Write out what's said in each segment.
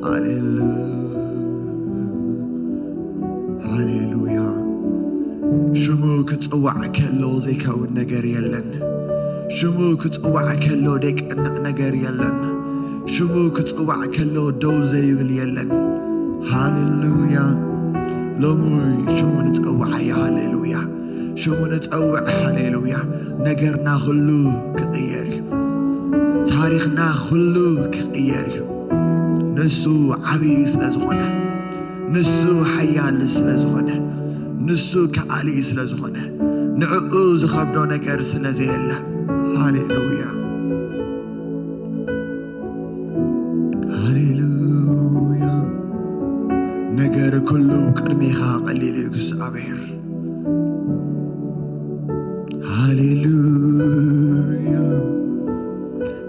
ሃሌሉ-፣ ሃሌሉያ። ሽሙ ክጽዋዕ ከሎ ዘይከውን ነገር የለን። ሽሙ ክጽዋዕ ከሎ ዘይቀንዕ ነገር የለን። ሽሙ ክጽዋዕ ከሎ ደው ዘይብል የለን። ሃሌሉያ። ሎሚ ሽሙ ንጸውዓዮ። ሃሌሉያ። ሽሙ ንጸውዕ። ሃሌሉያ። ነገርና ኩሉ ክቕየር እዩ። ታሪኽና ኩሉ ክቕየር እዩ። ንሱ ዓብዪ ስለ ዝኾነ፣ ንሱ ሓያል ስለ ዝኾነ፣ ንሱ ከኣሊ ስለ ዝኾነ፣ ንዕኡ ዝኸብዶ ነገር ስለ ዘየለ። ሃሌሉያ። ሃሌሉያ። ነገር ኩሉ ቅድሜኻ ቀሊል እዩ እግዚኣብሔር። ሃሌሉያ።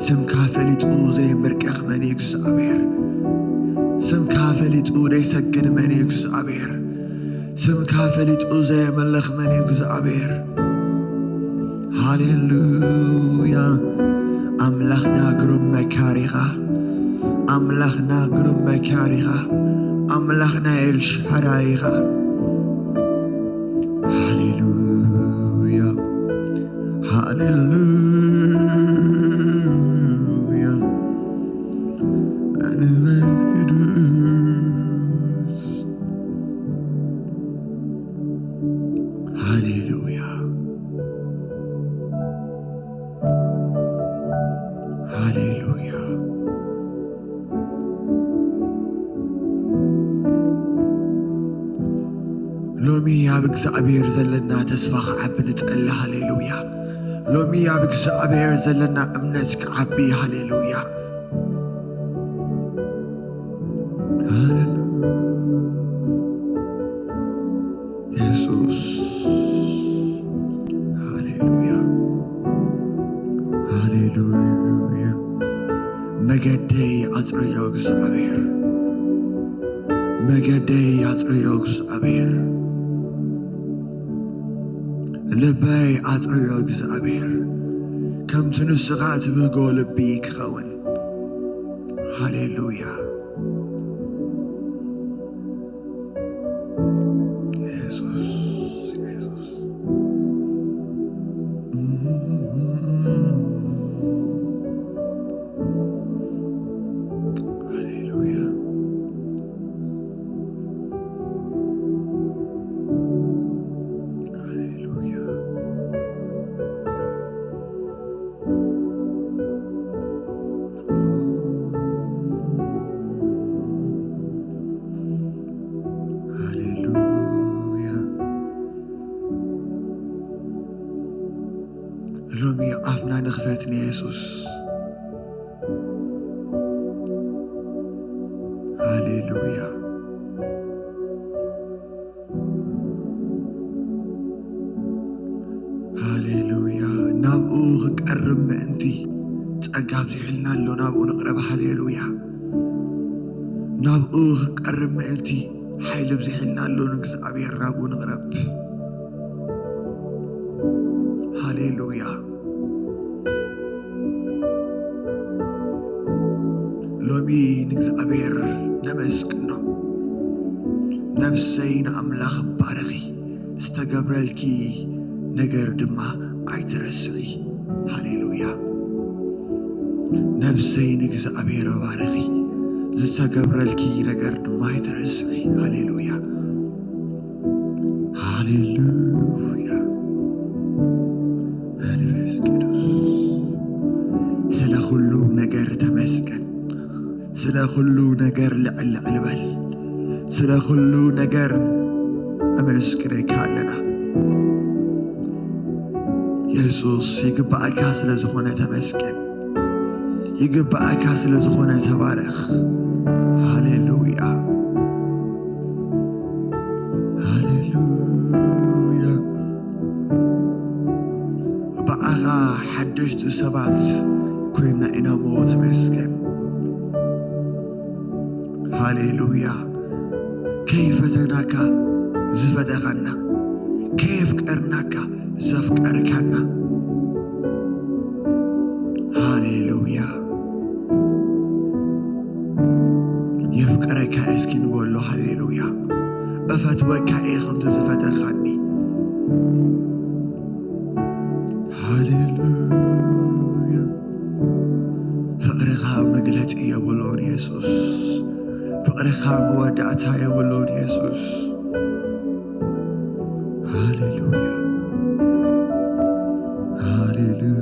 ስምካ ፈሊጡ ዘይምርቀኽ መን እዩ እግዚኣብሔር? ስምካ ፈሊጡ ዘይሰግድ መን እዩ እግዚኣብሔር? ስምካ ፈሊጡ ዘየመልኽ መን እዩ እግዚኣብሔር? ሃሌሉያ። ኣምላኽና ግሩም መካሪኻ፣ ኣምላኽና ግሩም መካሪኻ፣ ኣምላኽና ኤልሻዳይኻ። ሃሌሉያ፣ ሃሌሉያ። መንፈስ ቅዱስ። ሃሌሉያ፣ ሃሌሉያ። ሎሚ ኣብ እግዚኣብሔር ዘለና ተስፋ ክዓቢ ንጸሊ። ሃሌሉያ። ሎሚ ኣብ እግዚኣብሔር ዘለና እምነት ክዓቢ። ሃሌሉያ። ሃሌሉያ። የሱስ። ሃሌሉያ፣ ሃሌሉያ። መገደይ ኣጽርዮ እግዚኣብሔር፣ መገደይ ኣጽርዮ እግዚኣብሔር፣ ልበይ ኣጽርዮ እግዚኣብሔር፣ ከምቲ ንስኻ ትብህጎ ልቢ ክኸውን። ሃሌሉያ። የሱስ፣ የሱስ። ሃሌሉያ፣ ሃሌሉያ። ሃሌሉያ። ሎሚ ኣፍና ንኽፈት ንየሱስ። ሃሌሉያ። ሃሌሉያ። ናብኡ ክንቀርብ ምእንቲ ጸጋ ኣብዚሑልና ኣሎ፣ ናብኡ ንቕረብ። ሃሌሉያ። ናብኡ ክንቀርብ ምእንቲ ሓይሊ ኣብዚሑልና ኣሎ፣ ንእግዚኣብሔር ናብኡ ንቕረብ። ሃሌሉያ። ሎሚ ንእግዚኣብሔር ነመስግኖ። ነፍሰይ ንኣምላኽ ባርኺ፣ ዝተገብረልኪ ነገር ድማ ኣይትረስዒ። ሃሌሉያ። ነፍሰይ ንእግዚኣብሔር ባርኺ፣ ዝተገብረልኪ ነገር ድማ ኣይትረስዒ። ሃሌሉያ። ሃሌሉያ። መንፈስ ቅዱስ፣ ስለ ኩሉ ነገር ተመስገን። ስለ ኩሉ ነገር ልዕል ልዕል በል። ስለ ኩሉ ነገር እመስግነካ ኣለና። የሱስ፣ ይግባእካ ስለ ዝኾነ ተመስገን። ይግባእካ ስለ ዝኾነ ተባረኽ። ሃሌሉያ፣ ሃሌሉያ። ብኣኻ ሓደሽቲ ሰባት ኮይና ኢና እሞ ተመስገን። ሃሌሉያ። ከይፈተናካ ዝፈተኻና፣ ከየፍቀርናካ ዘፍቀርካና። ሃሌሉያ። የፍቅረካ እስኪ ንበሎ። ሃሌሉያ። እፈትወካ እየ ከምቲ ዝፈተኻኒ። ሃሌሉያ። ፍቕርኻ መግለጺ የብሉን የሱስ። ፍቕርኻ መወዳእታ የብሉን የሱስ። ሃሌሉያ። ሃሌሉያ።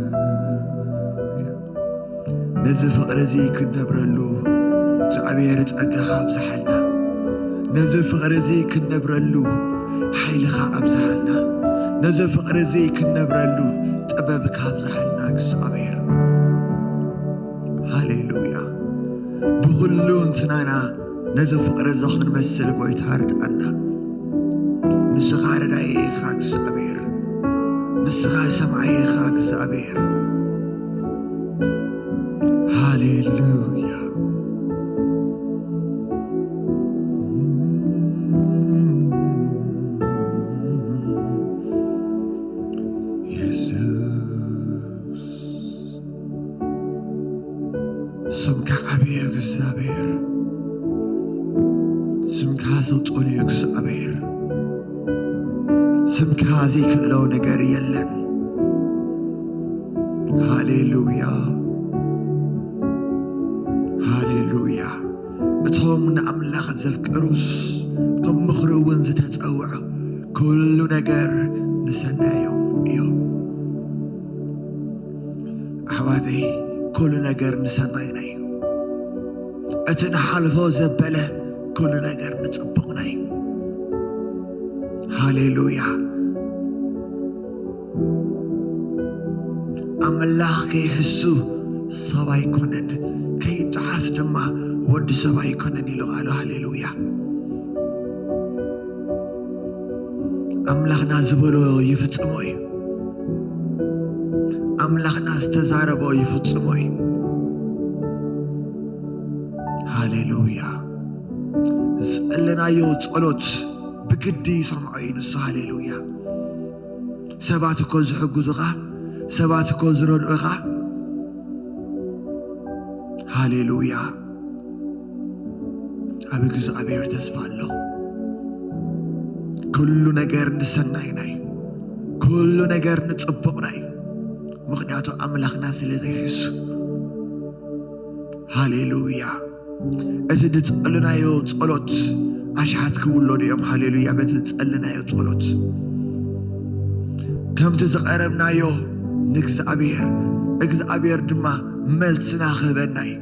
ነዚ ፍቕሪ እዚ ክንነብረሉ እግዚኣብሔር ጸጋኻ ኣብዝሓልና። ነዚ ፍቕሪ እዚ ክንነብረሉ ሓይልኻ ኣብዝሓልና። ነዚ ፍቕሪ እዚ ክንነብረሉ ጥበብካ ኣብዝሓልና እግዚኣብሔር። ሃሌሉያ። ብኹሉ እንትናና ነዚ ፍቕሪ እዚ ክንመስል ጎይታ ርድኣና። ንስኻ ረዳኢ ኢኻ እግዚኣብሔር። ንስኻ ሰማዒ ኢኻ እግዚኣብሔር። ሃሌሉያ። የሱስ። ስምካ ዓብዪ እዩ እግዚኣብሔር። ስምካ ስልጡን እዩ እግዚኣብሔር። ስምካ ዘይክእሎ ነገር የለን። ሃሌሉያ። ሃሌሉያ። እቶም ንኣምላኽ ዘፍቅሩስ፣ ከም ምኽሩ እውን ዝተጸውዑ፣ ኩሉ ነገር ንሰናዮም እዩ። ኣሕዋተይ፣ ኩሉ ነገር ንሰናይና እዩ። እቲ ንሓልፎ ዘበለ ኩሉ ነገር ንጽቡቕና እዩ። ሃሌሉያ። ኣምላኽ ከይሕሱ ሰብ ኣይኮነን፣ ከይጠዓስ ድማ ወዲ ሰብ ኣይኮነን ኢሉ ቃሉ። ሃሌሉያ። ኣምላኽና ዝበሎ ይፍጽሞ እዩ። ኣምላኽና ዝተዛረቦ ይፍጽሞ እዩ። ሃሌሉያ። ዝጸለናዮ ጸሎት ብግዲ ይሰምዖ እዩ ንሱ። ሃሌሉያ። ሰባት እኮ ዝሕግዙኻ፣ ሰባት እኮ ዝረድኡኻ። ሃሌሉያ። ኣብ እግዚኣብሔር ተስፋ ኣሎ። ኩሉ ነገር ንሰናይና እዩ። ኩሉ ነገር ንጽቡቕና እዩ። ምኽንያቱ ኣምላኽና ስለ ዘይሕሱ። ሃሌሉያ። እቲ ዝጸለናዮ ጸሎት ኣሽሓት ክውለዱ እዮም። ሃሌሉያ። በቲ ዝጸለናዮ ጸሎት ከምቲ ዝቐረብናዮ ንእግዚኣብሔር፣ እግዚኣብሔር ድማ መልስና ክህበና እዩ።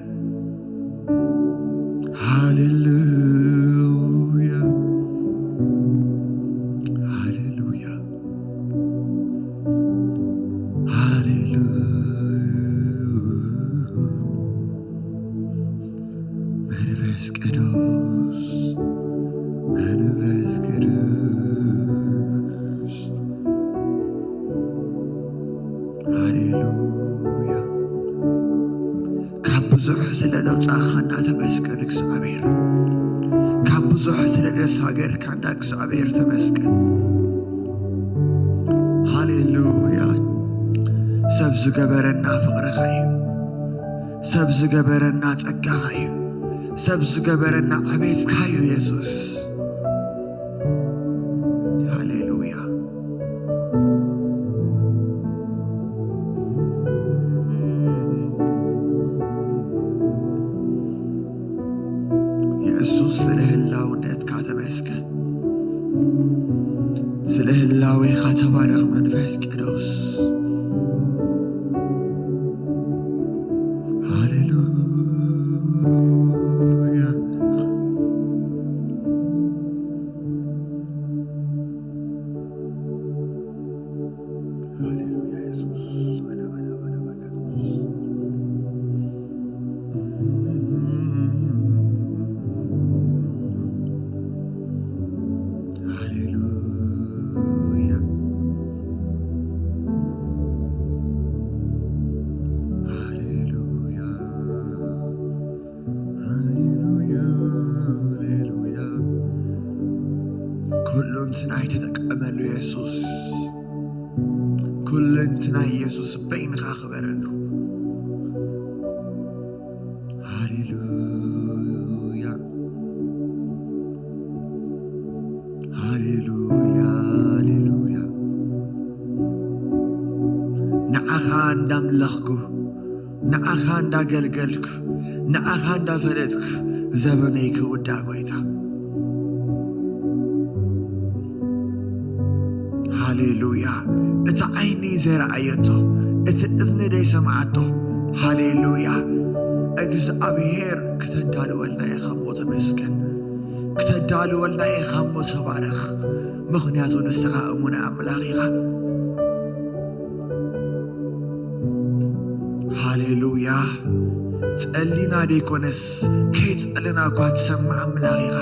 ሃሌሉያ፣ ሃሌሉያ፣ ሃሌሉያ። መንፈስ ቅዱስ፣ መንፈስ ቅዱስ። ሃሌሉያ። ካብ ብዙሕ ስለ ዘውጻእኻና ተመስገን እግዚኣብሔር። ካብ ብዙሕ ስለ ደስ ሃገርካና እግዚኣብሔር ተመስገን። ሃሌሉያ። ሰብ ዝገበረና ፍቕርኻ እዩ። ሰብ ዝገበረና ጸጋኻ እዩ። ሰብ ዝገበረና ዕቤትካ እዩ የሱስ። ሃሌሉያ። የሱስ ስለ ህላውነትካ ተመስገን። ስለ ህላዌኻ ተባረኽ መንፈስ ቅዱስ። ሃሌሉያ። ሃሌሉያ የሱስ። ሃሌሉያ። ሃሌሉያ። ሃሌሉያ፣ ሃሌሉያ። ኩሉ እንትናይ ተጠቀመሉ የሱስ። ኩሉ እንትናይ የሱስ በይንኻ ክበረሉ። ሃሌሉያ። ሃሌሉያ፣ ሃሌሉያ። ንዓኻ እንዳምለኽኩ፣ ንዓኻ እንዳገልገልኩ፣ ንዓኻ እንዳፈለጥኩ ዘበነይ ክውዳእ ጎይታ። ሃሌሉያ። እቲ ዓይኒ ዘይረኣየቶ፣ እቲ እዝኒ ዘይሰምዓቶ። ሃሌሉያ። እግዚኣብሔር ክተዳልወልና ኢኻ እሞ ተመስገን። ክተዳልወልና ኢኻ እሞ ተባረኽ። ምኽንያቱ ንስኻ እሙን ኣምላኽ ኢኻ። ሃሌሉያ። ጸሊና ደይኮነስ፣ ከይጸለና እኳ ትሰምዕ ኣምላኽ ኢኻ።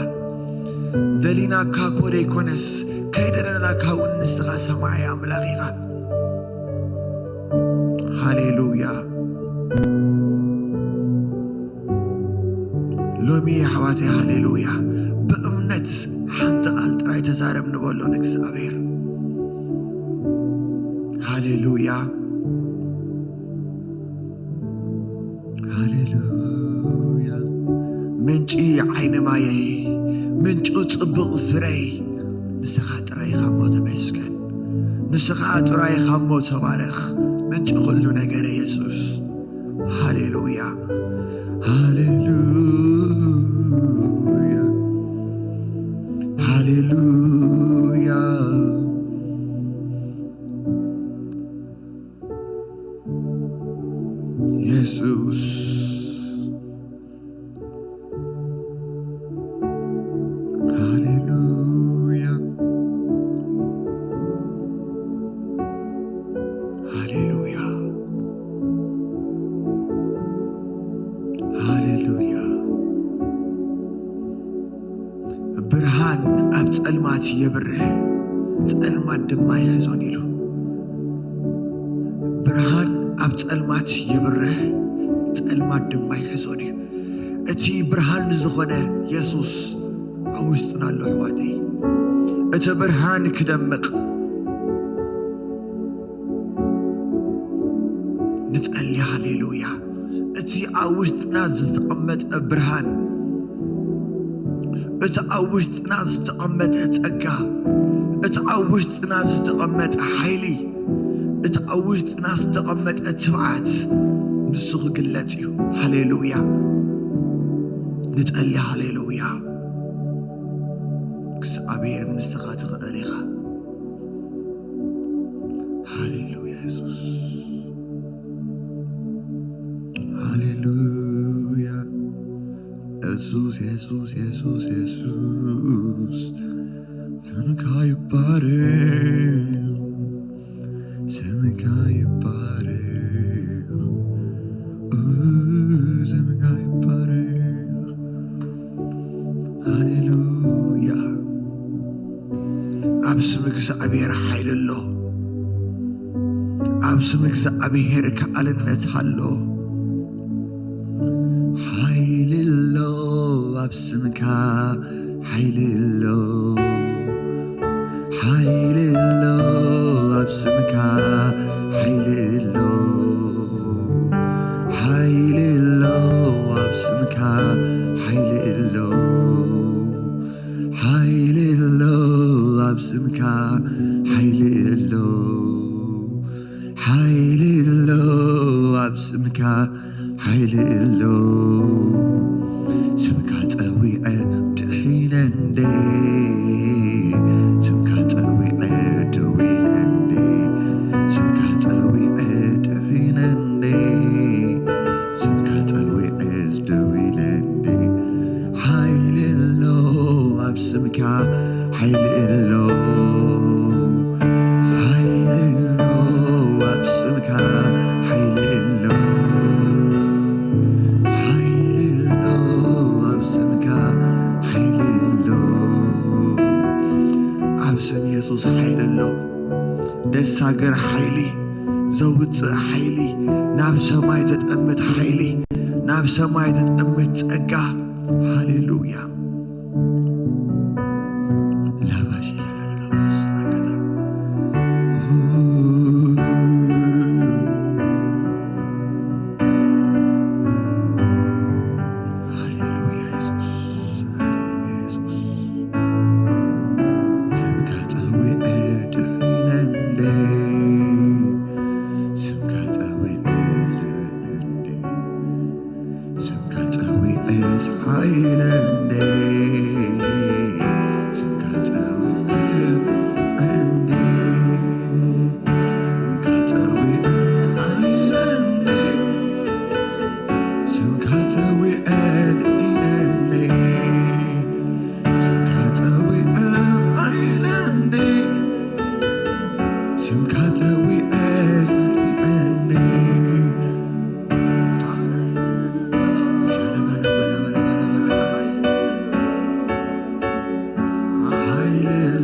ደሊናካ እኮ ደይኮነስ፣ ከይደለናካ እውን ንስኻ ሰማዒ ኣምላኽ ኢኻ። ሃሌሉያ። ሎሚ ኣሕዋተይ፣ ሃሌሉያ፣ ብእምነት ሓንቲ ቃል ጥራይ ተዛረብ ንበሎ ንእግዚኣብሔር። ሃሌሉያ፣ ሃሌሉያ። ምንጪ ዓይኒ ማየይ፣ ምንጩ ጽቡቕ ፍረይ፣ ንስኻ ጥራይ ኢኻ እሞ ተመስገን። ንስኻ ጥራይ ኢኻ እሞ ተባረኽ። ምንጪ ኩሉ ነገር የሱስ። ሃሌሉያ፣ ሃሌሉያ፣ ሃሌሉያ። የሱስ፣ ሃሌሉያ፣ ሃሌሉያ፣ ሃሌሉያ። ብርሃን ኣብ ጸልማት የብርህ፣ ጸልማት ድማ ይሕዞን ኢሉ። ብርሃን ኣብ ጸልማት የብርህ፣ ጸልማት ድማ ይሕዞን እዩ። እቲ ብርሃን ዝኾነ የሱስ ኣብ ውሽጥና ኣሎ ኣሕዋተይ። እቲ ብርሃን ክደምቕ ንጸሊ። ሃሌሉያ። እቲ ኣብ ውሽጥና ዝተቐመጠ ብርሃን፣ እቲ ኣብ ውሽጥና ዝተቐመጠ ጸጋ፣ እቲ ኣብ ውሽጥና ዝተቐመጠ ሓይሊ፣ እቲ ኣብ ውሽጥና ዝተቐመጠ ትብዓት ንሱ ክግለጽ እዩ። ሃሌሉያ። ንጸሊ። ሃሌሉያ። እግዚኣብሔር ንስኻ ትኽእል ኢኻ። ሃሌሉያ የሱስ። ሃሌሉያ። የሱስ፣ የሱስ፣ የሱስ፣ የሱስ። ስምካ ይባረክ፣ ስምካ ይባረክ፣ ኡ፣ ስምካ ይባረክ። ሃሌሉያ። ኣብ ስም እግዚኣብሔር ሓይሊ ኣሎ። ኣብ ስም እግዚኣብሔር ከኣልነት ኣሎ። ሓይሊ ኣሎ ኣብ ስምካ፣ ሓይሊ ኣሎ። ሓይሊ ኣሎ ኣብ ስምካ፣ ሓይሊ ኣሎ። ሓይሊ ኣሎ ኣብ ስምካ፣ ሓይሊ ኣሎ። ሓይሊ ኣሎ ኣብ ስምካ፣ ሓይሊ ኣሎ። ሓይሊ ኣሎ ኣብ ስምካ፣ ሓይሊ ኣሎ። ስምካ ጸዊዐ ድሒነ እንደ፣ ስምካ ጸዊዐ ደዊለ እንደ፣ ስምካ ጸዊዐ ድሒነ እንደ፣ ስምካ ጸዊዐ ደው ኢለ እንደ። ሓይሊ ኣሎ ኣብ ስምካ፣ ሓይሊ ኣሎ። ሓይሊ ኣሎ ኣብ ስምካ፣ ሓይሊ ኣሎ። ሓይሊ ኣሎ ኣብ ስምካ፣ ሓይሊ ኣሎ። ኣብ ስም የሱስ ሓይሊ ኣሎ። ደሳገር ሓይሊ፣ ዘውፅእ ሓይሊ፣ ናብ ሰማይ ዘጠምት ሓይሊ፣ ናብ ሰማይ ዘጠምት ጸጋ። ሃሌሉያ። ላባሽ ላላላላቦስ ኣካታ። ሃሌሉያ የሱስ፣ ሃሌሉያ የሱስ።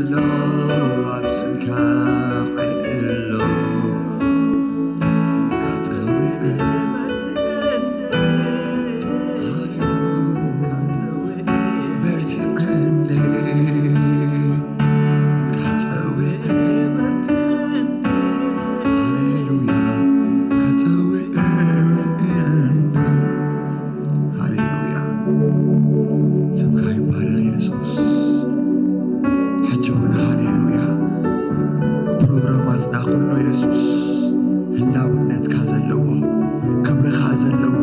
ኣሎ፣ ኣብ ስምካ ሓይሊ ኣሎ። ስምካ ጸዊዐ፣ ሃሌሉያ፣ በርትዐኒ። ስምካ ጸዊዐ፣ ሃሌሉያ፣ ስምካ ጸዊዐ። ሃሌሉያ። ስምካ ይባረኽ የሱስ። ሕጂ እውን ሃሌሉያ። ፕሮግራማትና ኩሉ የሱስ ህላውነትካ ዘለዎ፣ ክብርኻ ዘለዎ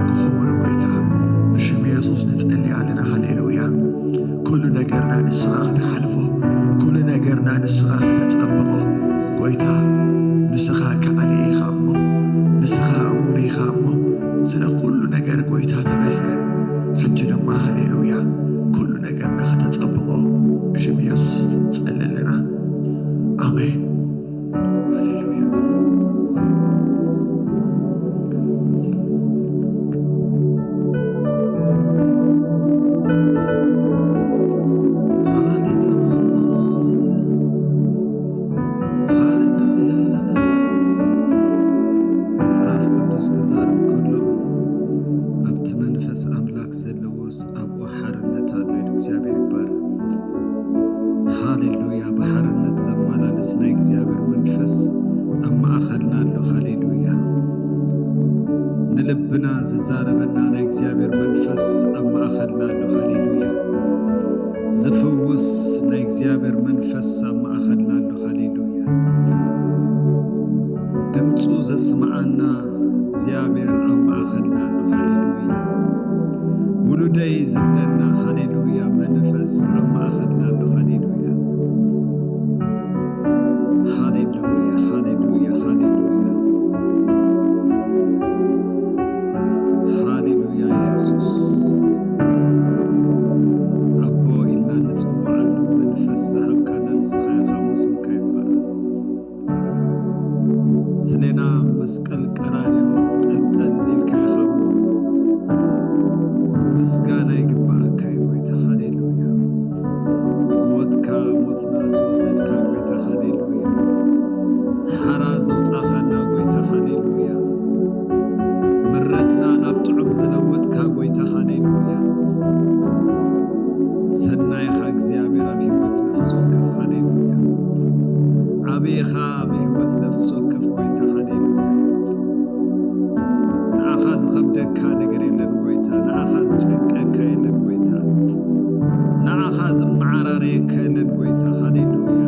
ክኸውን ጎይታ፣ ብሽም የሱስ ንጸሊ ኣለና። ሃሌሉያ። ኩሉ ነገርና ንስኻ ክትሓልፎ፣ ኩሉ ነገርና ንስኻ ክተጸብቖ ጎይታ፣ ንስኻ ከኣሊ ኢኻ እሞ፣ ንስኻ እሙን ኢኻ እሞ፣ ስለ ኩሉ ነገር ጎይታ ተመስገን። ሕጂ ድማ ሃሌሉያ፣ ኩሉ ነገርና ከተጸብቖ ብሽም የሱስ ንጸሊ ኣለና። ኣሜን። ሃሌሉያ። ሃሌሉያ። ሃሌሉያ። መጽሓፍ ቅዱስ ክዛረብ ከሎ፣ ኣብቲ መንፈስ ኣምላኽ ዘለዎስ ኣብኡ ሓርነት ኣሎ ኢሉ እግዚኣብሔር ይባረክ። ሃሌሉያ። ብሓርነት ዘመላልስ ናይ እግዚኣብሔር መንፈስ ኣብ ማእኸልና ኣሎ። ሃሌሉያ። ንልብና ዝዛረበና ናይ እግዚኣብሔር መንፈስ ኣብ ማእኸልና ኣሎ። ሃሌሉያ። ዝፍውስ ናይ እግዚኣብሔር መንፈስ ኣብ ማእኸልና ኣሎ። ሃሌሉያ። ድምፁ ዘስምዓና እግዚኣብሔር ኣብ ማእኸልና ኣሎ። ሃሌሉያ። ውሉደይ ዝብለና፣ ሃሌሉያ፣ መንፈስ ኣብ ማእኸልና ኣሎ። ሃሌሉያ። ሃሌሉያ፣ ሃሌሉያ፣ ሃሌሉያ። ሃሌሉያ የሱስ። ኣቦ ኢልና ንጽውዓሉ መንፈስ ዝሃብካና ንስኻ ኢኻ፣ ስምካ ይባረክ። ስሌና መስቀል ቀራንዮ ጠልጠል ኢልካ ኢኻ እሞ፣ ምስጋና ይግባኣካ እዩ ጎይታ። ሃሌሉያ። ሞትካ ሞትና ዝወሰድካ ጎይታ፣ ሃሌሉያ። ሓራ ዘውጻኻና ጎይታ፣ ሃሌሉያ። ምረትና ናብ ጥዑም ዝለወጥካ ጎይታ፣ ሃሌሉያ። ሰናይኻ እግዚኣብሔር ኣብ ህይወት ነፍሲ ወከፍ፣ ሃሌሉያ። ዓብይኻ ኣብ ህይወት ነፍሲ ወከፍ ጎይታ፣ ሃሌሉያ። ንዓኻ ዝኸብደካ ነገር የለን ጎይታ፣ ንዓኻ ዝጨንቀካ የለን ጎይታ፣ ንዓኻ ዝመዓራረየካ የለን ጎይታ፣ ሃሌሉያ።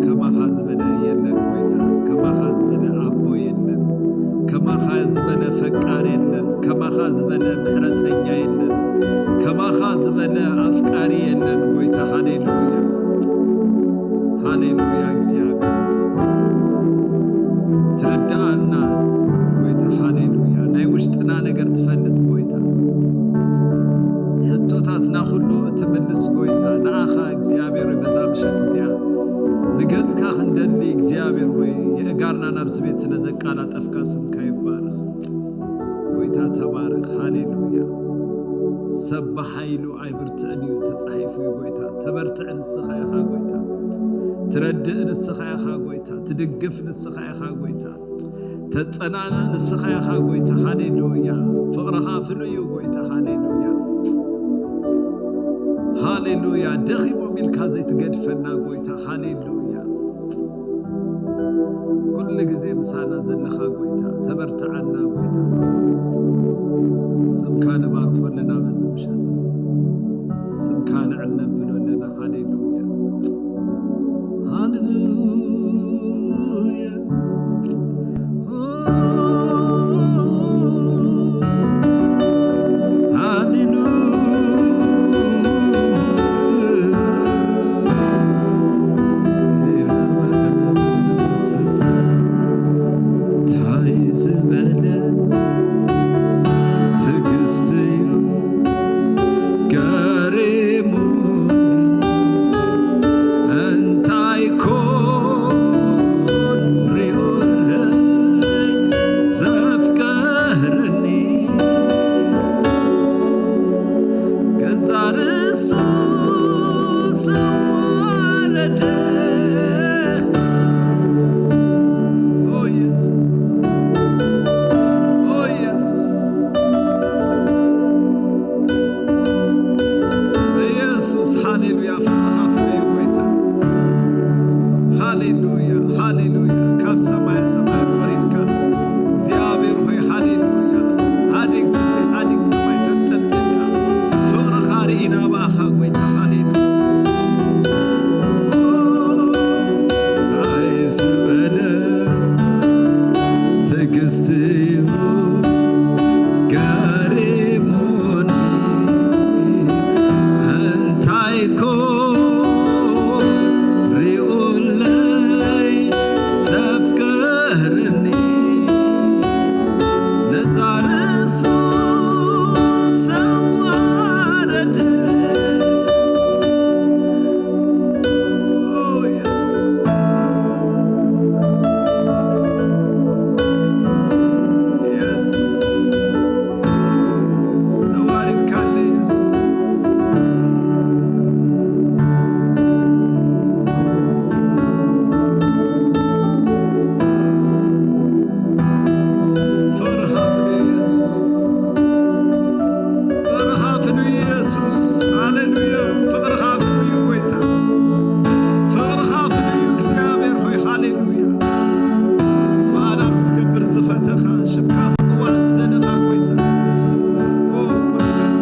ከማኻ ዝበለ የለን ጎይታ፣ ከማኻ ዝበለ ኣቦ የለን፣ ከማኻ ዝበለ ፈቃር የለን፣ ከማኻ ዝበለ ምሕረተኛ የለን፣ ከማኻ ዝበለ ኣፍቃሪ የለን ጎይታ፣ ሃሌሉያ። ሃሌሉያ እግዚኣብሔር፣ ትርድኣና ጎይታ፣ ሃሌሉያ። ናይ ውሽጥና ነገር ትፈልጥ ጎይታ፣ ሕቶታትና ኩሉ እትምልስ ጎይታ፣ ንዓኻ እግዚኣብሔር ሆይ፣ በዛ ምሸት እዚኣ ንገጽካ ክንደሊ እግዚኣብሔር ሆይ፣ የእጋርና ናብዚ ቤት ስለ ዘቃላጠፍካ ስምካ ይባረኽ። ጎይታ ተባረኽ። ሃሌሉያ። ሰብ ብሓይሉ ኣይብርትዕን እዩ ተጻሒፉ እዩ ጎይታ። ተበርትዕ ንስኻ ኢኻ ጎይታ። ትረድእ ንስኻ ኢኻ ጎይታ። ትድግፍ ንስኻ ኢኻ ጎይታ። ተጸናንዕ ንስኻ ኢኻ ጎይታ። ሃሌሉያ። ፍቕርኻ ፍሉይ እዩ ጎይታ። ሃሌሉያ። ሃሌሉያ። ደኺሞም ኢልካ ዘይትገድፈና ጎይታ። ሃሌሉያ። ኩሉ ግዜ ምሳና ዘለኻ ጎይታ፣ ተበርትዓና ጎይታ። ስምካ ንባርኾ ኣለና በዚ ምሸት እዚ። ስምካ ልዕል ነብሎ ኣለና። ሃሌሉያ። ሃሌሉያ። እንታይ ዝበለ ትዕግስቲ እዩ ገሪሙ ጎይታ፣ ሃሌሉያ። ሳይ ዝበለ ትዕግስትኡ ገሪሙኒ፣ እንታይ ኮን ሪኡለይ ዘፍቀረኒ፣ ነዛ ርእሱ ዘዋረደ። ኦ የሱስ፣ የሱስ፣ ተዋሪድካለይ የሱስ። ፍቕርኻ ፍሉይ የሱስ። ፍቕርኻ ፍሉይ የሱስ። ሃሌሉያ። ፍቕርኻ ፍሉይ እዩ ጎይታ። ፍቕርኻ ፍሉይ እዩ እግዚኣብሔር ሆይ። ሃሌሉያ። ብኣና ክትከብር ዝፈተኻ፣ ሽምካ ክጽዋዕ ዝደለኻ ጎይታ። ኦ፣ ማይ ጋድ።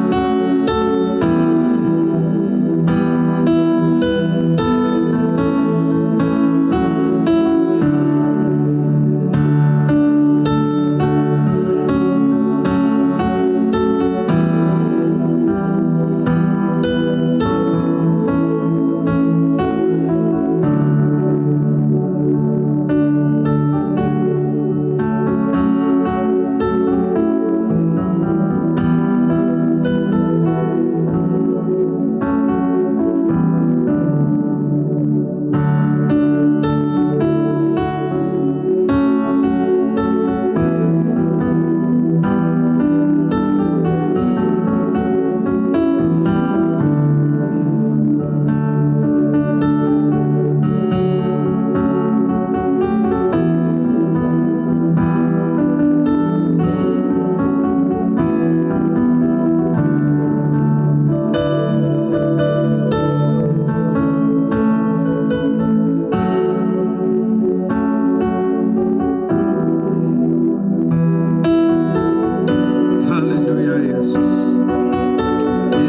ሃሌሉያ የሱስ፣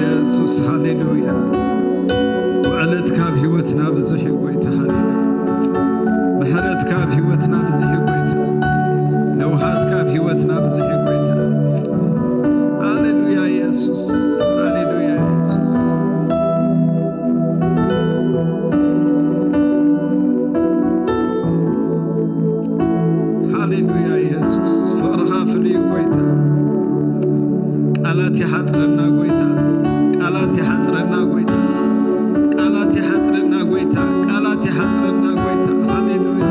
የሱስ ሃሌሉያ። ውዕለትካ ኣብ ህይወትና ብዙሕ እዩ ጎይታ፣ ሃሌሉያ። ምሕረትካ ኣብ ህይወትና ብዙሕ እዩ ጎይታ። ነውሃትካ ኣብ ህይወትና ብዙሕ እዩ ጎይታ። ሃሌሉያ የሱስ፣ ሃሌሉያ የሱስ። ሃሌሉያ የሱስ፣ ፍቕርኻ ፍሉይ እዩ ጎይታ። ቃላት ይሓጽረና ጎይታ፣ ቃላት ይሓጽረና ጎይታ፣ ቃላት ይሓጽረና ጎይታ፣ ቃላት ይሓጽረና ጎይታ። ሃሌሉያ።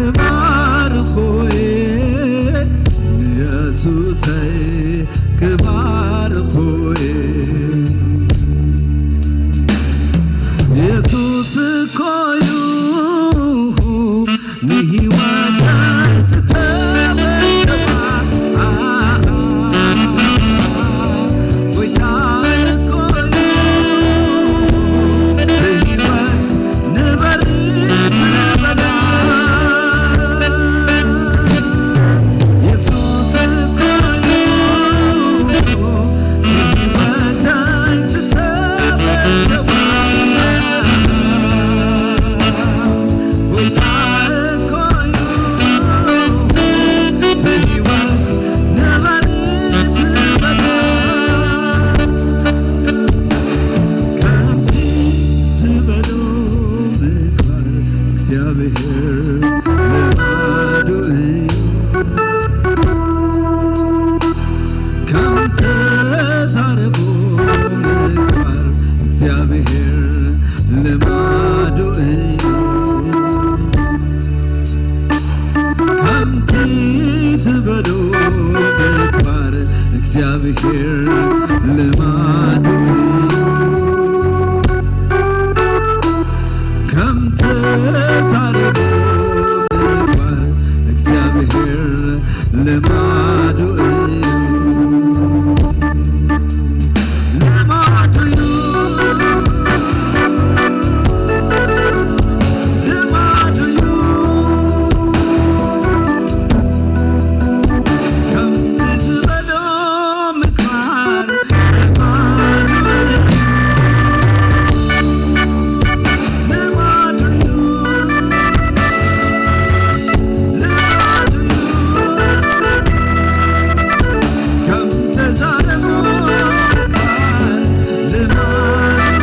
ክባርኾ እየ ንየሱሰይ ክባርኾ እየ። የሱስ እኮ እዩ ንህይወተይ ዝተበጀዋ። ጎይታ እኮ እዩ ንህይወት ንበሪ ዝበላ። የሱስ እኮ እዩ ንህይወተይ ዝተበጀዋ። ጎይታ እኮ እዩ ብህይወት ንበሪ ዝበላ። ከምቲ ዝበሎ ምግባር እግዚኣብሔር ልማዱ እዩ። ከም ተዛረቦ ምግባር እግዚኣብሔር ልማዱ እዩ። ከምቲ ዝበሎ ምግባር እግዚኣብሔር ልማዱ እዩ። ከም ተዛረቦ ምግባር እግዚኣብሔር ልማዱ እዩ። ልማዱ እዩ። ልማዱ እዩ። ከምቲ ዝበሎ ምግባር ልማዱ እዩ። ልማዱ እዩ። ልማዱ እዩ። ከም ተዛረቦ ቃል ልማዱ እዩ።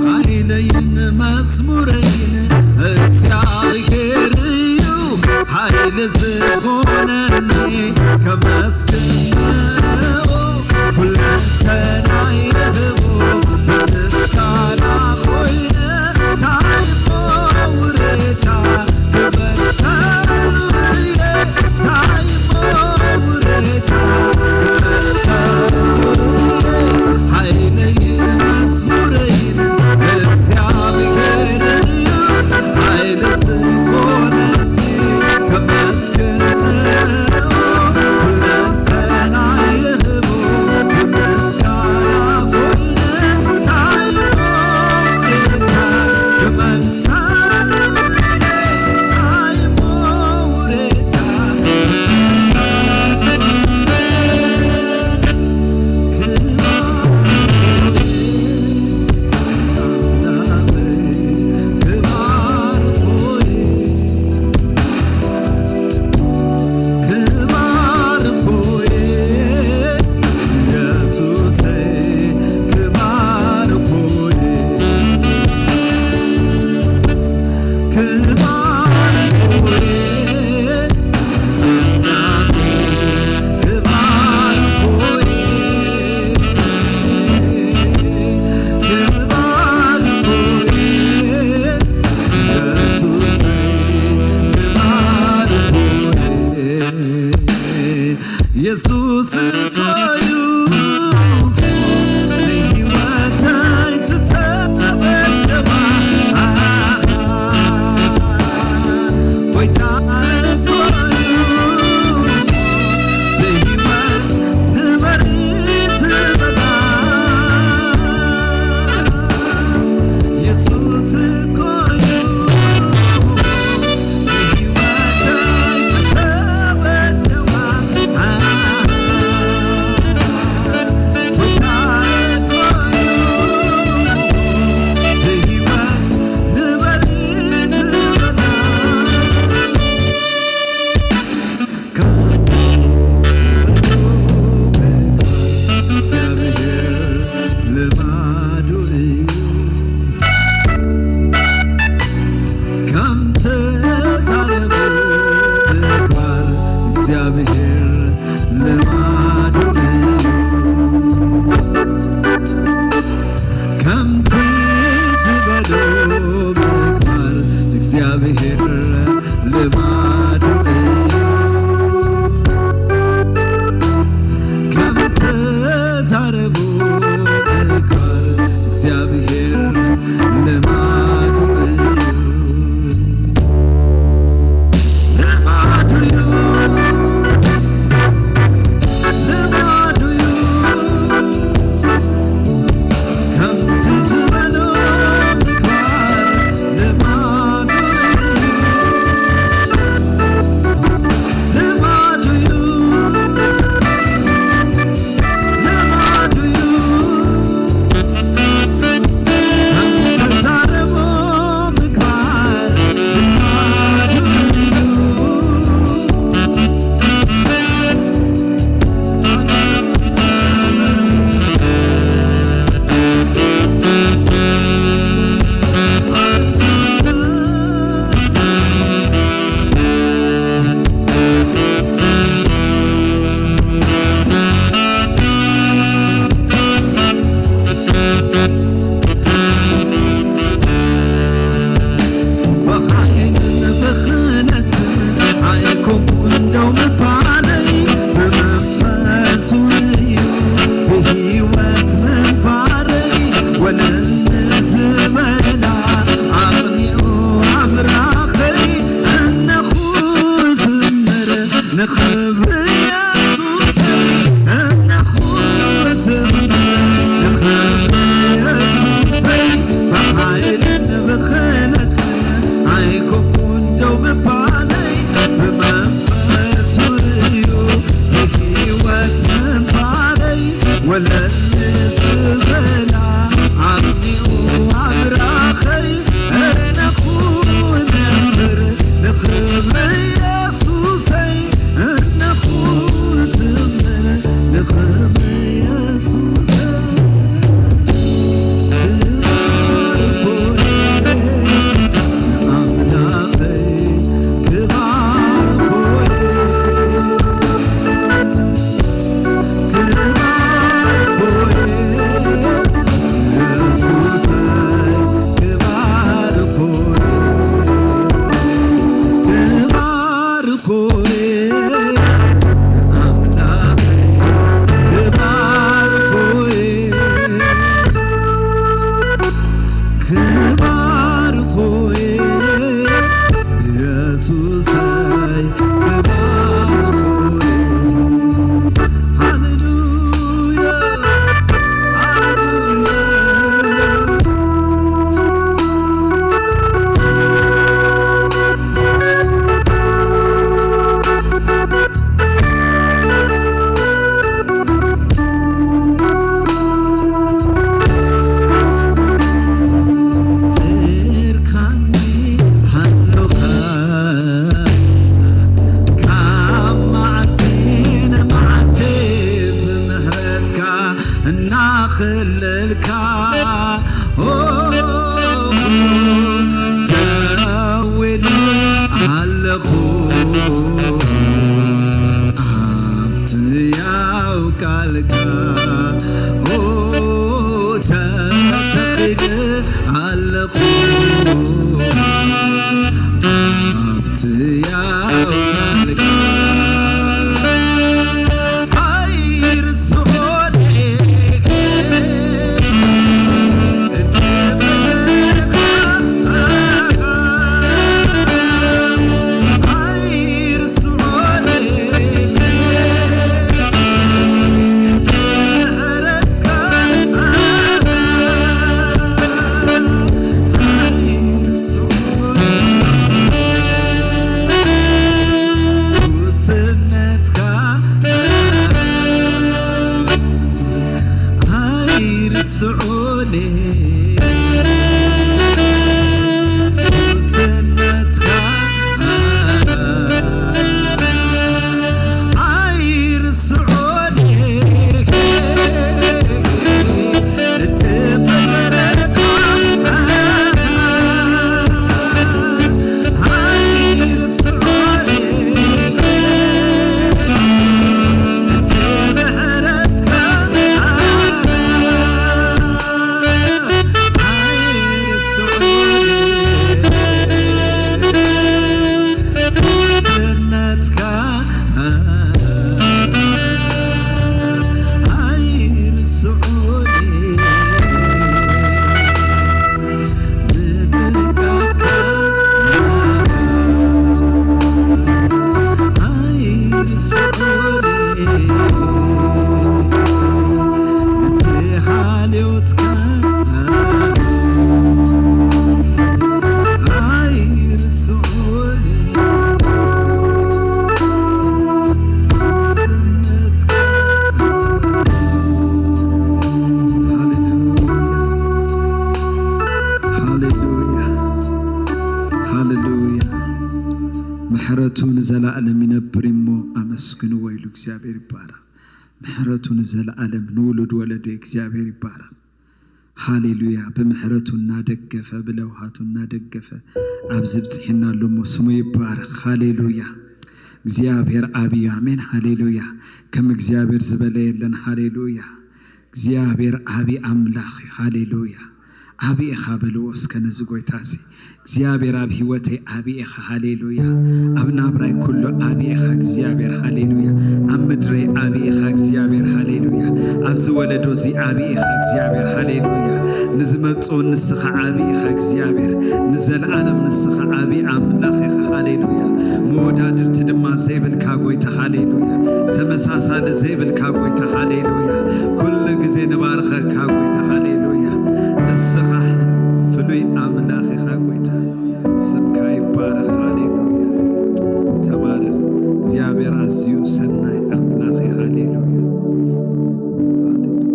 ሓይለይን መዝሙረይን እግዚኣብሔር እዩ፣ ሓይሊ ዝኾነኒ ከመስግን ኩለንተናይ ይህቦ ብምስጋና ኮይነ ታይሞ ውረታ ክበርሰሉየ ታይሞ ውረታ ክበርሰሉየ ሓይለይ መዝሙረይ እግዚኣብሔር እዩ ሓይሊ ዝኾነኒ ከመስግን የሱስ እኮ እዩ ንህይወተይ ዝተበጀዋ። ጎይታ እኮ እዩ ንህይወት ንበሪ ዝበላ። የሱስ እኮ እዩ ንህይወተይ ዝተበጀዋ። ወለል ዝበላ ዓሚቑ ኣብራኸይ እነኹ ነብር ንኽብሪ የሱሰይ እነኹ ዝምር ንኽብሪ የሱሰይ። ክባርኾይ የሱሰይ ክባርኾይ። ሃሌሉያ፣ ሃሌሉያ። ጽርካኒ ሃሎኻ ካብ መዓልቲ ንመዓልቲ ብምሕረትካ እናኸለልካ ኦ፣ ደዊሉ ኣለኹ ኣብቲ ያው ቃልካ ኦ፣ ተተኺለ ኣለኹ ኣብቲ ያው ቃልካ። ሃሌሉያ፣ ሃሌሉያ። ምሕረቱ ንዘላለም ይነብር እሞ ኣመስግንዎ ኢሉ እግዚኣብሔር ይባረኽ። ምሕረቱ ንዘላለም ንውሉድ ወለዶ እግዚኣብሔር ይባረኽ። ሃሌሉያ። ብምሕረቱ እናደገፈ፣ ብለውሃቱ እናደገፈ ኣብዚ ብጽሒና ኣሎ እሞ ስሙ ይባረኽ። ሃሌሉያ። እግዚኣብሔር ዓቢ እዩ። ኣሜን። ሃሌሉያ። ከም እግዚኣብሔር ዝበለ የለን። ሃሌሉያ። እግዚኣብሔር ዓቢ ኣምላኽ እዩ። ሃሌሉያ። ዓቢ ኢኻ በልዎ እስከ ነዚ ጎይታ እዚ። እግዚኣብሔር ኣብ ህይወተይ ዓቢ ኢኻ። ሃሌሉያ። ኣብ ናብራይ ኩሉ ዓቢ ኢኻ እግዚኣብሔር። ሃሌሉያ። ኣብ ምድረይ ዓቢ ኢኻ እግዚኣብሔር። ሃሌሉያ። ኣብዚ ወለዶ እዚ ዓቢ ኢኻ እግዚኣብሔር። ሃሌሉያ። ንዝመጽኡ ንስኻ ዓቢ ኢኻ እግዚኣብሔር። ንዘለዓለም ንስኻ ዓቢ ኣምላኽ ኢኻ። ሃሌሉያ። መወዳድርቲ ድማ ዘይብልካ ጎይታ። ሃሌሉያ። ተመሳሳሊ ዘይብልካ ጎይታ። ሃሌሉያ። ኩሉ ግዜ ንባርኸካ ጎይታ። ሃሌሉያ። ንስኻ ፍሉይ ኣምላኽ ኢኻ ጎይታ። ስምካ ይባረኽ። ሃሌሉያ። ተባረኽ። እግዚኣብሔር ኣዝዩ ሰናይ ኣምላኽ እዩ። ሃሌሉያ። ሃሌሉያ።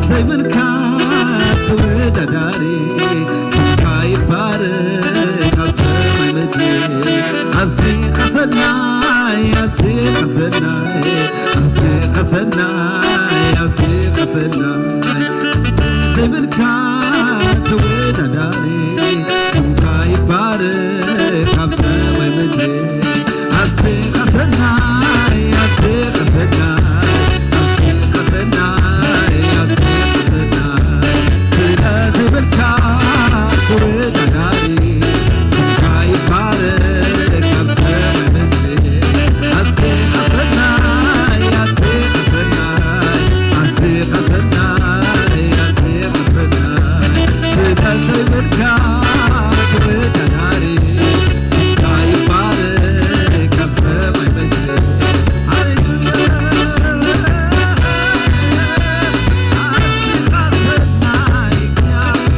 ዘይብልካ ተወዳዳሪ፣ ስምካ ይባረክ ኣብ ሰማይ ምድሪ። ኣዚኻ ሰናይ፣ ኣዚኻ ሰናይ፣ ኣዚኻ ሰናይ፣ ኣዚኻ ሰናይ። ዘይብልካ ተወዳዳሪ፣ ስምካ ይባረክ ኣብ ሰማይ ምድሪ። ኣዚኻ ሰናይ፣ ኣዚኻ ሰናይ፣ ኣዚኻ ሰናይ፣ ኣዚኻ ሰናይ። ስለ ዘይብልካ ተወዳዳሪ፣ ስምካ ይባረክ ኣብ ሰማይ ምድሪ። ኣዚኻ ሰናይ፣ ኣዚኻ ሰናይ፣ ኣዚኻ ሰናይ፣ ኣዚኻ ሰናይ። ስለ ዘይብልካ ተወዳዳሪ፣ ስምካ ይባረክ ኣብ ሰማይ ምድሪ። ሃሌሉያ። ኣዚኻ ሰናይ እግዚኣብሔር።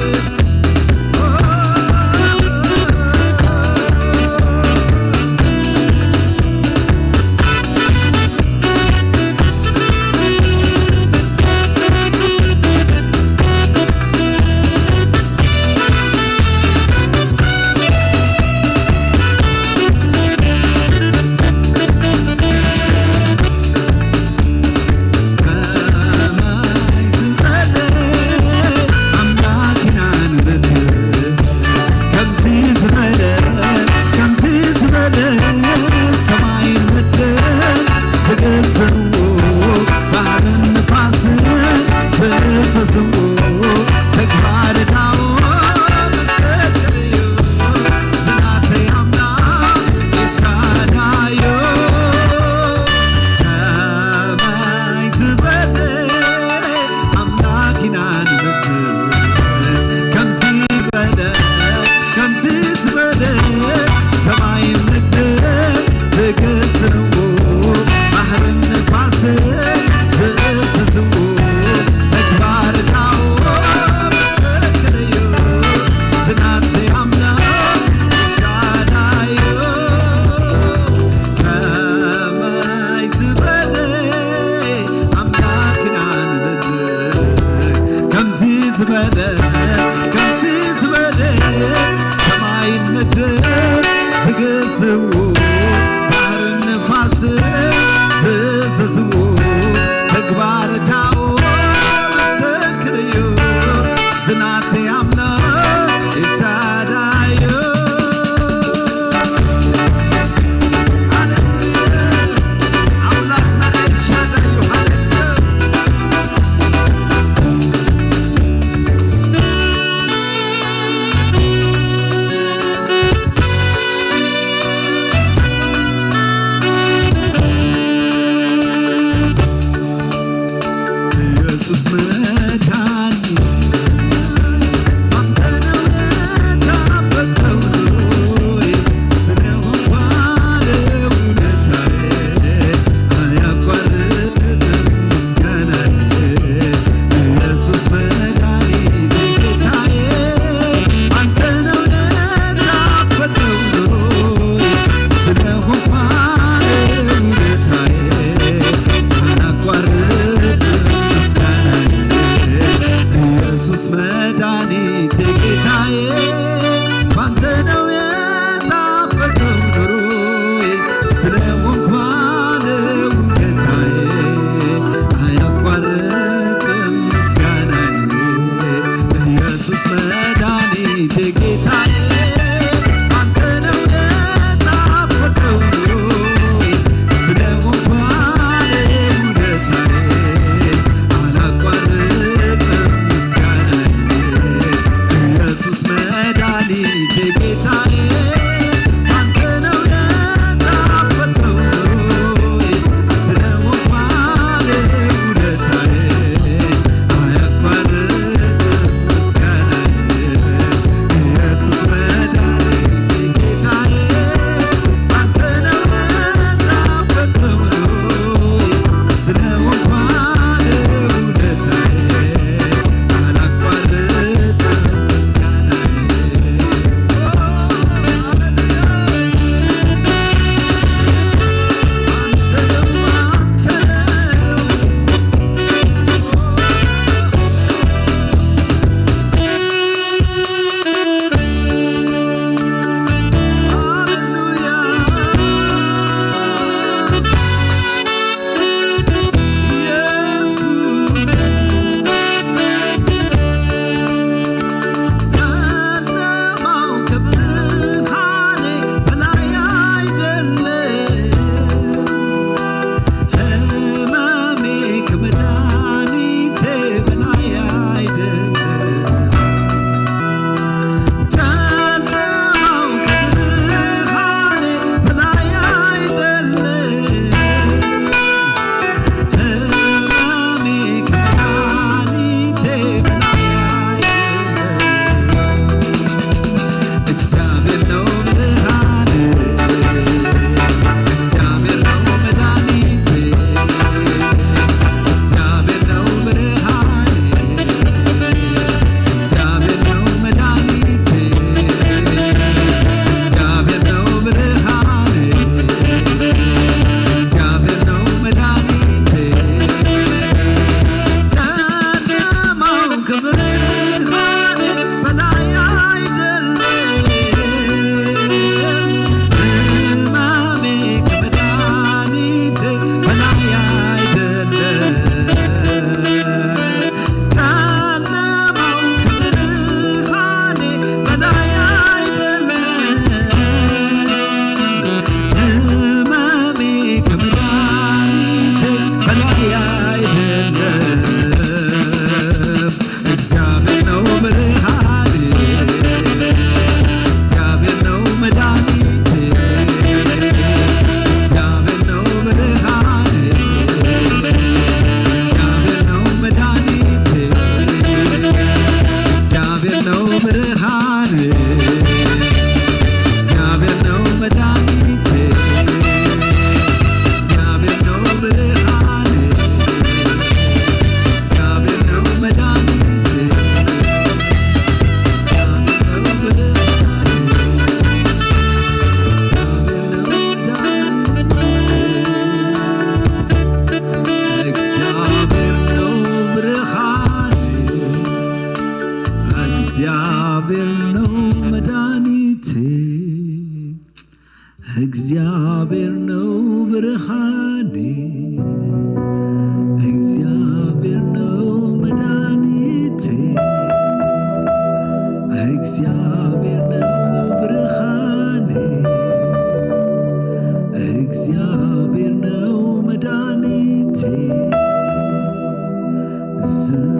ዝም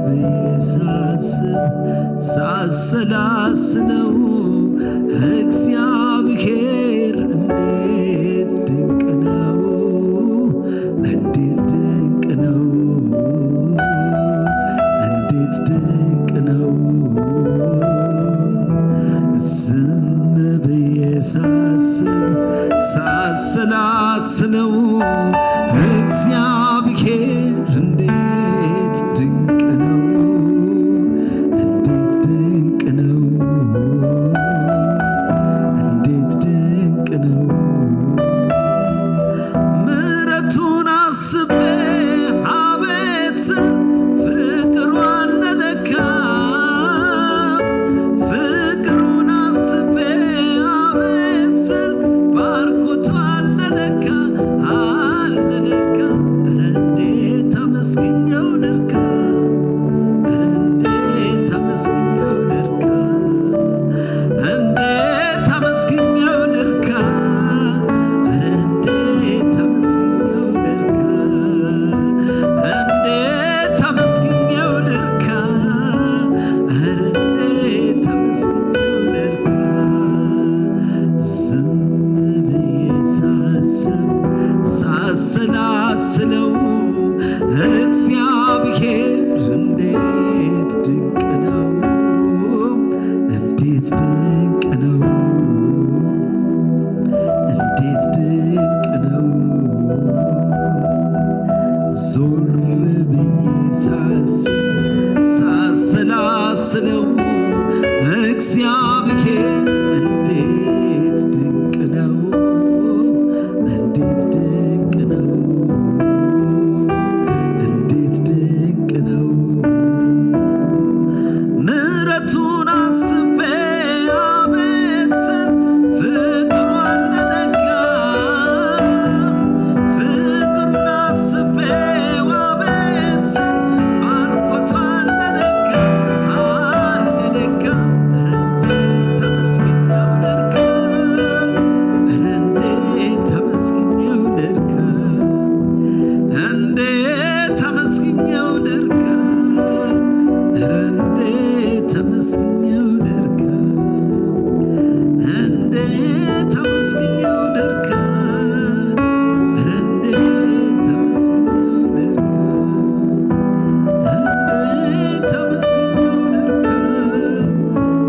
ብዬ ሳስብ ሳሰላስለው፣ እግዚአብሔር እንዴት ድንቅ ነው፣ እንዴት ድንቅ ነው፣ እንዴት ድንቅ ነው። ዝም ብዬ ሳስብ ሳሰላስለው፣ እግዚአብሔር እንዴት ድንቅ ነው፣ እንዴት ድንቅ ነው፣ እንዴት ድንቅ ነው። ምሕረቱን አስቤ አቤት ስል ፍቅሩ አለ ለካ፣ ፍቅሩን አስቤ አቤት ስል ባርኮቱ አለ ለካ፣ አለ ለካ። ኧረ እንዴት አመስግኘው ልርካ፣ ኧረ እንዴት አመስግኘው ልርካ፣ እንዴት አመስግኘው ልርካ፣ ኧረ እንዴት አመስግኘው ልርካ፣ እንዴት አመስግኘው ልርካ፣ ኧረ እንዴት አመስግኘው ልርካ። ዝም ብዬ ሳስብ ሳሰላስለው፣ እግዚአብሔር እንዴት ድንቅ ነው፣ እንዴት ድንቅ ነው፣ እንዴት ድንቅ ነው። ዞር ብዬ ሳስብ ሳሰላስለው፣ እግዚአብሔር እንዴት ድንቅ ነው፣ እንዴት ድንቅ ነው፣ እንዴት ድንቅ ነው። ምሕረቱን አስቤ አቤት ስል ፍቅሩ አለ ለካ፣ ፍቅሩን አስቤ አቤት ስል ባርኮቱ አለ ለካ፣ አለ ለካ። ኧረ እንዴት አመስግኘው ልርካ፣ ኧረ እንዴት አመስግኘው ልርካ፣ እንዴት አመስግኘው ልርካ፣ ኧረ እንዴት አመስግኘው ልርካ፣ እንዴት አመስግኘው ልርካ፣ ኧረ እንዴት አመስግኘው ልርካ፣ እንዴት አመስግኘው ልርካ፣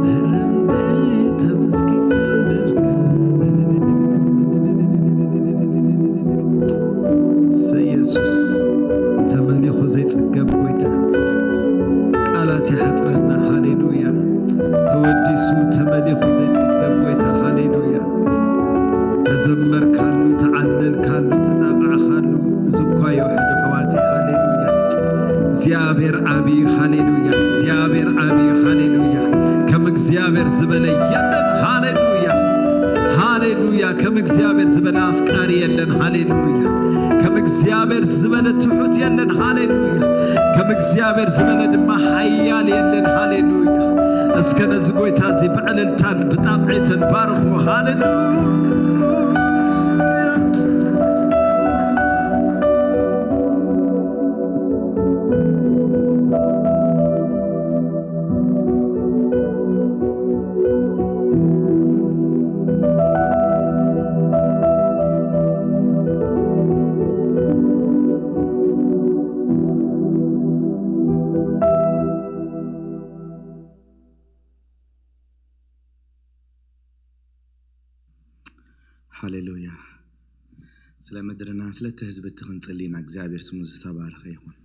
ኧረ እንዴት አመስግኘው ልርካ። እሰይ ኢየሱስ፣ ተመሊኹ ዘይጽገብ ጎይታ፣ ቃላት ይሓጽረና። ሃሌሉያ። ተወዲሱ ተመሊኹ ዘይጽገብ ጎይታ። ሃሌሉያ። ተዘመርካሉ፣ ተዓለልካሉ፣ ተጣቃዕኻሉ፣ እዚ እኳ እዩ ሕዱ ኣሕዋተይ። ሃሌሉያ። እግዚኣብሔር ዓብዩ። ሃሌሉያ። እግዚኣብሔር ዓብዩ። ሃሌሉያ። ከም እግዚኣብሔር ዝበለ የለን። ሃሌሉያ። ሃሌሉያ። ከም እግዚኣብሔር ዝበለ ኣፍቃሪ የለን። ሃሌሉያ። ከም እግዚኣብሔር ዝበለ ትሑት የለን። ሃሌሉያ። ከም እግዚኣብሔር ዝበለ ድማ ሓያል የለን። ሃሌሉያ። እስከ ነዚ ጎይታ እዚ ብዕልልታን ብጣቕዒትን ባርኹ። ሃሌሉያ። ሃሌሉያ። ስለ ምድርና ስለቲ ህዝቢ እቲ ክንጽሊ ኢና። እግዚኣብሔር ስሙ ዝተባረኸ ይኹን።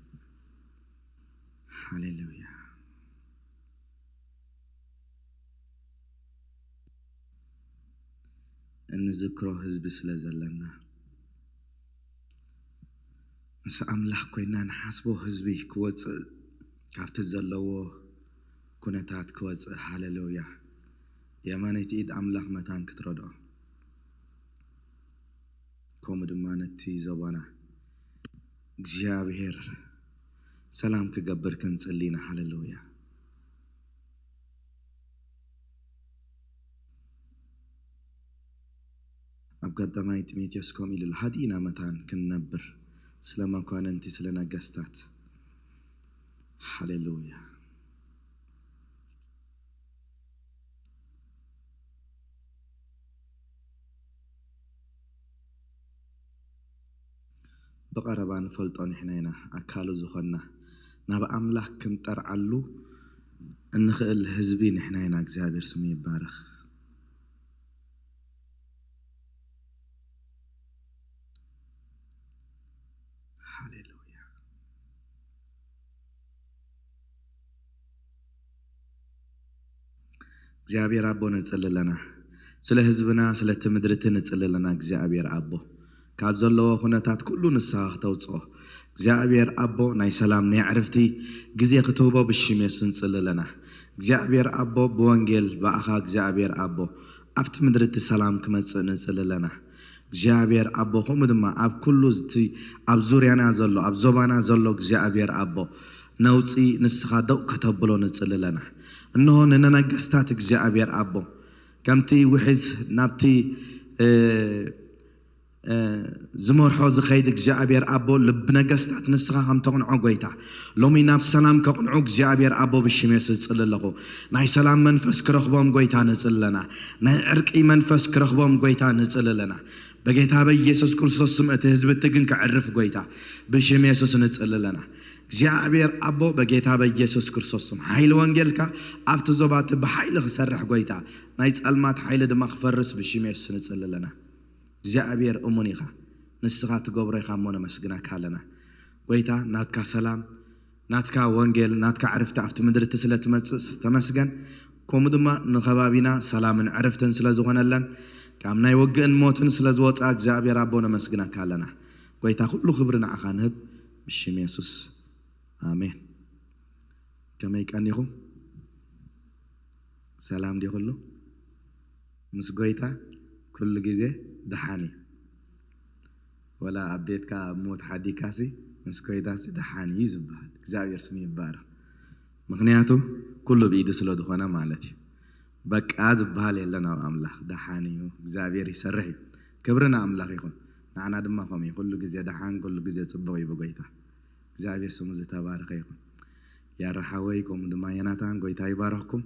ሃሌሉያ። እንዝክሮ ህዝቢ ስለ ዘለና፣ ምስ ኣምላኽ ኮይና ንሓስቦ ህዝቢ ክወጽእ፣ ካብቲ ዘለዎ ኩነታት ክወጽእ። ሃሌሉያ። የማነይቲ ኢድ ኣምላኽ መታን ክትረድኦ፣ ከምኡ ድማ ነቲ ዞባና እግዚኣብሔር ሰላም ክገብር ክንጽሊ ኢና። ሃሌሉያ። ኣብ ቀዳማይ ጢሞቴዎስ ከምኡ ኢሉ ኣሎ፣ ሃዲእና መታን ክንነብር፣ ስለ መኳንንቲ፣ ስለ ነገስታት፣ ሃሌሉያ። ብቐረባ ንፈልጦ ንሕና ኢና፣ ኣካሉ ዝኾንና፣ ናብ ኣምላኽ ክንጠርዓሉ እንኽእል ህዝቢ ንሕና ኢና። እግዚኣብሔር ስሙ ይባረኽ። ሃሌሉያ። እግዚኣብሔር ኣቦ ነጽሊ ኣለና። ስለ ህዝብና፣ ስለቲ ምድሪ እቲ ንጽሊ ኣለና። እግዚኣብሔር ኣቦ፣ ካብ ዘለዎ ኩነታት ኩሉ ንስኻ ክተውጽኦ፣ እግዚኣብሔር ኣቦ፣ ናይ ሰላም ናይ ዕርፍቲ ግዜ ክትህቦ ብሽም የሱስ ንጽሊ ኣለና። እግዚኣብሔር ኣቦ፣ ብወንጌል ብኣኻ እግዚኣብሔር ኣቦ፣ ኣብቲ ምድሪ እቲ ሰላም ክመጽእ ንጽሊ ኣለና። እግዚኣብሔር ኣቦ፣ ከምኡ ድማ ኣብ ኩሉ እቲ ኣብ ዙርያና ዘሎ፣ ኣብ ዞባና ዘሎ እግዚኣብሔር ኣቦ፣ ነውጺ ንስኻ ደው ከተብሎ ንጽሊ ኣለና። እንሆ ንነገስታት እግዚኣብሔር ኣቦ፣ ከምቲ ውሒዝ ናብቲ፣ እ፣ እ፣ ዝመርሖ ዝኸይድ እግዚኣብሔር ኣቦ፣ ልቢ ነገስታት ንስኻ ከም ተቕንዖ ጎይታ፣ ሎሚ ናብ ሰላም ከቕንዑ እግዚኣብሔር ኣቦ ብሽም የሱስ እጽሊ ኣለኹ። ናይ ሰላም መንፈስ ክረኽቦም ጎይታ ንጽሊ ኣለና። ናይ ዕርቂ መንፈስ ክረኽቦም ጎይታ ንጽሊ ኣለና። በጌታ በኢየሱስ ክርስቶስ ስም እቲ ህዝቢ እቲ ግን ከዕርፍ ጎይታ ብሽም የሱስ ንጽሊ ኣለና። እግዚኣብሔር ኣቦ፣ በጌታ በኢየሱስ ክርስቶስ ስም ሓይሊ ወንጌልካ ኣብቲ ዞባ እቲ ብሓይሊ ክሰርሕ ጎይታ፣ ናይ ጸልማት ሓይሊ ድማ ክፈርስ ብሽም የሱስ ንጽሊ ኣለና። እግዚኣብሔር እሙን ኢኻ። ንስኻ ትገብሮ ኢኻ እሞ ነመስግነካ ኣለና። ጎይታ፣ ናትካ ሰላም፣ ናትካ ወንጌል፣ ናትካ ዕርፍቲ ኣብቲ ምድሪ እቲ ስለ ትመጽእ ተመስገን። ከምኡ ድማ ንኸባቢና ሰላምን ዕርፍትን ስለ ዝኾነለን፣ ካብ ናይ ውግእን ሞትን ስለ ዝወጻ እግዚኣብሔር ኣቦ ነመስግነካ ኣለና። ጎይታ፣ ኩሉ ክብሪ ንዓኻ ንህብ፣ ብሽም የሱስ፣ ኣሜን። ከመይ ቀኒኹም? ሰላም ድዩ ኩሉ? ምስ ጎይታ ኩሉ ግዜ ደሓን እዩ። ወላ ኣብ ቤትካ ኣብ ሞት ሓዲካሲ፣ ምስ ጎይታሲ ደሓን እዩ ዝበሃል። እግዚኣብሔር ስሙ ይባረኽ። ምኽንያቱ ኩሉ ብኢዱ ስለ ዝኾነ ማለት እዩ። በቃ ዝበሃል የለን ኣብ ኣምላኽ። ደሓን እዩ፣ እግዚኣብሔር ይሰርሕ እዩ። ክብሪ ንኣምላኽ ይኹን። ንዓና ድማ ከምኡ እዩ። ኩሉ ግዜ ደሓን፣ ኩሉ ግዜ ጽቡቕ እዩ ብጎይታ። እግዚኣብሔር ስሙ ዝተባረኸ ይኹን። ያረ ሓወይ፣ ከምኡ ድማ ዮናታን፣ ጎይታ ይባረኽኩም።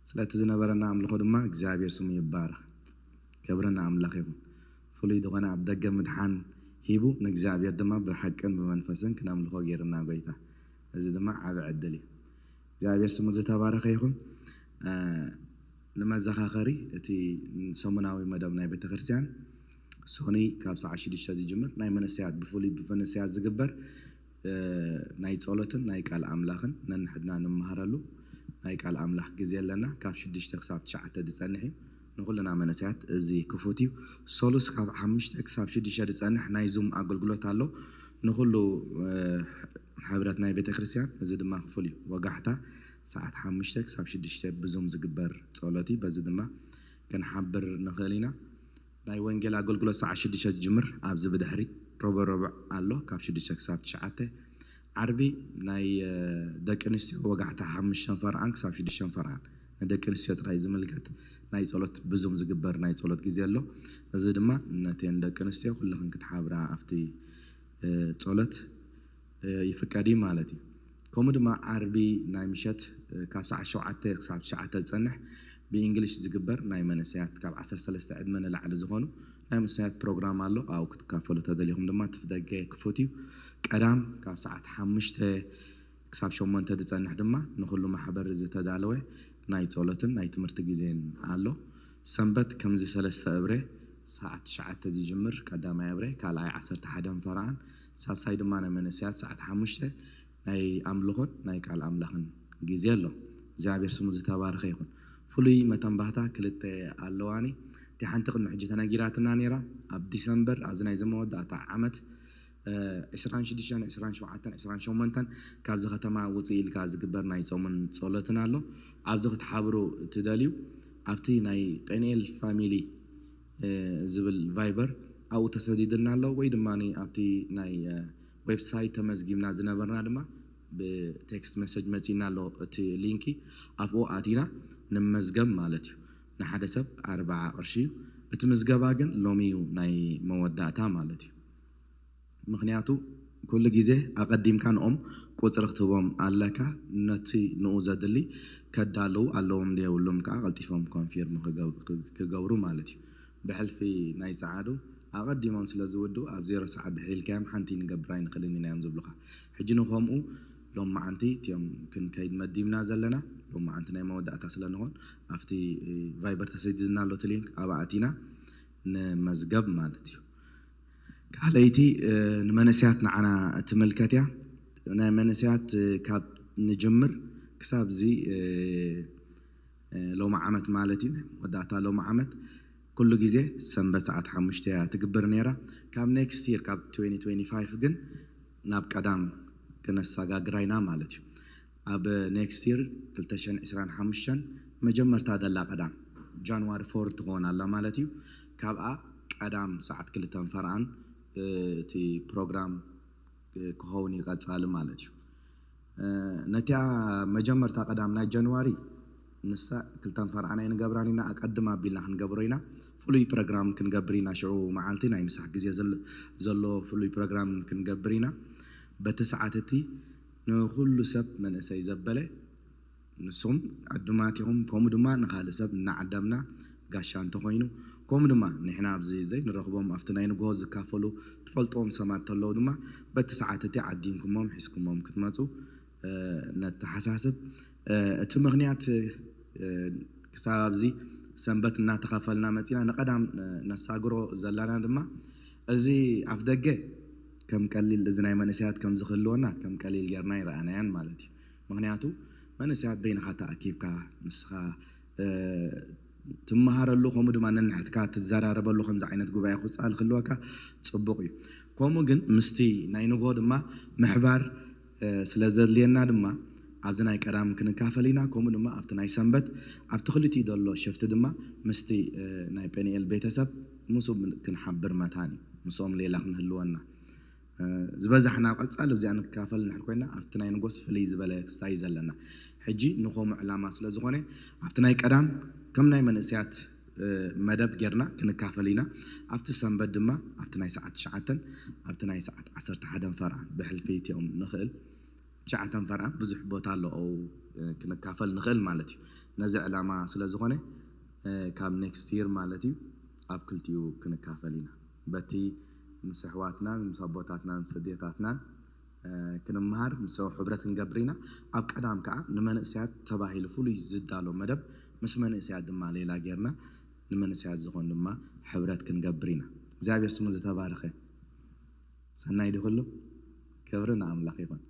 ስለቲ ዝነበረና ኣምልኾ ድማ እግዚኣብሔር ስሙ ይባረኽ። ክብሪ ንኣምላኽ ይኹን። ፍሉይ ዝኾነ ኣብ ደገ ምድሓን ሂቡ፣ ንእግዚኣብሔር ድማ ብሓቅን ብመንፈስን ክነምልኾ ገይርና ጎይታ። እዚ ድማ ዓቢ ዕድል እዩ። እግዚኣብሔር ስሙ ዝተባረኸ ይኹን። እ፣ ንመዘኻኸሪ፣ እቲ ሰሙናዊ መደብ ናይ ቤተክርስትያን ሶኒ ካብ ሰዓት ሽዱሽተ ዝጅምር ናይ መንእሰያት፣ ብፍሉይ ብመንእሰያት ዝግበር፣ እ፣ ናይ ጸሎትን ናይ ቃል ኣምላኽን ነንሕድና ንመሃረሉ ናይ ቃል ኣምላኽ ግዜ ኣለና። ካብ ሽዱሽተ ክሳብ ትሽዓተ ዝጸንሕ እዩ። ንኹልና መንእሰያት እዚ ክፉት እዩ። ሰሉስ ካብ ሓሙሽተ ክሳብ ሽዱሽተ ዝጸንሕ ናይ ዙም ኣገልግሎት ኣሎ። ንኹሉ፣ እ፣ ሕብረት ናይ ቤተክርስትያን እዚ ድማ ክፉል እዩ። ወጋሕታ ሰዓት ሓሙሽተ ክሳብ ሽዱሽተ ብዙም ዝግበር ጸሎት እዩ። በዚ ድማ ክንሓብር ንኽእል ኢና። ናይ ወንጌል ኣገልግሎት ሰዓት ሽዱሽተ ዝጅምር ኣብዚ ብድሕሪት ሮቦ ረቡዕ ኣሎ፣ ካብ ሽዱሽተ ክሳብ ትሽዓተ። ዓርቢ ናይ፣ እ፣ ደቂ ኣንስትዮ ወጋሕታ ሓሙሽተ ፈርቓን ክሳብ ሽዱሽተ ፈርቓን፣ ንደቂ ኣንስትዮ ጥራይ ዝምልከት ናይ ጸሎት ብዙም ዝግበር ናይ ጸሎት ግዜ ኣሎ። እዚ ድማ ነተን ደቂ ኣንስትዮ ኩልኽን ክትሓብራ ኣብቲ፣ እ፣ ጸሎት፣ እ፣ ይፍቀድ እዩ ማለት እዩ። ከምኡ ድማ ዓርቢ ናይ ምሸት፣ እ፣ ካብ ሰዓት ሸውዓተ ክሳብ ትሽዓተ ዝጸንሕ ብእንግሊሽ ዝግበር ናይ መንእሰያት ካብ ዓሰርተ ሰለስተ ዕድመ ንላዕሊ ዝኾኑ ናይ መንእሰያት ፕሮግራም ኣሎ። ኣብኡ ክትካፈሉ ተደሊኹም ድማ እቲ ደገ ክፉት እዩ። ቀዳም ካብ ሰዓት ሓሙሽተ ክሳብ ሸሞንተ ዝጸንሕ ድማ ንኹሉ ማሕበር ዝተዳለወ ናይ ጸሎትን ናይ ትምህርቲ ግዜን ኣሎ። ሰንበት ከምዚ ሰለስተ እብረ ሰዓት ትሽዓተ ዝጅምር ቀዳማይ እብረ፣ ካልኣይ ዓሰርተ ሓደ ፈርቓን፣ ሳልሳይ ድማ ናይ መንእሰያት ሰዓት ሓሙሽተ ናይ ኣምልኾን ናይ ቃል ኣምላኽን ግዜ ኣሎ። እግዚኣብሔር ስሙ ዝተባረኸ ይኹን። ፍሉይ መተንባህታ ክልተ ኣለዋኒ። እቲ ሓንቲ ቅድሚ ሕጂ ተነጊራትና ነይራ። ኣብ ዲሰምበር፣ ኣብዚ ናይዚ መወዳእታ ዓመት፣ እ፣ ዕስራን ሽዱሽተን፣ ዕስራን ሸውዓተን፣ ዕስራን ሸሞንተን ካብዚ ከተማ ውፅእ ኢልካ ዝግበር ናይ ጾምን ጸሎትን ኣሎ። ኣብዚ ክትሓብሩ ትደልዩ፣ ኣብቲ ናይ ጴንኤል ፋሚሊ፣ እ፣ ዝብል ቫይበር ኣብኡ ተሰዲድልና ኣሎ፣ ወይ ድማ ኣብቲ ናይ፣ እ፣ ዌብሳይት ተመዝጊብና ዝነበርና ድማ ብቴክስት መሰጅ መጺና ኣሎ። እቲ ሊንኪ ኣብኡ ኣቲና ንመዝገብ ማለት እዩ። ንሓደ ሰብ ኣርብዓ ቅርሺ እዩ። እቲ ምዝገባ ግን ሎሚ እዩ ናይ መወዳእታ ማለት እዩ። ምኽንያቱ ኩሉ ግዜ ኣቐዲምካ ንኦም ቁፅሪ ክትህቦም ኣለካ። ነቲ ንኡ ዘድሊ ከዳልዉ ኣለዎም ዶ የብሎም ከዓ ቀልጢፎም ኮንፊርም ክገብ- ክገብሩ ማለት እዩ። ብሕልፊ ናይ ፀዓዱ ኣቐዲሞም ስለ ዝውድኡ ኣብ ዜሮ ሰዓት ድሕሪ ኢልካዮም ሓንቲ ንገብር ኣይንኽእልን ኢና እዮም ዝብሉኻ። ሕጂ ንከምኡ ሎም መዓንቲ እቲኦም ክንከይድ መዲብና ዘለና ሎም መዓንቲ ናይ መወዳእታ ስለ ንኾን ኣብቲ ቫይበር ተሰዲድና ኣሎ እቲ ሊንክ ኣብኣ ኣቲና ንመዝገብ ማለት እዩ። ካልኣይቲ ንመንእሰያት ንዓና እትምልከት እያ። ናይ መንእሰያት ካብ ንጅምር ክሳብ እዚ ሎሚ ዓመት ማለት እዩ ናይ መወዳእታ ሎሚ ዓመት ኩሉ ግዜ ሰንበት ሰዓት ሓሙሽተ እያ ትግበር ነይራ። ካብ ኔክስት ይር ካብ ትዌንቲ ትዌንቲ ፋይቭ ግን ናብ ቀዳም ክነሰጋግራ ኢና ማለት እዩ። ኣብ ኔክስት ይር ክልተ ሽሕን ዕስራን ሓሙሽተን መጀመርታ ዘላ ቀዳም ጃንዋሪ ፎር ትኸውን ኣላ ማለት እዩ። ካብኣ ቀዳም ሰዓት ክልተን ፈርዓን እቲ ፕሮግራም ክኸውን ይቐጻሊ ማለት እዩ። ነቲኣ መጀመርታ ቀዳም ናይ ጃንዋሪ ንሳ ክልተን ፈርዓን ኣይንገብራን ኢና፣ ኣቀድም ኣቢልና ክንገብሮ ኢና። ፍሉይ ፕሮግራም ክንገብር ኢና። ሽዑ መዓልቲ ናይ ምሳሕ ግዜ ዘሎ ፍሉይ ፕሮግራም ክንገብር ኢና። በቲ ሰዓት እቲ ንኹሉ ሰብ መንእሰይ ዘበለ ንስኹም ዕዱማት ኢኹም፣ ከምኡ ድማ ንኻልእ ሰብ እናዓደምና ጋሻ እንተኾይኑ፣ ከምኡ ድማ ንሕና ኣብዚ ዘይንረኽቦም ኣብቲ ናይ ንግሆ ዝካፈሉ ትፈልጥዎም ሰማት ተለዉ ድማ በቲ ሰዓት እቲ ዓዲምኩሞም ሒዝኩሞም ክትመፁ ነተሓሳስብ። እቲ ምኽንያት ክሳብ ኣብዚ ሰንበት እናተኸፈልና መፂና ንቐዳም ነሳግሮ ዘለና ድማ እዚ ኣፍ ደገ ከም ቀሊል እዚ ናይ መንእሰያት ከም ዝክህልወና ከም ቀሊል ጌርና ይረኣናያን ማለት እዩ። ምክንያቱ መንእሰያት በይንኻ ተኣኪብካ ንስኻ ትመሃረሉ ከምኡ ድማ ነንሕትካ ትዘራረበሉ ከምዚ ዓይነት ጉባኤ ክውፅኣል ክህልወካ ፅቡቕ እዩ። ከምኡ ግን ምስቲ ናይ ንግሆ ድማ ምሕባር ስለ ዘድልየና ድማ ኣብዚ ናይ ቀዳም ክንካፈል ኢና። ከምኡ ድማ ኣብቲ ናይ ሰንበት ኣብቲ ክልቲኡ ዘሎ ሽፍቲ ድማ ምስቲ ናይ ጴኒኤል ቤተሰብ ምስኡ ክንሓብር መታን እዩ። ምስኦም ሌላ ክንህልወና ዝበዛሕና ቀፃል ኣብዚኣ ንካፈል ንድሕር ኮይና ኣብቲ ናይ ንጎስ ፍልይ ዝበለ ክስታይ ዘለና ሕጂ ንኸምኡ ዕላማ ስለ ዝኾነ ኣብቲ ናይ ቀዳም ከም ናይ መንእሰያት መደብ ጌርና ክንካፈል ኢና። ኣብቲ ሰንበት ድማ ኣብቲ ናይ ሰዓት ትሽዓተን ኣብቲ ናይ ሰዓት ዓሰርተ ሓደን ፈርዓን ብሕልፊ እቲኦም ንኽእል ትሽዓተን ፈርዓን ብዙሕ ቦታ ኣሎ ኣብኡ ክንካፈል ንኽእል ማለት እዩ። ነዚ ዕላማ ስለ ዝኾነ ካብ ኔክስት ይር ማለት እዩ ኣብ ክልቲኡ ክንካፈል ኢና። በቲ ምስ ኣሕዋትናን ምስ ኣቦታትናን ምስ ኣዴታትናን ክንመሃር ምስ ሕብረት ክንገብር ኢና። ኣብ ቀዳም ከዓ ንመንእሰያት ተባሂሉ ፍሉይ ዝዳሎ መደብ ምስ መንእሰያት ድማ ሌላ ጌርና ንመንእሰያት ዝኾን ድማ ሕብረት ክንገብር ኢና። እግዚኣብሔር ስሙ ዝተባረኸ። ሰናይ ድዩ ኩሉ? ክብሪ ንኣምላኽ ይኹን።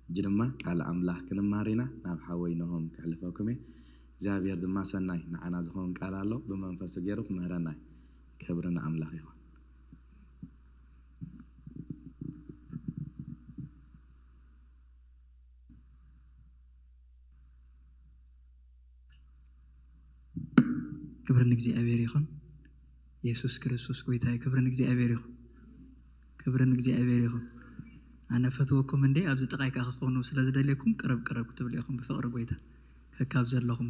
ሕጂ ድማ ቃል ኣምላኽ ክንማር ኢና። ናብ ሓወይ ነሆም ክሕልፈኩም እየ። እግዚኣብሔር ድማ ሰናይ ንዓና ዝኸውን ቃል ኣሎ። ብመንፈሱ ገይሩ ክምህረና እዩ። ክብሪ ንኣምላኽ ይኹን። ክብሪ ንእግዚኣብሔር ይኹን። የሱስ ክርስቶስ ጎይታ እዩ። ክብሪ ንእግዚኣብሔር ይኹን። ክብሪ ንእግዚኣብሔር ይኹን። ኣነ ፈትወኩም እንዴ ኣብዚ ጥቃይ ከኣ ክኾኑ ስለ ዝደልየኩም ቅረብ ቅረብ ክትብሉ ኢኹም ብፍቅሪ ጎይታ ከካብ ዘለኹም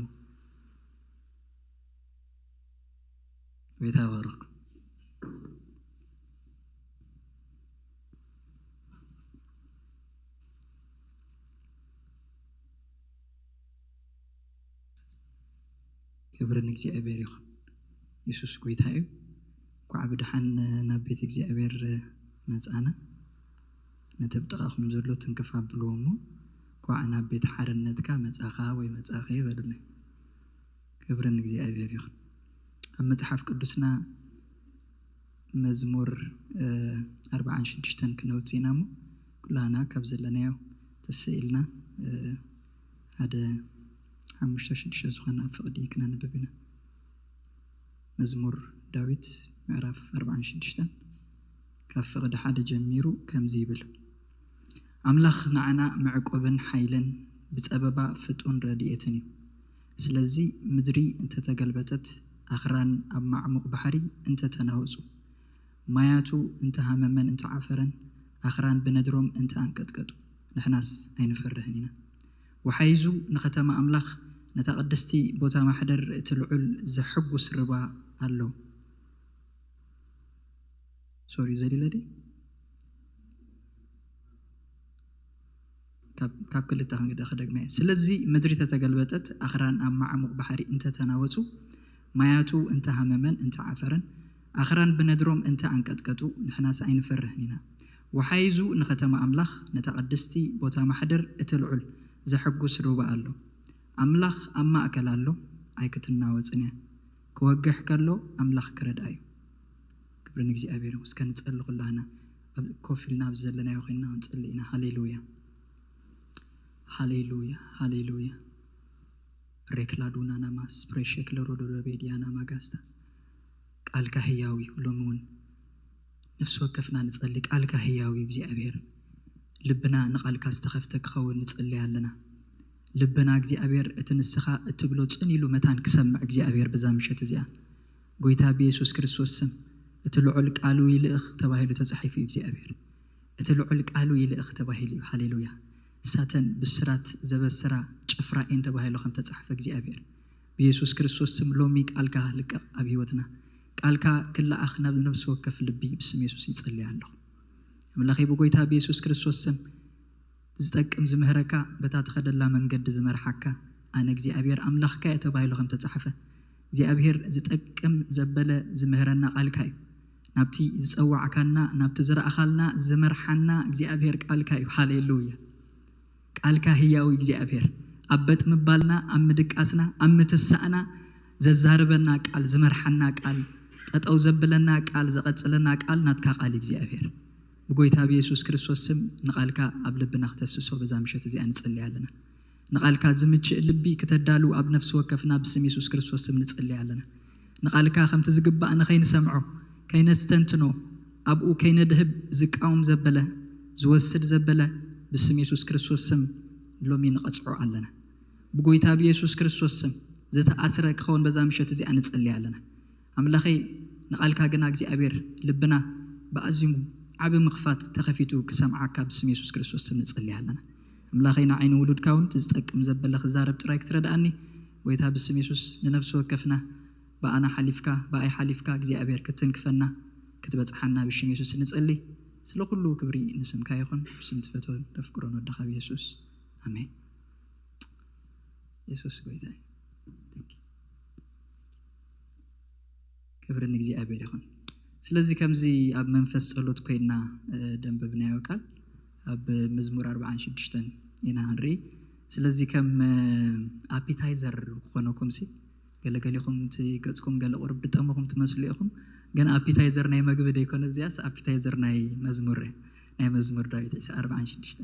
ጎይታ ይባርኽኩም። ክብሪ ንእግዚኣብሔር ይኹን። የሱስ ጎይታ እዩ። እንኳዕ ብደሓን ናብ ቤት እግዚኣብሔር መጻና። ነቲ ኣብ ጥቓኹም ዘሎ ትንክፍ ኣብልዎ እሞ፣ እንኳዕ ናብ ቤት ሓርነትካ መጻኻ ወይ መጻኺ በሉለይ። ክብሪ ንእግዚኣብሔር ይኹን። ኣብ መጽሓፍ ቅዱስና መዝሙር ኣርባዓን ሽዱሽተን ክነውጽእ ኢና እሞ፣ ኩላና ካብ ዘለናዮ ተሰኢልና ሓደ ሓሙሽተ ሽዱሽተ ዝኾነ ኣብ ፍቕዲ ክነንብብ ኢና። መዝሙር ዳዊት ምዕራፍ ኣርባዓን ሽዱሽተን ካብ ፍቕዲ ሓደ ጀሚሩ ከምዚ ይብል፣ ኣምላኽ ንዓና መዕቆብን ሓይልን ብጸበባ ፍጡን ረድኤትን እዩ። ስለዚ ምድሪ እንተተገልበጠት፣ ኣኽራን ኣብ ማዕሙቕ ባሕሪ እንተተናወጹ፣ ማያቱ እንተሃመመን እንተዓፈረን፣ ኣኽራን ብነድሮም እንተኣንቀጥቀጡ፣ ንሕናስ ኣይንፈርህን ኢና። ወሓይዙ ንኸተማ ኣምላኽ፣ ነታ ቅድስቲ ቦታ ማሕደር እቲ ልዑል ዘሐጉስ ርባ ኣሎ። ሶሪ፣ ዘሊለ ድየ? ካብ ክልተ ክንግደ ክደግመ እየ። ስለዚ ምድሪ ተተገልበጠት፣ ኣኽራን ኣብ ማዕሙቕ ባሕሪ እንተተናወጹ፣ ማያቱ እንተሃመመን እንተዓፈረን፣ ኣኽራን ብነድሮም እንተኣንቀጥቀጡ፣ ንሕናስ ኣይንፈርህን ኢና። ወሓይዙ ንኸተማ ኣምላኽ፣ ነታ ቅድስቲ ቦታ ማሕደር እቲ ልዑል፣ ዘሐጉስ ሩባ ኣሎ። ኣምላኽ ኣብ ማእከል ኣሎ፣ ኣይክትናወጽን እያ። ክወግሕ ከሎ ኣምላኽ ክረድኣ እዩ። ክብሪ ንእግዚኣብሔር። እስከ ንጸሊ ኩላህና ኣብ ኮፍ ኢልና ኣብዚ ዘለናዮ ኮይንና ክንጸሊ ኢና። ሃሌሉያ፣ ሃሌሉያ፣ ሃሌሉያ። ሬክላዱና ናማስ ፕሬሸክለ ሮዶዶቤድያና ማጋስታ። ቃልካ ህያው እዩ። ሎሚ እውን ነፍሲ ወከፍና ንጸሊ። ቃልካ ህያው እዩ እግዚኣብሔር። ልብና ንቃልካ ዝተኸፍተ ክኸውን ንጽሊ ኣለና። ልብና እግዚኣብሔር እቲ ንስኻ እትብሎ ጽን ኢሉ መታን ክሰምዕ እግዚኣብሔር በዛ ምሸት እዚኣ ጎይታ ብየሱስ ክርስቶስ ስም እቲ ልዑል ቃሉ ይልእኽ ተባሂሉ ተጻሒፉ እዩ እግዚኣብሔር። እቲ ልዑል ቃሉ ይልእኽ ተባሂሉ እዩ። ሃሌሉያ። ሳተን ብስራት ዘበስራ ጭፍራ እየን ተባሂሉ ከም ተጻሕፈ እግዚኣብሔር ብየሱስ ክርስቶስ ስም ሎሚ ቃልካ ልቀቕ ኣብ ህይወትና። ቃልካ ክለኣኽ ናብ ነብሲ ወከፍ ልቢ ብስም የሱስ ይጸልይ ኣለኹ። ኣምላኸይ ብጎይታ ብየሱስ ክርስቶስ ስም ዝጠቅም ዝምህረካ በታ ትኸደላ መንገዲ ዝመርሓካ ኣነ እግዚኣብሔር ኣምላኽካ እየ ተባሂሉ ከም ተጻሕፈ እግዚኣብሔር ዝጠቅም ዘበለ ዝምህረና ቃልካ እዩ። ናብቲ ዝጸዋዕካና ናብቲ ዝረኣኻልና ዝመርሓና እግዚኣብሔር ቃልካ እዩ። ሃሌሉያ። ቃልካ ህያው እግዚኣብሔር ኣብ በጥ ምባልና ኣብ ምድቃስና ኣብ ምትሳእና ዘዛርበና ቃል ዝመርሓና ቃል ጠጠው ዘብለና ቃል ዘቐጽለና ቃል ናትካ ቃል እግዚኣብሔር ብጎይታ ብየሱስ ክርስቶስ ስም ንቃልካ ኣብ ልብና ክተፍስሶ በዛ ምሸት እዚኣ ንጽልይ ኣለና። ንቃልካ ዝምችእ ልቢ ክተዳሉ ኣብ ነፍሲ ወከፍና ብስም የሱስ ክርስቶስ ስም ንጽልይ ኣለና። ንቃልካ ከምቲ ዝግባእ ንኸይንሰምዖ ከይነስተንትኖ ኣብኡ ከይነድህብ ዝቃወም ዘበለ ዝወስድ ዘበለ ብስም የሱስ ክርስቶስ ስም ሎሚ ንቐጽዖ ኣለና። ብጎይታ ብየሱስ ክርስቶስ ስም ዝተኣስረ ክኸውን በዛ ምሸት እዚኣ ንጸሊ ኣለና። ኣምላኸይ ንቓልካ ግና እግዚኣብሔር ልብና ብኣዝዩ ዓቢ ምኽፋት ተኸፊቱ ክሰምዓካ ብስም የሱስ ክርስቶስ ስም ንጸሊ ኣለና። ኣምላኸይ ንዓይ ንውሉድካ እውን እቲ ዝጠቅም ዘበለ ክዛረብ ጥራይ ክትረድኣኒ ጎይታ ብስም የሱስ ንነፍሲ ወከፍና ብኣና ሓሊፍካ ብኣይ ሓሊፍካ እግዚኣብሔር ክትንክፈና ክትበጽሓና ብሽም የሱስ ንጸሊ። ስለ ኩሉ ክብሪ ንስምካ ይኹን። ብስም ትፈትወን ተፍቅሮን ወድኻ ብየሱስ ኣሜን። የሱስ ጎይታ እዩ። Thank you። ክብሪ ንእግዚኣብሔር ይኹን። ስለዚ ከምዚ ኣብ መንፈስ ጸሎት ኮይና ደንበብናዮ ቃል ኣብ መዝሙር ኣርባዓን ሽዱሽተን ኢና ንርኢ። ስለዚ ከም ኣፒታይዘር ክኾነኩም ሲ ገለገሊኹም እቲ ገጽኩም ገለ ቁርብ ድጠመኹም ትመስሉ ኢኹም። ግን ኣፒታይዘር ናይ መግቢ ደይኮነ እዚኣስ ኣፒታይዘር ናይ መዝሙር ናይ መዝሙር ዳዊት ዕስራ ኣርባዓን ሽዱሽተ።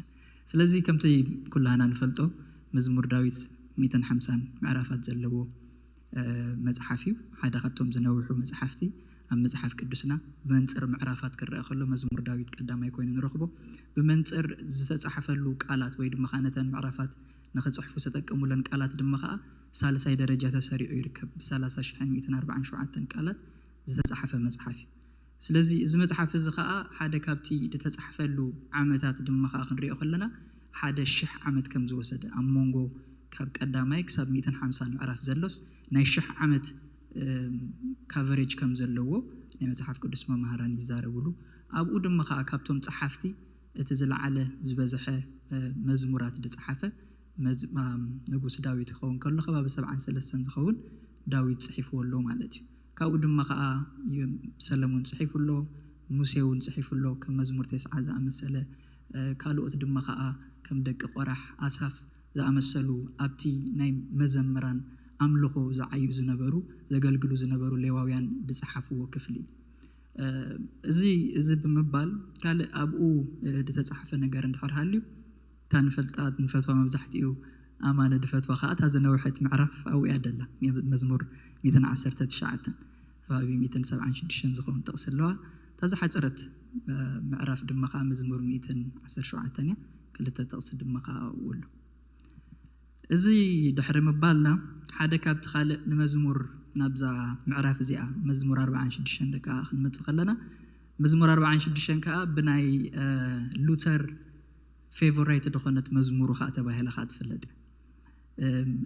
ስለዚ ከምቲ ኩላህና ንፈልጦ መዝሙር ዳዊት ሚእትን ሓምሳን ምዕራፋት ዘለዎ መጽሓፍ እዩ። ሓደ ካብቶም ዝነውሑ መጽሓፍቲ ኣብ መጽሓፍ ቅዱስና ብመንጽር ምዕራፋት ክረአ ከሎ መዝሙር ዳዊት ቀዳማይ ኮይኑ ንረኽቦ። ብመንጽር ዝተጻሕፈሉ ቃላት ወይ ድማ ከዓ ነተን ምዕራፋት ንኽጽሕፉ ዝተጠቀሙለን ቃላት ድማ ከዓ ሳልሳይ ደረጃ ተሰሪዑ ይርከብ። ብ ሰላሳ ሽሕን ሚእትን ኣርባዓን ሸውዓተን ቃላት ዝተጻሕፈ መጽሓፍ እዩ። ስለዚ እዚ መጽሓፍ እዚ ከዓ ሓደ ካብቲ ዝተጻሕፈሉ ዓመታት ድማ ከዓ ክንሪኦ ከለና ሓደ ሽሕ ዓመት ከም ዝወሰደ ኣብ መንጎ ካብ ቀዳማይ ክሳብ ሚእትን ሓምሳን ምዕራፍ ዘሎስ ናይ ሽሕ ዓመት ካቨሬጅ ከም ዘለዎ ናይ መጽሓፍ ቅዱስ መማህራን ይዛረብሉ። ኣብኡ ድማ ከዓ ካብቶም ጸሓፍቲ እቲ ዝለዓለ ዝበዝሐ መዝሙራት ዝጸሓፈ ንጉስ ዳዊት ይኸውን ከሎ ከባቢ ሰብዓን ሰለስተን ዝኸውን ዳዊት ጽሒፍዎ ኣሎ ማለት እዩ። ካብኡ ድማ ከዓ ሰለሞን ጽሒፉ ኣሎ፣ ሙሴ እውን ጽሒፉ ኣሎ። ከም መዝሙር ተስዓ ዝኣመሰለ ካልኦት ድማ ከዓ ከም ደቂ ቆራሕ ኣሳፍ ዝኣመሰሉ ኣብቲ ናይ መዘምራን ኣምልኾ ዝዓዩ ዝነበሩ ዘገልግሉ ዝነበሩ ሌዋውያን ዝጸሓፍዎ ክፍሊ እዩ። እዚ እዚ ብምባል ካልእ ኣብኡ ዝተጻሕፈ ነገር እንድሕር ሃልዩ እታ ንፈልጣ ንፈትዋ መብዛሕትኡ ኣማነ ድፈትዋ ከዓ እታ ዝነውሐት ምዕራፍ ኣብኡ እያ ደላ። መዝሙር ሚእትን ዓሰርተ ትሽዓተን ከባቢ ሚእትን ሰብዓን ሽዱሽተን ዝኸውን ጥቕሲ ኣለዋ። እታ ዝሓፀረት ምዕራፍ ድማ ከዓ መዝሙር ሚእትን ዓሰርተ ሸውዓተን እያ። ክልተ ጥቕሲ ድማ ከዓ ኣብኡ ኣሎ። እዚ ድሕሪ ምባልና ሓደ ካብቲ ካልእ ንመዝሙር ናብዛ ምዕራፍ እዚኣ መዝሙር ኣርባዓን ሽዱሽተን ደቂ ክንመፅእ ከለና መዝሙር ኣርባዓን ሽዱሽተን ከዓ ብናይ ሉተር ፌቨራይት ዝኾነት መዝሙሩ ከዓ ተባሂላ ከዓ ትፍለጥ።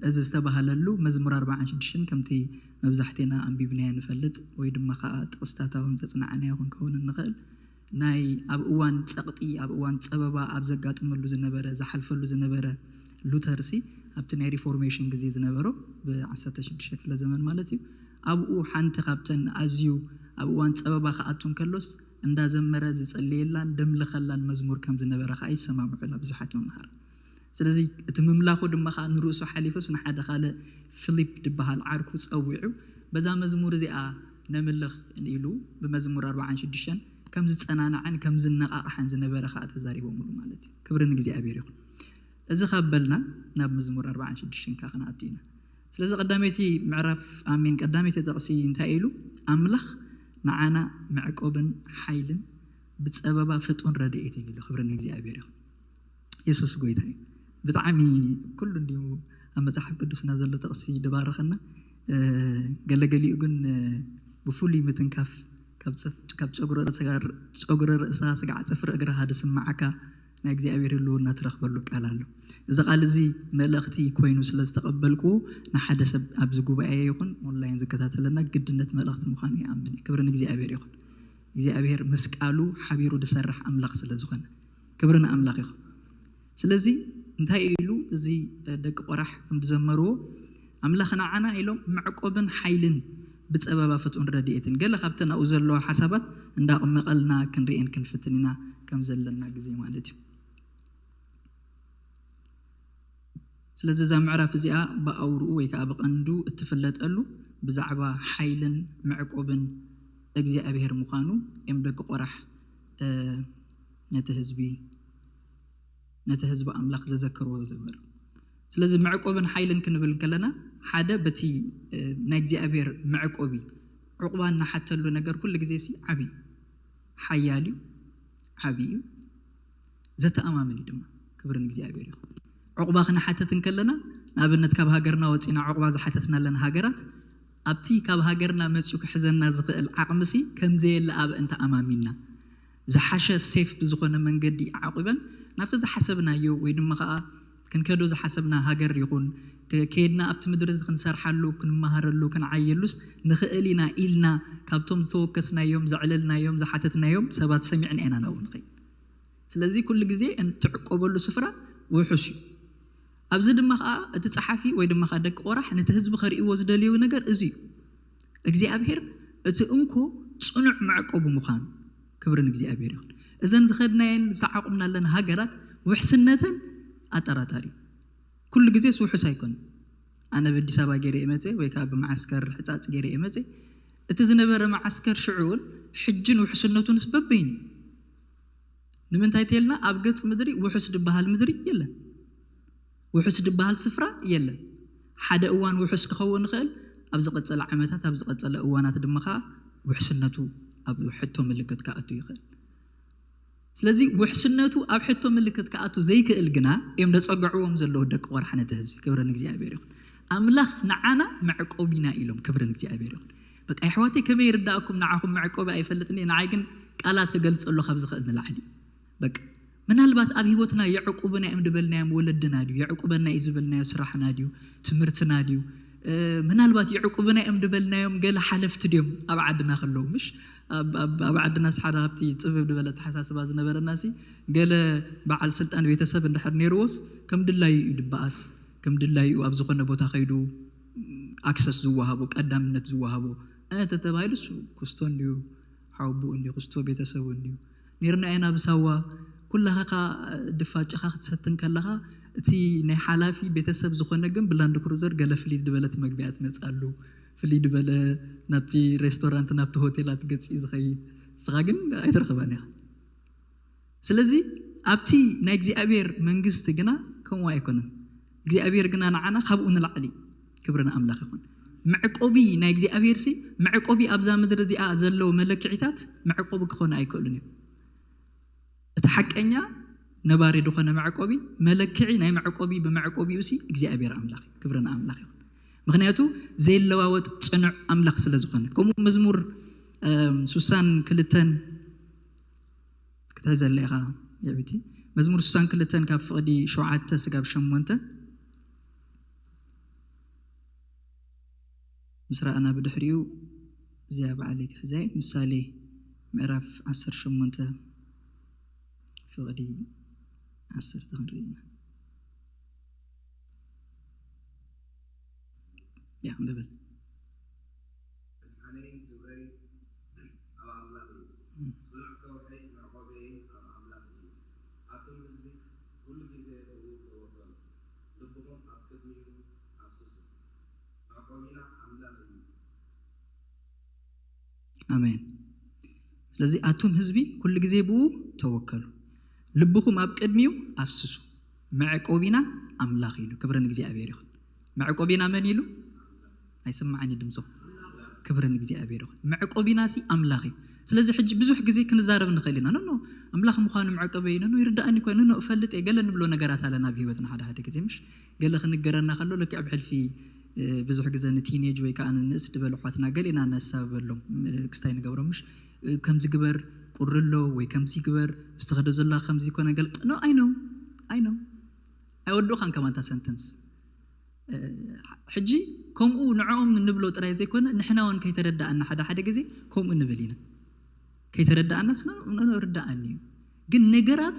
እዚ ዝተባህለሉ መዝሙር ኣርባዓን ሽዱሽተን ከምቲ መብዛሕቴና ኣንቢብናዮ ንፈልጥ ወይ ድማ ከዓ ጥቕስታታውን ዘፅናዕናዮ ክንከውን ንኽእል ናይ ኣብ እዋን ጸቕጢ ኣብ እዋን ጸበባ ኣብ ዘጋጥመሉ ዝነበረ ዝሓልፈሉ ዝነበረ ሉተርሲ ኣብቲ ናይ ሪፎርሜሽን ግዜ ዝነበሮ ብ16 ክፍለ ዘመን ማለት እዩ። ኣብኡ ሓንቲ ካብተን ኣዝዩ ኣብ እዋን ጸበባ ክኣቱ እንከሎስ እንዳዘመረ ዝጸልየላን ደምልኸላን መዝሙር ከም ዝነበረ ከዓ ይሰማምዑላ ብዙሓት መምሃር። ስለዚ እቲ ምምላኹ ድማ ከዓ ንርእሱ ሓሊፉስ ንሓደ ካልእ ፊሊፕ ዝበሃል ዓርኩ ጸዊዑ በዛ መዝሙር እዚኣ ነምልኽ ኢሉ ብመዝሙር ኣርባዓን ሽዱሽተን ከም ዝጸናናዓን ከም ዝነቓቕሓን ዝነበረ ከዓ ተዛሪቦምሉ ማለት እዩ። ክብሪ ንእግዚኣብሔር ይኹን። እዚ ካብ በልና ናብ መዝሙር ኣርባዓን ሽዱሽተን ከዓ ክንኣቱ ኢና። ስለዚ ቀዳመይቲ ምዕራፍ ኣሚን ቀዳመይቲ ጥቕሲ እንታይ ኢሉ? ኣምላኽ ንዓና መዕቆብን ሓይልን ብጸበባ ፍጡን ረድኤትን ኢሉ። ክብሪ ንእግዚኣብሔር ይኹን። የሱስ ጎይታ እዩ። ብጣዕሚ ኩሉ እንዲሁ ኣብ መጽሓፍ ቅዱስና ዘሎ ጥቕሲ ድባርኸና። ገለገሊኡ ግን ብፍሉይ ምትንካፍ ካብ ጸጉሪ ርእስኻ ስጋዕ ጽፍሪ እግርኻ ድስማዓካ ናይ እግዚኣብሔር ህልውና ትረኽበሉ ቃል ኣሎ። እዚ ቃል እዚ መልእኽቲ ኮይኑ ስለ ዝተቐበልኩ ንሓደ ሰብ ኣብዚ ጉባኤ ይኹን ኦንላይን ዝከታተለና ግድነት መልእኽቲ ምዃኑ ይኣምን። ክብሪ ንእግዚኣብሔር ይኹን። እግዚኣብሔር ምስ ቃሉ ሓቢሩ ዝሰርሕ ኣምላኽ ስለ ዝኾነ ክብሪ ንኣምላኽ ይኹን። ስለዚ እንታይ ኢሉ እዚ ደቂ ቆራሕ ከም ዝዘመርዎ ኣምላኽ ንዓና ኢሎም መዕቆብን ሓይልን ብጸበባ ፍትኡን ረድኤትን ገለ ካብተን ኣብኡ ዘለዋ ሓሳባት እንዳቕመቐልና ክንርኤን ክንፍትን ኢና ከም ዘለና ግዜ ማለት እዩ። ስለዚ እዛ ምዕራፍ እዚኣ ብኣውርኡ ወይ ከዓ ብቐንዱ እትፍለጠሉ ብዛዕባ ሓይልን መዕቆብን እግዚኣብሔር ምዃኑ እዮም ደቂ ቆራሕ ነቲ ህዝቢ ነቲ ህዝቢ ኣምላኽ ዘዘክርዎ ዝነበሩ። ስለዚ መዕቆብን ሓይልን ክንብል ከለና ሓደ በቲ ናይ እግዚኣብሔር መዕቆቢ ዕቑባ እናሓተሉ ነገር ኩሉ ግዜ ሲ ዓብዩ ሓያል እዩ ዓብዩ እዩ ዘተኣማምን እዩ ድማ ክብርን እግዚኣብሔር ይኹን። ዕቑባ ክንሓተት እንከለና ንኣብነት ካብ ሃገርና ወፂና ዕቑባ ዝሓተትናለን ሃገራት ኣብቲ ካብ ሃገርና መፅኡ ክሕዘና ዝኽእል ዓቕምሲ ከምዘየለ ኣብ እንተ ኣማሚንና ዝሓሸ ሴፍ ብዝኾነ መንገዲ ዓቑበን ናብቲ ዝሓሰብናዮ ወይ ድማ ከዓ ክንከዶ ዝሓሰብና ሃገር ይኹን ከይድና ኣብቲ ምድሪ ክንሰርሓሉ ክንመሃረሉ ክንዓየሉስ ንኽእል ኢና ኢልና ካብቶም ዝተወከስናዮም ዘዕለልናዮም ዝሓተትናዮም ሰባት ሰሚዕና ኢና ናብኡ ንኸይድ። ስለዚ ኩሉ ግዜ እንትዕቆበሉ ስፍራ ውሑስ እዩ። ኣብዚ ድማ ከዓ እቲ ፀሓፊ ወይ ድማ ከዓ ደቂ ቆራሕ ነቲ ህዝቢ ከርእይዎ ዝደልዩ ነገር እዚ እዩ። እግዚኣብሔር እቲ እንኮ ፅኑዕ መዕቆቡ ምዃኑ ክብሪ ንእግዚኣብሔር ይኹን። እዘን ዝኸድናየን ዝዓቑምናለን ሃገራት ውሕስነተን ኣጠራጣሪ ኩሉ ግዜስ ውሑስ ኣይኮን። ኣነ ብኣዲስ ኣበባ ገይረ እመፀ ወይ ከዓ ብመዓስከር ሕፃፅ ገይረ እመፀ እቲ ዝነበረ መዓስከር ሽዑ እውን ሕጅን ውሕስነቱንስ በበይኑ ንምንታይ ተልና ኣብ ገፅ ምድሪ ውሑስ ዝበሃል ምድሪ የለን። ውሑስ ዝበሃል ስፍራ የለን። ሓደ እዋን ውሑስ ክኸውን ይኽእል፣ ኣብ ዝቐጸለ ዓመታት፣ ኣብ ዝቐጸለ እዋናት ድማ ከዓ ውሕስነቱ ኣብ ሕቶ ምልክት ክኣቱ ይኽእል። ስለዚ ውሕስነቱ ኣብ ሕቶ ምልክት ክኣቱ ዘይክእል ግና እዮም ደጸግዕዎም ዘለዉ ደቂ ቆርሓ ነቲ ህዝቢ። ክብሪ ንእግዚኣብሔር ይኹን። ኣምላኽ ንዓና መዕቆቢና ኢሎም። ክብሪ ንእግዚኣብሔር ይኹን። በቃ የሕዋተይ ከመይ ይርዳእኩም ንዓኹም መዕቆቢ ኣይፈልጥን እየ ንዓይ ግን ቃላት ክገልጸሉ ካብ ዝኽእል ንላዕሊ እዩ። በቃ ምናልባት ኣብ ህይወትና የዕቁብና እዮም ዝበልናዮም ወለድና ድዩ የዕቁበና እዩ ዝበልናዮ ስራሕና ድዩ ትምህርትና ድዩ ምናልባት የዕቁብና እዮም ዝበልናዮም ገለ ሓለፍቲ ድዮም ኣብ ዓድና ከለዉ ምሽ ኣብ ዓድና ሓደ ካብቲ ፅብብ ዝበለ ተሓሳስባ ዝነበረና ሲ ገለ በዓል ስልጣን ቤተሰብ እንድሕር ነይርዎስ ከም ድላዩ እዩ ድበኣስ ከም ድላዩ ኣብ ዝኾነ ቦታ ከይዱ ኣክሰስ ዝወሃቦ ቀዳምነት ዝወሃቦ ተተባሂሉ ኩስቶ እንዲዩ ሓወቦኡ እንዲዩ ክስቶ ቤተሰቡ እንዲዩ ነርና ኢና ብሳዋ ኩላኻ ድፋጭኻ ክትሰትን ከለኻ እቲ ናይ ሓላፊ ቤተሰብ ዝኾነ ግን ብላንድ ክሩዘር ገለ ፍልይ ዝበለት መግቢያ ትመፅኣሉ ፍልይ ዝበለ ናብቲ ሬስቶራንት ናብቲ ሆቴላት ገፂ ዝኸይድ ንስኻ ግን ኣይትረኽባን ኢኻ ስለዚ ኣብቲ ናይ እግዚኣብሔር መንግስቲ ግና ከምኡ ኣይኮነን እግዚኣብሔር ግና ንዓና ካብኡ ንላዕሊ ክብሪ ንኣምላኽ ይኹን መዕቆቢ ናይ እግዚኣብሔር ሲ መዕቆቢ ኣብዛ ምድሪ እዚኣ ዘለዉ መለክዒታት መዕቆቢ ክኾኑ ኣይክእሉን እዮም እቲ ሓቀኛ ነባሪ ዝኾነ መዕቆቢ መለክዒ ናይ መዕቆቢ ብመዕቆቢኡ ሲ እግዚኣብሔር ኣምላኽ ክብሪ ንኣምላኽ ይኹን ምክንያቱ ዘይለዋወጥ ፅኑዕ ኣምላኽ ስለ ዝኾነ ከምኡ መዝሙር ሱሳን ክልተን ክትሕዘለ ኢኻ የዕብቲ መዝሙር ሱሳን ክልተን ካብ ፍቕዲ ሸውዓተ ስጋብ ሸሞንተ ምስ ረኣና ብድሕሪኡ እዚኣ በዓለይ ክሕዛ ምሳሌ ምዕራፍ ዓሰርተ ሸሞንተ ፍቕዲ ዓሰርተ ክንርኢ ኢና። ያ፣ ንበል። ምድሓነይን ክብረይን ኣብ ኣምላኽ እዩ። ጽኑዕ ከውሒይ መዕቆበይን ኣብ ኣምላኽ እዩ። ኣቱም ህዝቢ፣ ኩሉ ግዜ ብኡ ተወከሉ፣ ልብኹም ኣብ ቅድሚኡ ኣፍስሱ። መዕቆቢና ኣምላኽ እዩ። ኣሜን። ስለዚ ኣቱም ህዝቢ፣ ኩሉ ግዜ ብኡ ተወከሉ፣ ልብኹም ኣብ ቅድሚኡ ኣፍስሱ። መዕቆቢና ኣምላኽ ኢሉ። ክብሪ ንእግዚኣብሔር ይኹን። መዕቆቢና መን ኢሉ? ኣይሰማዕን እዩ ድምፅኹም። ክብሪ ንእግዚኣብሔር ይኹን። መዕቆቢና ሲ ኣምላኽ እዩ። ስለዚ ሕጂ ብዙሕ ግዜ ክንዛረብ ንኽእል ኢና። ኖ፣ ኖ፣ ኣምላኽ ምዃኑ መዕቆበይ፣ ኖ፣ ኖ፣ ይርዳእኒ እኮ፣ ኖ፣ ኖ፣ እፈልጥ እየ፣ ገለ ንብሎ ነገራት ኣለና ኣብ ህይወትና ሓደ ሓደ ግዜ፣ ምሽ? ገለ ክንገረና ከሎ ልክዕ ብሕልፊ፣ እ፣ ብዙሕ ግዜ ንቲኔጅ ወይ ከዓ ንንእስ ዝበሉ ኣሕዋትና ገለ ኢና ነሳብበሎም፣ ም-፣ ክስታይ ንገብሮም፣ ምሽ? እ፣ ከምዚ ግበር፣ ቁሪ ኣሎ፣ ወይ ከምዚ ግበር፣ ዝተኸዶ ዘላ ከምዚ ኮነ፣ ገለ፣ ኖ፣ ኣይ ኖ፣ ኣይ ኖ። ኣይወድኡኻን ከማን እታ ሰንተንስ። እ፣ ሕጂ ከምኡ ንዕኦም እንብሎ ጥራይ ዘይኮነ፣ ንሕና እውን ከይተረዳኣና ሓደ ሓደ ግዜ ከምኡ ንብል ኢና። ከይተረዳኣናስ ኖ፣ ኖ፣ ኖ፣ ርዳኣኒ እዩ። ግን ነገራት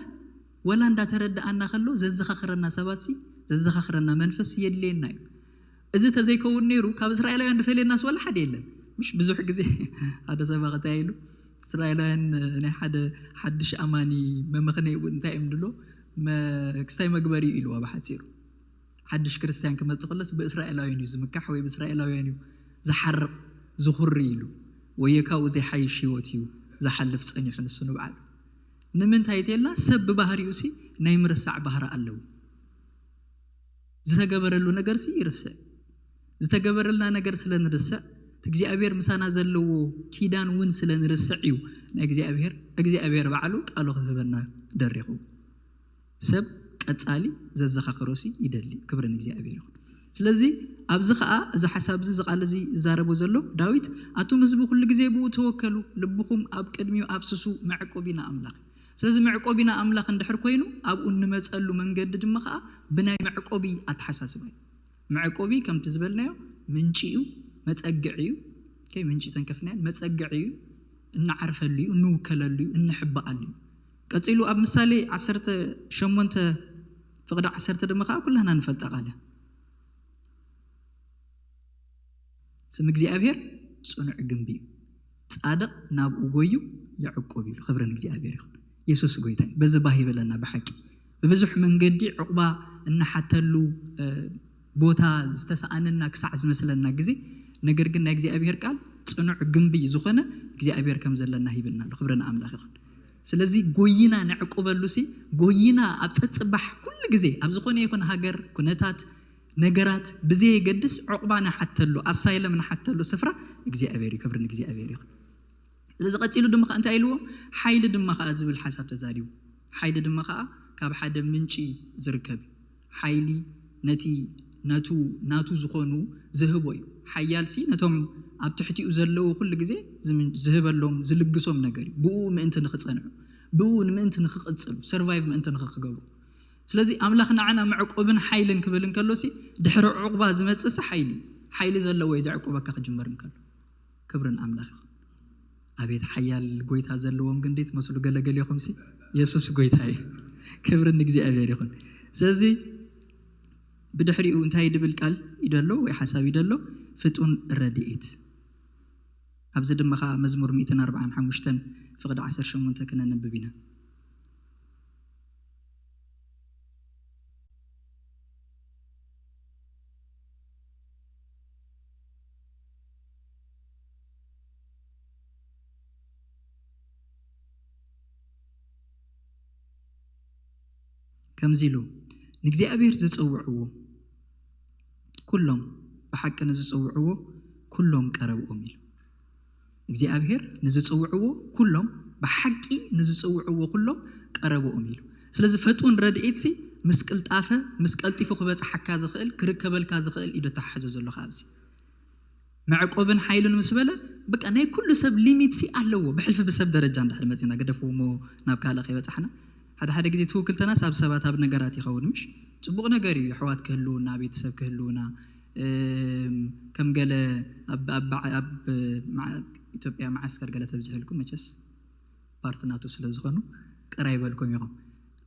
ወላ እንዳተረዳኣና ከሎ ዘዘኻኽረና ሰባት ሲ፣ ዘዘኻኽረና መንፈስ የድልየና እዩ። እዚ ተዘይከውን ነይሩ ካብ እስራኤላውያን ዝፈልየናስ ወላ ሓደ የለን። ምሽ ብዙሕ ግዜ ሓደ ሰብ ኣኸታይ ኢሉ፣ እስራኤላውያን ናይ ሓደ ሓድሽ ኣማኒ መመኽነይኡ እንታይ እዮም ድሎ፣ መ-፣ ክስታይ መግበሪ እዩ ኢልዎ ብሓፂሩ። ሓድሽ ክርስትያን ክመጽእ ከሎስ ብእስራኤላውያን እዩ ዝምካሕ ወይ ብእስራኤላውያን እዩ ዝሓርቕ ዝኹሪ ኢሉ። ወዮ ካብኡ ዘይሓይሽ ህይወት እዩ ዝሓልፍ ጸኒሑ ንሱ ንብዓሉ። ንምንታይ ተልና ሰብ ብባህሪኡ ሲ ናይ ምርሳዕ ባህሪ ኣለዎ። ዝተገበረሉ ነገር ሲ ይርስዕ። ዝተገበረልና ነገር ስለ ንርስዕ፣ እቲ እግዚኣብሔር ምሳና ዘለዎ ኪዳን እውን ስለ ንርስዕ እዩ ንእግዚኣብሔር፣ እግዚኣብሔር ባዕሉ ቃሉ ክህበና ደሪኹ። ሰብ ቀጻሊ ዘዘኻኽሮ ሲ ይደሊ። ክብሪ ንእግዚኣብሔር ይኹን። ስለዚ ኣብዚ ኸኣ እዚ ሓሳብ እዚ፣ እዚ ቃል እዚ ዝዛረቦ ዘሎ ዳዊት፣ ኣቱም ህዝቢ ኩሉ ግዜ ብኡ ተወከሉ፣ ልብኹም ኣብ ቅድሚኡ ኣፍስሱ፣ መዕቆቢና ኣምላኽ። ስለዚ መዕቆቢና ኣምላኽ እንድሕር ኮይኑ ኣብኡ እንመጸሉ መንገዲ ድማ ኸኣ ብናይ መዕቆቢ ኣተሓሳስባ እዩ። መዕቆቢ ከምቲ ዝበልናዮ ምንጪ እዩ፣ መጸግዒ እዩ። ከይ ምንጪ ተንከፍናዮ፣ መጸግዒ እዩ፣ እንዓርፈሉ እዩ፣ እንውከለሉ እዩ፣ እንሕበኣሉ እዩ። ቀጺሉ ኣብ ምሳሌ ዓሰርተ ሸሞንተ ፍቕዲ ዓሰርተ ድማ ኸኣ ኩላህና ንፈልጣ ቃል እያ። ስም እግዚኣብሔር ጽኑዕ ግንቢ እዩ፣ ጻድቕ ናብኡ ጎዩ ይዕቁብ ኢሉ። ክብሪ ንእግዚኣብሔር ይኹን። የሱስ ጎይታ እዩ። በዚ ባህ ይበለና ብሓቂ። ብብዙሕ መንገዲ ዕቑባ እንሓተሉ፣ እ፣ ቦታ ዝተሰኣነና ክሳዕ ዝመስለና ግዜ፣ ነገር ግን ናይ እግዚኣብሔር ቃል ጽኑዕ ግንቢ ዝኾነ እግዚኣብሔር ከም ዘለና ሂብና ኣሎ። ክብሪ ንኣምላኽ ይኹን። ስለዚ ጎይና ነዕቁበሉ ሲ፣ ጎይና ኣብ ጸጽባሕ ኩሉ ግዜ ኣብ ዝኾነ ይኹን ሃገር፣ ኩነታት፣ ነገራት ብዘየገድስ ዕቑባ ንሓተሉ፣ ኣሳይለም ንሓተሉ ስፍራ እግዚኣብሔር እዩ። ክብሪ ንእግዚኣብሔር ይኹን። ስለዚ ቀጺሉ ድማ ከኣ እንታይ ኢልዎም? ሓይሊ ድማ ከኣ ዝብል ሓሳብ ተዛሪቡ። ሓይሊ ድማ ከኣ ካብ ሓደ ምንጪ ዝርከብ እዩ። ሓይሊ ነቲ ነቱ ናቱ ዝኾኑ ዝህቦ እዩ። ሓያል ሲ ነቶም ኣብ ትሕቲኡ ዘለዉ ኩሉ ግዜ ዝምን-፣ ዝህበሎም፣ ዝልግሶም ነገር እዩ። ብኡ ምእንቲ ንኽጸንዑ፣ ብኡ ንምእንቲ ንኽቕጽሉ፣ ሰርቫይቭ ምእንቲ ንኽገብሩ። ስለዚ ኣምላኽ ንዓና መዕቆብን ሓይልን ክብል እንከሎ ሲ ድሕሪ ዕቑባ ዝመጽእ ሲ ሓይሊ እዩ። ሓይሊ ዘለዎ እዩ ዘዕቁበካ ክጅመር እንከሎ። ክብሪ ንኣምላኽ ይኹን። ኣቤት ሓያል ጎይታ ዘለዎም ግን ደይ ትመስሉ ገለገሊኹም ሲ የሱስ ጎይታ እዩ። ክብሪ ንእግዚኣብሔር ይኹን። ስለዚ ብድሕሪኡ እንታይ ድብል ቃል ይደሎ ወይ ሓሳብ ይደሎ? ፍጡን ረድኤት። ኣብዚ ድማ ኸዓ መዝሙር ሚእትን ኣርባዓን ሓሙሽተን ፍቕዲ ዓሰርተ ሸሞንተ ክነንብብ ኢና። ከምዚ ኢሉ፣ ንእግዚኣብሔር ዝጸውዕዎ ኩሎም፣ ብሓቂ ንዝጸውዕዎ ኩሎም ቀረብኦም ኢሉ። እግዚኣብሔር ንዝጸውዕዎ ኩሎም፣ ብሓቂ ንዝጸውዕዎ ኩሎም ቀረብኦም ኢሉ። ስለዚ ፈጡን ረድኤትሲ ምስ ቅልጣፈ፣ ምስ ቀልጢፉ ክበጽሓካ ዝኽእል፣ ክርከበልካ ዝኽእል እዩ ደተሓሕዞ ዘሎ ካብዚ። መዕቆብን ሓይልን ምስ በለ፣ በቃ ናይ ኩሉ ሰብ ሊሚት ሲ ኣለዎ። ብሕልፊ ብሰብ ደረጃ እንድሕር መጺና፣ ግደፍዎ እሞ ናብ ካልእ ከይበጻሕና። ሓደ ሓደ ግዜ ትውክልተናስ ኣብ ሰባት፣ ኣብ ነገራት ይኸውን፣ ምሽ? ጽቡቕ ነገር እዩ፣ ኣሕዋት ክህልውና፣ ቤተሰብ ክህልውና፣ እም፣ ከም ገለ ኣብ፣ ኣብ፣ ኣብ፣ ኣብ መዓ-፣ ኢትዮጵያ መዓስከር ገለ ተብዝሕልኩም መቸስ። ፓርት ናቱ ስለ ዝኾኑ ቅር ኣይበልኩም ኢኹም።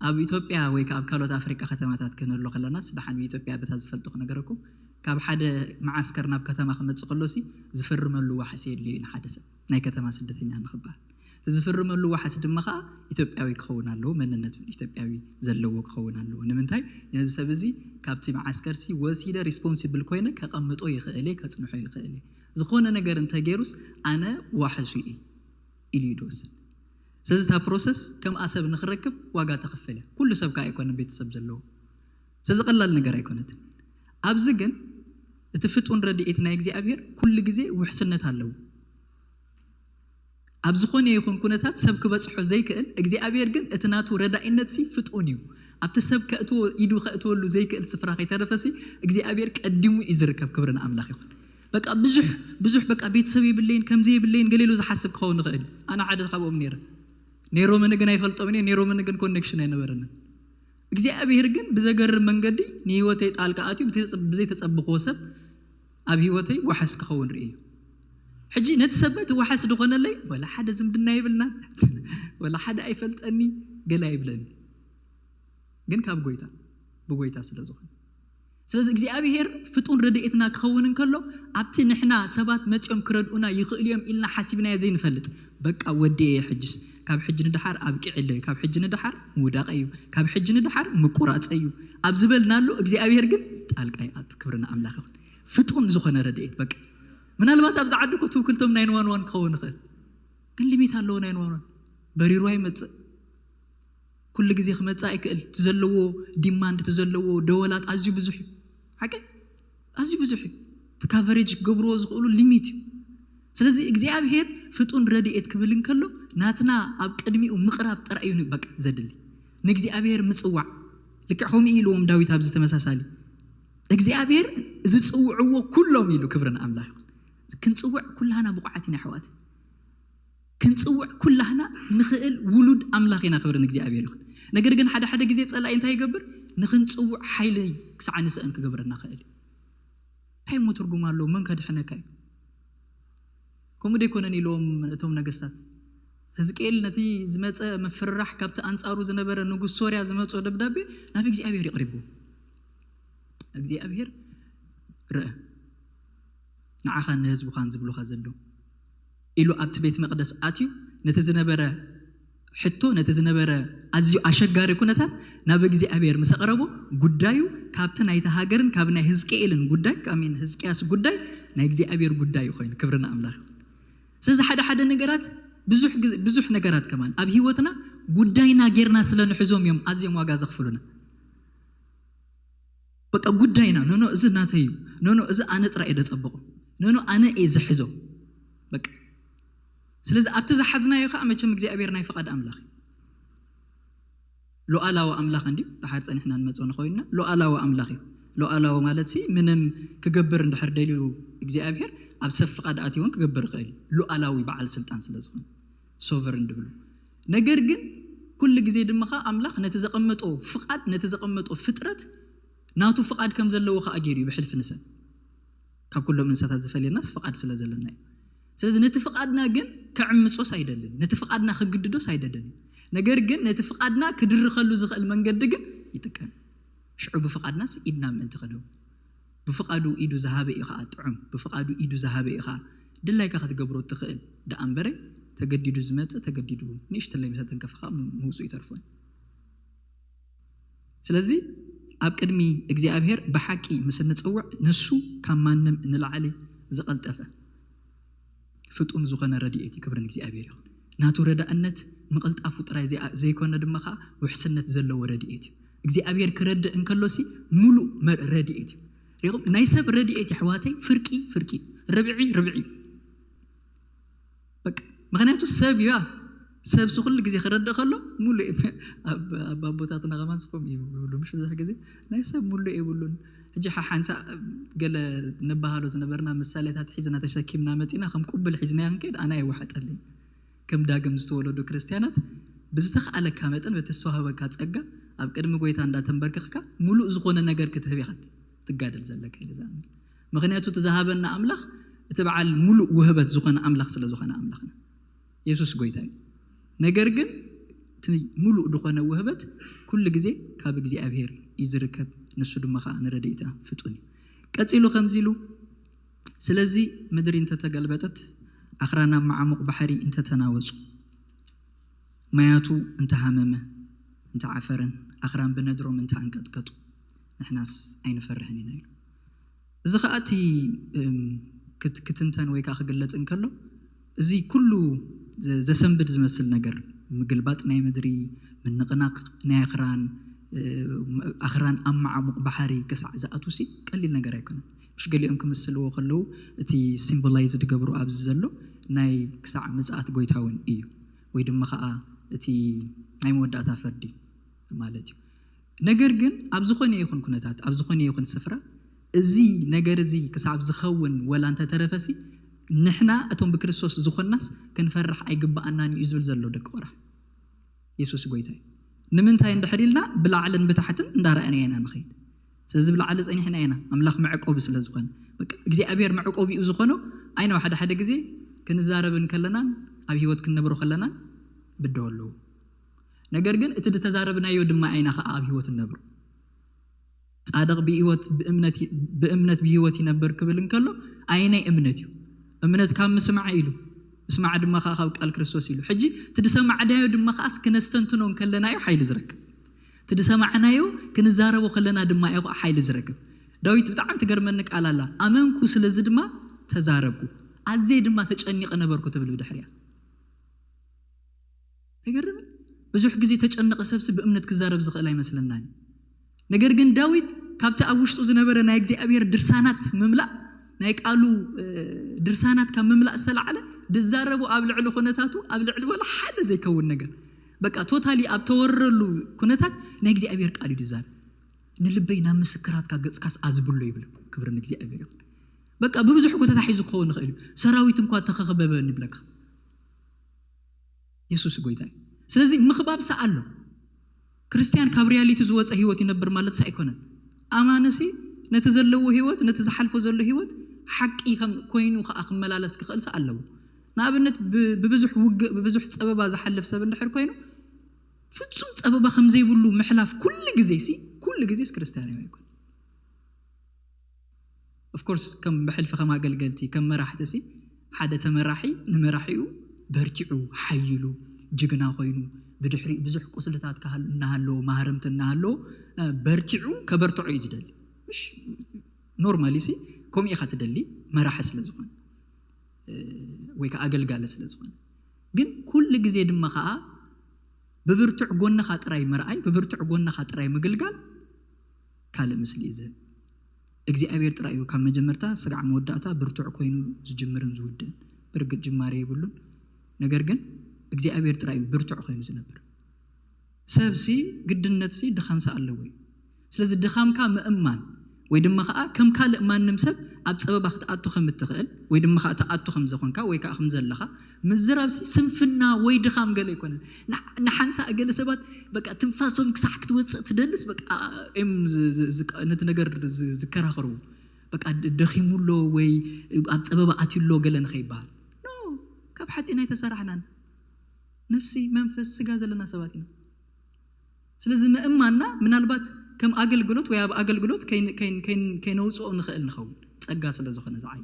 ኣብ ኢትዮጵያ ወይ ከዓ ኣብ ካልኦት ኣፍሪቃ ከተማታት ክንህሉ ከለናስ፣ ደሓን ብኢትዮጵያ በታ ዝፈልጦ ክነገረኩም፣ ካብ ሓደ መዓስከር ናብ ከተማ ክመፅእ ከሎሲ ዝፍርመሉ ዋሕስ የድልዮ እዩ ንሓደ ሰብ፣ ናይ ከተማ ስደተኛ ንኽበሃል። እቲ ዝፍርመሉ ዋሕስ ድማ ከዓ ኢትዮጵያዊ ክኸውን ኣለዎ፣ መንነት ኢትዮጵያዊ ዘለዎ ክኸውን ኣለዎ። ንምንታይ? ነዚ ሰብ እዚ ካብቲ መዓስከርሲ ወሲደ ሪስፖንሲብል ኮይነ ከቐምጦ ይኽእል እየ፣ ከጽንሖ ይኽእል እየ። ዝኾነ ነገር እንተገይሩስ ኣነ ዋሕሱ እየ ኢሉ እዩ ዝወስድ። ስለዚ እታ ፕሮሰስ ከምኣ ሰብ ንኽረክብ ዋጋ ተኽፍል እያ። ኩሉ ሰብ ከዓ ኣይኮነን ቤተሰብ ዘለዎ። ስለዚ ቀላል ነገር ኣይኮነትን። ኣብዚ ግን እቲ ፍጡን ረድኤት ናይ እግዚኣብሔር ኩሉ ግዜ ውሕስነት ኣለዎ። ኣብ ዝኾነ ይኹን ኩነታት ሰብ ክበጽሖ ዘይክእል እግዚኣብሔር ግን እቲ ናቱ ረዳኢነት ሲ ፍጡን እዩ። ኣብቲ ሰብ ከእትዎ ኢዱ ከእትወሉ ዘይክእል ስፍራ ከይተረፈ ሲ እግዚኣብሔር ቀዲሙ እዩ ዝርከብ። ክብሪ ንኣምላኽ ይኹን። በቃ ብዙሕ ብዙሕ በቃ ቤተሰብ የብለይን ከምዚ የብለይን ገለ ኢሉ ዝሓስብ ክኸውን ይኽእል እዩ። ኣነ ሓደ ካብኦም ነይረ። ነይሮምኒ ግን ኣይፈልጦምን እየ። ነይሮምኒ ግን ኮኔክሽን ኣይነበረንን። እግዚኣብሔር ግን ብዘገርም መንገዲ ንህይወተይ ጣልቃ ኣትዩ ብዘይተጸ- ብዘይተጸብኽዎ ሰብ ኣብ ህይወተይ ዋሕስ ክኸውን ርእየ። ሕጂ ነቲ ሰብ እቲ ዋሕስ ዝኾነለይ ወላ ሓደ ዝምድና የብልና ወላ ሓደ ኣይፈልጠኒ ገለ ኣይብለኒ፣ ግን ካብ ጎይታ ብጎይታ ስለ ዝኾነ። ስለዚ እግዚኣብሔር ፍጡን ረድኤትና ክኸውን እንከሎ ኣብቲ ንሕና ሰባት መፂኦም ክረድኡና ይኽእሉ እዮም ኢልና ሓሲብናዮ ዘይንፈልጥ፣ በቃ ወዲኤ እየ ሕጅስ፣ ካብ ሕጂ ንደሓር ኣብቂዐለይ እዩ፣ ካብ ሕጂ ንደሓር ምውዳቐ እዩ፣ ካብ ሕጂ ንደሓር ምቁራፀ እዩ ኣብ ዝበልናሉ እግዚኣብሔር ግን ጣልቃ ይኣቱ። ክብሪ ንኣምላኽ ይኹን። ፍጡን ዝኾነ ረድኤት በቃ። ምናልባት ኣብዚ ዓዲ እኮ ትውክልቶም ናይን ዋን ዋን ክኸውን ይኽእል፣ ግን ሊሚት ኣለዎ። ናይን ዋን ዋን በሪሩ ኣይመፅእ፣ ኩሉ ግዜ ክመፅእ ኣይክእል። እቲ ዘለዎ ዲማንድ፣ እቲ ዘለዎ ደወላት ኣዝዩ ብዙሕ እዩ። ሓቂ ኣዝዩ ብዙሕ እዩ። እቲ ካቨሬጅ ክገብርዎ ዝኽእሉ ሊሚት እዩ። ስለዚ እግዚኣብሔር ፍጡን ረድኤት ክብል እንከሎ ናትና ኣብ ቅድሚኡ ምቕራብ ጥራይ እዩ በቃ ዘድሊ። ንእግዚኣብሔር ምጽዋዕ። ልክዕ ከምኡ ኢልዎም ዳዊት ኣብዚ ተመሳሳሊ እግዚኣብሔር ዝጽውዕዎ ኩሎም ኢሉ። ክብርን ኣምላኽ ይኹን። ክንጽውዕ ኩላህና ብቑዓት ኢና ኣሕዋት። ክንጽውዕ ኩላህና ንኽእል ውሉድ ኣምላኽ ኢና። ክብሪ ንእግዚኣብሔር ይኹን። ነገር ግን ሓደ ሓደ ግዜ ጸላኢ እንታይ ይገብር? ንኽንጽውዕ ሓይሊ ክሳዕ ንስእን ክገብረና ኽእል እዩ። እንታይ እሞ ትርጉም ኣለዎ? መን ከድሕነካ እዩ? ከምኡ ደይኮነን ኢልዎም እቶም ነገስታት። ህዝቅኤል ነቲ ዝመጸ ምፍርራሕ ካብቲ ኣንጻሩ ዝነበረ ንጉስ ሶርያ ዝመጾ ደብዳቤ ናብ እግዚኣብሔር ይቕሪብዎ። እግዚኣብሔር ርአ ንዓኻን ንህዝብኻን ዝብሉኻ ዘለዉ ኢሉ ኣብቲ ቤት መቕደስ ኣትዩ ነቲ ዝነበረ ሕቶ ነቲ ዝነበረ ኣዝዩ ኣሸጋሪ ኩነታት ናብ እግዚኣብሔር ምስ ኣቕረቦ ጉዳዩ ካብቲ ናይቲ ሃገርን ካብ ናይ ህዝቅኤልን ጉዳይ ካሚን ህዝቅያስ ጉዳይ ናይ እግዚኣብሔር ጉዳይ ኮይኑ ክብሪ ንኣምላኽ ይኹን። ስለዚ ሓደ ሓደ ነገራት ብዙሕ ግዜ ብዙሕ ነገራት ከማን ኣብ ህይወትና ጉዳይና ጌርና ስለ ንሕዞም እዮም ኣዝዮም ዋጋ ዘኽፍሉና። በቃ ጉዳይና ኖኖ እዚ ናተይ እዩ፣ ኖኖ እዚ ኣነ ጥራይ እየ ደጸብቆ፣ ኖኖ ኣነ እየ ዝሕዞ። በቃ ስለዚ ኣብቲ ዝሓዝናዮ ከዓ መቸም እግዚኣብሔር ናይ ፍቓድ ኣምላኽ እዩ። ሉዓላዊ ኣምላኽ እንዲ ድሓር ጸኒሕና ንመጾ ንኸይንና ሉዓላዊ ኣምላኽ እዩ። ሉዓላዊ ማለት ሲ ምንም ክገብር እንድሕር ደልዩ እግዚኣብሔር ኣብ ሰብ ፍቓድ ኣትይውን ክገብር ይኽእል እዩ። ሉዓላዊ በዓል ስልጣን ስለ ዝኾነ ሶቨርን ድብሉ። ነገር ግን ኩሉ ግዜ ድማ ከዓ ኣምላኽ ነቲ ዘቐመጦ ፍቓድ ነቲ ዘቐመጦ ፍጥረት ናቱ ፍቓድ ከም ዘለዎ ከዓ ገይሩ እዩ ብሕልፊ ንሰብ ካብ ኩሎም እንስሳታት ዝፈልየናስ ፍቓድ ስለ ዘለና እዩ። ስለዚ ነቲ ፍቓድና ግን ክዕምጾስ ኣይደልን፣ ነቲ ፍቓድና ክግድዶስ ኣይደልን። ነገር ግን ነቲ ፍቓድና ክድርኸሉ ዝኽእል መንገዲ ግን ይጥቀም። ሽዑ ብፍቓድናስ ኢድና ምእንቲ ክነው ብፍቓዱ ኢዱ ዝሃበ እዩ ከዓ ጥዑም፣ ብፍቓዱ ኢዱ ዝሃበ እዩ ከዓ ድላይካ ክትገብሮ እትኽእል ደኣ እምበረ ተገዲዱ ዝመጽእ ተገዲዱ ንእሽተለይ ምሰተንከፈ ከዓ ምውፁ ይተርፎን። ስለዚ ኣብ ቅድሚ እግዚኣብሔር ብሓቂ ምስ እንጽውዕ ንሱ ካብ ማንም ንላዕሊ ዝቐልጠፈ ፍጡን ዝኾነ ረድኤት እዩ። ክብሪ ንእግዚኣብሔር ይኹን። ናቱ ረዳእነት ምቕልጣፉ ጥራይ ዘይኣ- ዘይኮነ ድማ ከዓ ውሕስነት ዘለዎ ረድኤት እዩ። እግዚኣብሔር ክረድእ እንከሎሲ ሙሉእ መ- ረድኤት እዩ። ሪኹም ናይ ሰብ ረድኤት የሕዋተይ ፍርቂ ፍርቂ ርብዒ ርብዒ በቃ ምክንያቱ ሰብ እዩ። ሰብ ሲ ኩሉ ግዜ ክረድእ ከሎ ሙሉእ እዩ። ኣብ ኣብ ኣቦታትና ከማን ስኹም እዩ ይብሉ ምሽ ብዙሕ ግዜ ናይ ሰብ ሙሉእ የብሉን። ሕጂ ሓሓንሳ ገለ ንባሃሎ ዝነበርና ምሳሌታት ሒዝና ተሰኪምና መፂና ከም ቁብል ሒዝናዮ ክንከይድ ኣነ ኣይወሓጠለይ። ከም ዳግም ዝተወለዱ ክርስትያናት ብዝተኽኣለካ መጠን በቲ ዝተዋህበካ ጸጋ ኣብ ቅድሚ ጎይታ እንዳተንበርከኽካ ሙሉእ ዝኾነ ነገር ክትህብ ኢኻ ትጋደል ዘለካ ኢለ ዝኣምን። ምኽንያቱ እቲ ዝሃበና ኣምላኽ እቲ በዓል ሙሉእ ውህበት ዝኾነ ኣምላኽ ስለ ዝኾነ ኣምላኽና የሱስ ጎይታ እዩ። ነገር ግን እቲ ሙሉእ ዝኾነ ውህበት ኩሉ ግዜ ካብ እግዚኣብሔር እዩ ዝርከብ። ንሱ ድማ ከዓ ንረድኤታ ፍጡን እዩ። ቀጺሉ ከምዚ ኢሉ፣ ስለዚ ምድሪ እንተተገልበጠት፣ ኣኽራን ኣብ መዓሙቕ ባሕሪ እንተተናወጹ፣ ማያቱ እንተሃመመ፣ እንተዓፈረን፣ ኣኽራን ብነድሮም እንተኣንቀጥቀጡ፣ ንሕናስ ኣይንፈርህን ኢና ኢሉ። እዚ ከዓ እቲ ክትንተን ወይ ከዓ ክግለፅ እንከሎ፣ እዚ ኩሉ ዘሰንብድ ዝመስል ነገር፣ ምግልባጥ ናይ ምድሪ፣ ምንቕናቕ ናይ ኣኽራን፣ ኣኽራን ኣብ መዓሙቕ ባሕሪ ክሳዕ ዝኣትውሲ ቀሊል ነገር ኣይኮነን። ምሽ ገሊኦም ክምስልዎ ከለዉ እቲ ሲምቦላይዝ ዝገብሩ ኣብዚ ዘሎ ናይ ክሳዕ ምፅኣት ጎይታ እውን እዩ፣ ወይ ድማ ከዓ እቲ ናይ መወዳእታ ፈርዲ ማለት እዩ። ነገር ግን ኣብ ዝኾነ ይኹን ኩነታት፣ ኣብ ዝኾነ ይኹን ስፍራ፣ እዚ ነገር እዚ ክሳብ ዝኸውን ወላ እንተተረፈሲ፣ ንሕና እቶም ብክርስቶስ ዝኾንናስ ክንፈርሕ ኣይግባኣናን እዩ ዝብል ዘሎ ደቂ ቆራሕ። የሱስ ጎይታ እዩ። ንምንታይ እንድሕር ኢልና ብላዕልን ብታሕትን እንዳረኣና ኢና ንኸይድ። ስለዚ ብላዕሊ ጸኒሕና ኢና፣ ኣምላኽ መዕቆቢ ስለ ዝኾነ። በቃ እግዚኣብሔር መዕቆቢኡ ዝኾኖ ኣይነው ሓደ ሓደ ግዜ ክንዛረብ እንከለናን ኣብ ህይወት ክንነብሮ ከለናን ብድሆ ኣለዎ። ነገር ግን እቲ ዝተዛረብናዮ ድማ ኣይና ከዓ ኣብ ህይወት እነብሮ። ጻድቕ ብህይወት ብእምነት ብህይወት ይነብር ክብል እንከሎ ኣይናይ እምነት እዩ። እምነት ካብ ምስማዕ ኢሉ፣ ምስማዕ ድማ ከዓ ካብ ቃል ክርስቶስ ኢሉ። ሕጂ እቲ ዝሰማዕናዮ ድማ ከዓስ ክነስተንትኖ እንከለና እዩ ሓይሊ ዝረክብ። እቲ ዝሰማዕናዮ ክንዛረቦ ከለና ድማ እዩ ከዓ ሓይሊ ዝረክብ። ዳዊት ብጣዕሚ ትገርመኒ ቃል ኣላ፣ ኣመንኩ ስለዚ ድማ ተዛረብኩ፣ ኣዝየ ድማ ተጨኒቐ ነበርኩ ትብል ብድሕሪያ። ይገርም። ብዙሕ ግዜ ተጨነቐ ሰብሲ ብእምነት ክዛረብ ዝኽእል ኣይመስለናን። ነገር ግን ዳዊት ካብቲ ኣብ ውሽጡ ዝነበረ ናይ እግዚኣብሔር ድርሳናት ምምላእ፣ ናይ ቃሉ ድርሳናት ካብ ምምላእ ዝተላዕለ ድዛረቡ ኣብ ልዕሊ ኩነታቱ ኣብ ልዕሊ ወላ ሓደ ዘይከውን ነገር፣ በቃ ቶታሊ ኣብ ተወረሉ ኩነታት ናይ እግዚኣብሔር ቃል እዩ ድዛረብ። ንልበይ ናብ ምስክራትካ ገጽካስ ኣዝብሎ ይብል። ክብሪ ንእግዚኣብሔር ይኹን። በቃ ብብዙሕ ኩነታት ሒዙ ክኸውን ይኽእል እዩ። ሰራዊት እንኳ ተኸኸበበ ንብለካ። የሱስ ጎይታ እዩ። ስለዚ ምኽባብ ሰ ኣሎ። ክርስቲያን ካብ ሪያሊቲ ዝወፀ ህይወት ይነብር ማለት ሰ ኣይኮነን። ኣማንሲ ነቲ ዘለዎ ህይወት፣ ነቲ ዝሓልፎ ዘሎ ህይወት ሓቂ ከም ኮይኑ ከዓ ክመላለስ ክኽእል ሰ ኣለዎ። ንኣብነት ብብዙሕ ውግእ ብብዙሕ ፀበባ ዝሓልፍ ሰብ እንድሕር ኮይኑ፣ ፍጹም ፀበባ ከም ዘይብሉ ምሕላፍ ኩሉ ግዜ ሲ ኩሉ ግዜስ ክርስቲያን ኣይኮን። ኦፍኮርስ ከም ብሕልፊ ከም ኣገልገልቲ ከም መራሕቲ ሲ ሓደ ተመራሒ ንመራሒኡ በርቲዑ ሓይሉ ጅግና ኮይኑ ብድሕሪኡ ብዙሕ ቁስልታት እናሃለዎ ማህረምቲ እናሃለዎ በርቲዑ ከበርትዖ እዩ ዝደሊ። ምሽ ኖርማሊ ሲ ከምኡ ኢኻ ትደሊ መራሒ ስለ ዝኾነ ወይ ከዓ ኣገልጋሊ ስለ ዝኾነ። ግን ኩሉ ግዜ ድማ ከዓ ብብርቱዕ ጎንኻ ጥራይ ምርኣይ፣ ብብርቱዕ ጎንኻ ጥራይ ምግልጋል ካልእ ምስሊ እዩ ዝህብ። እግዚኣብሔር ጥራይ እዩ ካብ መጀመርታ ስጋዕ መወዳእታ ብርቱዕ ኮይኑ ዝጅምርን ዝውድእን። ብርግጥ ጅማሬ የብሉን። ነገር ግን እግዚኣብሔር ጥራይ እዩ ብርቱዕ ኮይኑ ዝነብር። ሰብሲ ግድነትሲ ድኻምሲ ኣለዎ እዩ። ስለዚ ድኻምካ ምእማን ወይ ድማ ከዓ ከም ካልእ ማንም ሰብ ኣብ ፀበባ ክትኣቱ ከም እትኽእል ወይ ድማ ከዓ ትኣቱ ከም ዝኾንካ ወይ ከዓ ከም ዘለኻ ምዝራብሲ ስንፍና ወይ ድኻም ገለ ኣይኮነን። ንሓንሳእ ገለ ሰባት በቃ ትንፋሶም ክሳዕ ክትወፅእ ትደልስ በቃ እዮም ነቲ ነገር ዝከራኸሩ። በቃ ደኺሙ ኣሎ ወይ ኣብ ፀበባ ኣትዩ ኣሎ ገለ ንኸይበሃል። ኖ፣ ካብ ሓፂን ኣይተሰራሕናን። ነፍሲ፣ መንፈስ፣ ስጋ ዘለና ሰባት ኢና። ስለዚ ምእማንና ምናልባት ከም ኣገልግሎት ወይ ኣብ ኣገልግሎት ከይነውፅኦ ንኽእል ንኸውን፣ ፀጋ ስለ ዝኾነ ዝዓይ።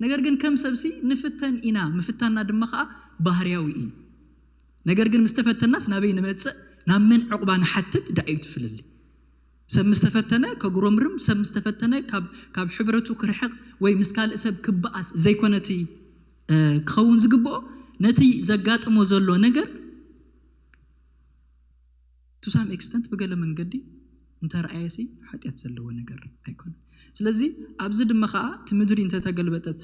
ነገር ግን ከም ሰብሲ ንፍተን ኢና፣ ምፍታንና ድማ ከዓ ባህርያዊ እዩ። ነገር ግን ምስ ተፈተናስ ናበይ ንመፅእ፣ ናብ መን ዕቑባ ንሓትት ደኣ እዩ ትፍልልይ። ሰብ ምስ ተፈተነ ከጉረምርም፣ ሰብ ምስ ተፈተነ ካብ ሕብረቱ ክርሕቕ ወይ ምስ ካልእ ሰብ ክበኣስ ዘይኮነቲ ክኸውን ዝግብኦ፣ ነቲ ዘጋጥሞ ዘሎ ነገር to some extent ብገለ መንገዲ እንተረኣየሲ ሓጢኣት ዘለዎ ነገር ኣይኮነን። ስለዚ ኣብዚ ድማ ከዓ እቲ ምድሪ እንተተገልበጠት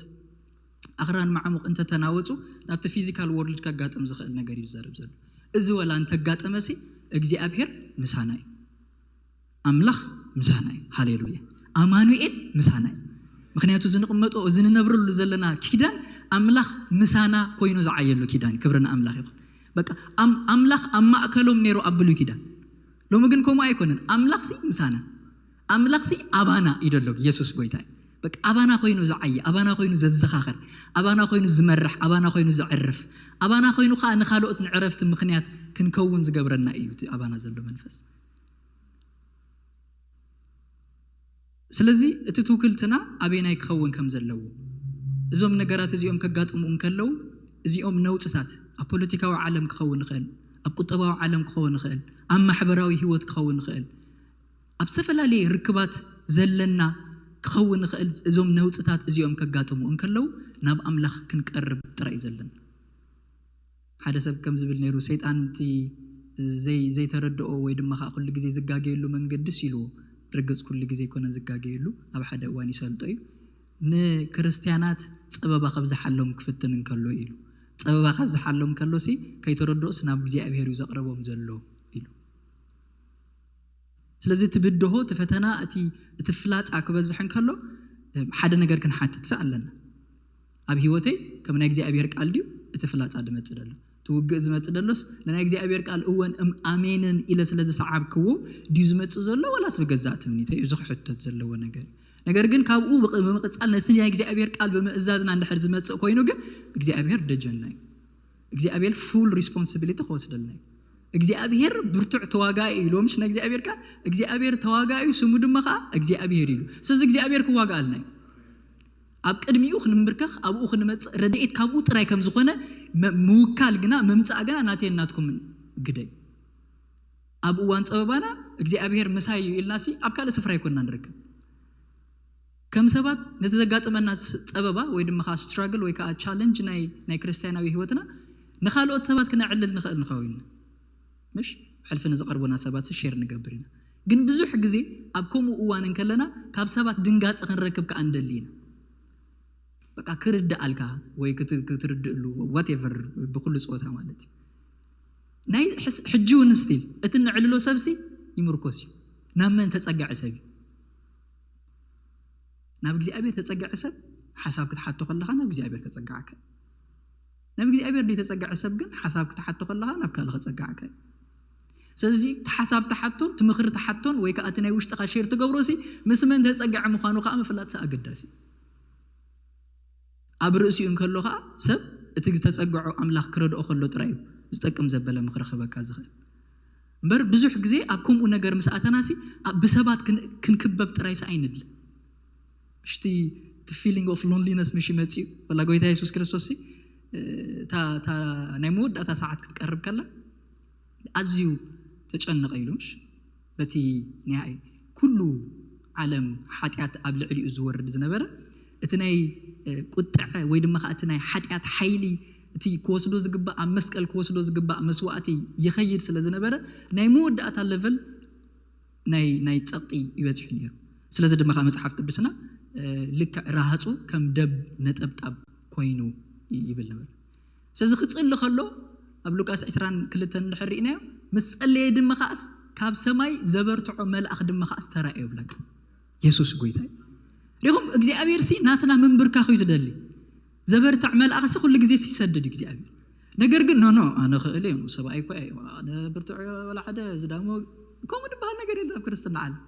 ኣኽራን ማዕሙቕ እንተተናወፁ ናብቲ ፊዚካል ወርልድ ከጋጥም ዝኽእል ነገር እዩ ዝዛረብ ዘሎ። እዚ ወላ እንተጋጠመሲ እግዚኣብሔር ምሳና እዩ። ኣምላኽ ምሳና እዩ። ሃሌሉያ። ኣማኑኤል ምሳና እዩ። ምክንያቱ እዚ ንቕመጦ እዚ ንነብረሉ ዘለና ኪዳን ኣምላኽ ምሳና ኮይኑ ዝዓየሉ ኪዳን። ክብሪ ንኣምላኽ ይኹን። በቃ ኣምላኽ ኣብ ማእከሎም ነይሩ ኣብ ብሉይ ኪዳን። ሎሚ ግን ከምኡ ኣይኮነን። ኣምላኽሲ ምሳና፣ ኣምላኽሲ ኣባና እዩ ደሎ። የሱስ ጎይታ እዩ። በቃ ኣባና ኮይኑ ዝዓይ፣ ኣባና ኮይኑ ዘዘኻኸር፣ ኣባና ኮይኑ ዝመርሕ፣ ኣባና ኮይኑ ዘዕርፍ፣ ኣባና ኮይኑ ከዓ ንኻልኦት ንዕረፍቲ ምኽንያት ክንከውን ዝገብረና እዩ እቲ ኣባና ዘሎ መንፈስ። ስለዚ እቲ ትውክልትና ኣበየናይ ክኸውን ከም ዘለዎ፣ እዞም ነገራት እዚኦም ከጋጥሙ እንከለዉ፣ እዚኦም ነውፅታት ኣብ ፖለቲካዊ ዓለም ክኸውን ይኽእል፣ ኣብ ቁጠባዊ ዓለም ክኸውን ይኽእል፣ ኣብ ማሕበራዊ ህይወት ክኸውን ይኽእል፣ ኣብ ዝተፈላለየ ርክባት ዘለና ክኸውን ይኽእል። እዞም ነውፅታት እዚኦም ከጋጥሙ እንከለዉ ናብ ኣምላኽ ክንቀርብ ጥራይ እዩ ዘለና። ሓደ ሰብ ከም ዝብል ነይሩ፣ ሰይጣን እቲ ዘይ ዘይተረድኦ ወይ ድማ ከዓ ኩሉ ግዜ ዝጋገየሉ መንገዲ ኢሉ፣ ርግፅ ኩሉ ግዜ ኣይኮነን ዝጋገየሉ፣ ኣብ ሓደ እዋን ይሰልጦ እዩ። ንክርስትያናት ፀበባ ከብዝሓሎም ክፍትን እንከሎ ኢሉ፣ ፀበባ ከብዝሓሎም ከሎ ሲ ከይተረድኦስ ናብ እግዚኣብሔር እዩ ዘቕረቦም ዘሎ ኢሉ። ስለዚ እቲ ብድሆ፣ እቲ ፈተና፣ እቲ እቲ ፍላፃ ክበዝሕ እንከሎ ሓደ ነገር ክንሓትት ሲ ኣለና። ኣብ ህይወተይ ከም ናይ እግዚኣብሔር ቃል ድዩ እቲ ፍላፃ ዝመፅእ ዘሎ? እቲ ውግእ ዝመፅእ ዘሎስ ንናይ እግዚኣብሔር ቃል እወን እም ኣሜንን ኢለ ስለ ዝሰዓብክዎ ድዩ ዝመፅእ ዘሎ፣ ወላስ ብገዛእ ትምኒተይ? እዚ ክሕተት ዘለዎ ነገር። ነገር ግን ካብኡ ብቕ- ብምቕፃል ነቲ ናይ እግዚኣብሔር ቃል ብምእዛዝና እንድሕር ዝመፅእ ኮይኑ ግን እግዚኣብሔር ደጀና እዩ። እግዚኣብሔር ፉል ሪስፖንሲቢሊቲ ክወስደልና እዩ። እግዚኣብሔር ብርቱዕ ተዋጋኢ እዩ ኢልዎ ምሽ ናይ እግዚኣብሔር ቃል። እግዚኣብሔር ተዋጋኢ እዩ፣ ስሙ ድማ ከዓ እግዚኣብሔር እዩ። ስለዚ እግዚኣብሔር ክዋጋኣልና እዩ። ኣብ ቅድሚኡ ክንምብርከኽ፣ ኣብኡ ክንመፅእ፣ ረድኤት ካብኡ ጥራይ ከም ዝኾነ መ- ምውካል ግና፣ ምምፃእ ግና ናተይን ናትኩምን ግደይ። ኣብ እዋን ፀበባና እግዚኣብሔር ምሳይ እዩ ኢልና ሲ ኣብ ካልእ ስፍራ ኣይኮንና ንርከብ። ከም ሰባት ነቲ ዘጋጥመና ስ- ፀበባ ወይ ድማ ከዓ ስትራግል ወይ ከዓ ቻለንጅ ናይ ናይ ክርስትያናዊ ህይወትና ንኻልኦት ሰባት ክነዕልል ንኽእል ንኸውን ኢና። ምሽ ሕልፊ ንዝቐርቡና ሰባት ሲ ሼር ንገብር ኢና። ግን ብዙሕ ግዜ ኣብ ከምኡ እዋን እንከለና ካብ ሰባት ድንጋፀ ክንረክብ ከዓ እንደሊ ኢና። በቃ ክርድኣልካ ወይ ክት- ክትርድእሉ ዋቴቨር ብኩሉ ፀወታ ማለት እዩ። ናይ ሕስ- ሕጂ እውን ስቲል እቲ ንዕልሎ ሰብሲ ይምርኮስ እዩ። ናብ መን ተፀግዐ ሰብ እዩ? ናብ እግዚኣብሔር ተፀግዐ ሰብ ሓሳብ ክትሓቶ ከለኻ ናብ እግዚኣብሔር ከፀግዓካ እዩ። ናብ እግዚኣብሔር ዘይተፀግዐ ሰብ ግን ሓሳብ ክትሓቶ ከለኻ ናብ ካልእ ከፀግዓካ እዩ። ስለዚ እቲ ሓሳብ ተሓቶን እቲ ምኽሪ ተሓቶን ወይ ከዓ እቲ ናይ ውሽጥኻ ሼር ትገብሮ ሲ ምስ መን ተፀግዐ ምዃኑ ከዓ ምፍላጥ ሲ ኣገዳሲ እዩ። ኣብ ርእሲኡ እንከሎ ከዓ ሰብ እቲ ዝተፀግዖ ኣምላኽ ክረድኦ ከሎ ጥራይ እዩ ዝጠቅም ዘበለ ምኽሪ ክህበካ ዝኽእል። እምበር ብዙሕ ግዜ ኣብ ከምኡ ነገር ምስ ኣተናሲ ኣብ- ብሰባት ክን- ክንክበብ ጥራይ ሲ ኣይንድሊ። ምሽቲ እቲ ፊሊንግ ኦፍ ሎንሊነስ ምሽ ይመፅእ እዩ። ወላ ጎይታ የሱስ ክርስቶስ ሲ እታ እታ ናይ መወዳእታ ሰዓት ክትቀርብ ከላ ኣዝዩ ተጨነቐ ኢሉ ምሽ በቲ ናይ ኩሉ ዓለም ሓጢኣት ኣብ ልዕሊኡ ዝወርድ ዝነበረ እቲ ናይ እ፣ ቁጥዐ ወይ ድማ ከዓ እቲ ናይ ሓጢኣት ሓይሊ እቲ ክወስዶ ዝግባእ ኣብ መስቀል ክወስዶ ዝግባእ መስዋእቲ ይኸይድ ስለ ዝነበረ ናይ መወዳእታ ለቨል ናይ ናይ ጸቕጢ ይበጽሕ ነይሩ። ስለዚ ድማ ከዓ መጽሓፍ ቅዱስና እ፣ ልክዕ ረሃጹ ከም ደብ ነጠብጣብ ኮይኑ ይ- ይብል ነበር። ስለዚ ክጽሊ ከሎ ኣብ ሉቃስ ዕስራን ክልተን እንድሕር ርኢናዮ ምስ ጸለየ ድማ ከዓስ ካብ ሰማይ ዘበርትዖ መልኣኽ ድማ ከዓስ ተራእዮ ይብለካ። የሱስ ጎይታ እዩ። ሪኹም እግዚኣብሔር ሲ ናትና ምንብርካኽ እዩ ዝደሊ። ዘበርትዕ መልኣኽ ሲ ኩሉ ግዜ ሲ ይሰድድ እግዚኣብሔር። ነገር ግን ኖ ኖ ኣነ ክእል እየ ሰብኣይ እኮ እየ ኣነ ብርትዕ ወላ ሓደ ዝዳሞ ከምኡ ዝበሃል ነገር የለን ኣብ ክርስትና ዓለም።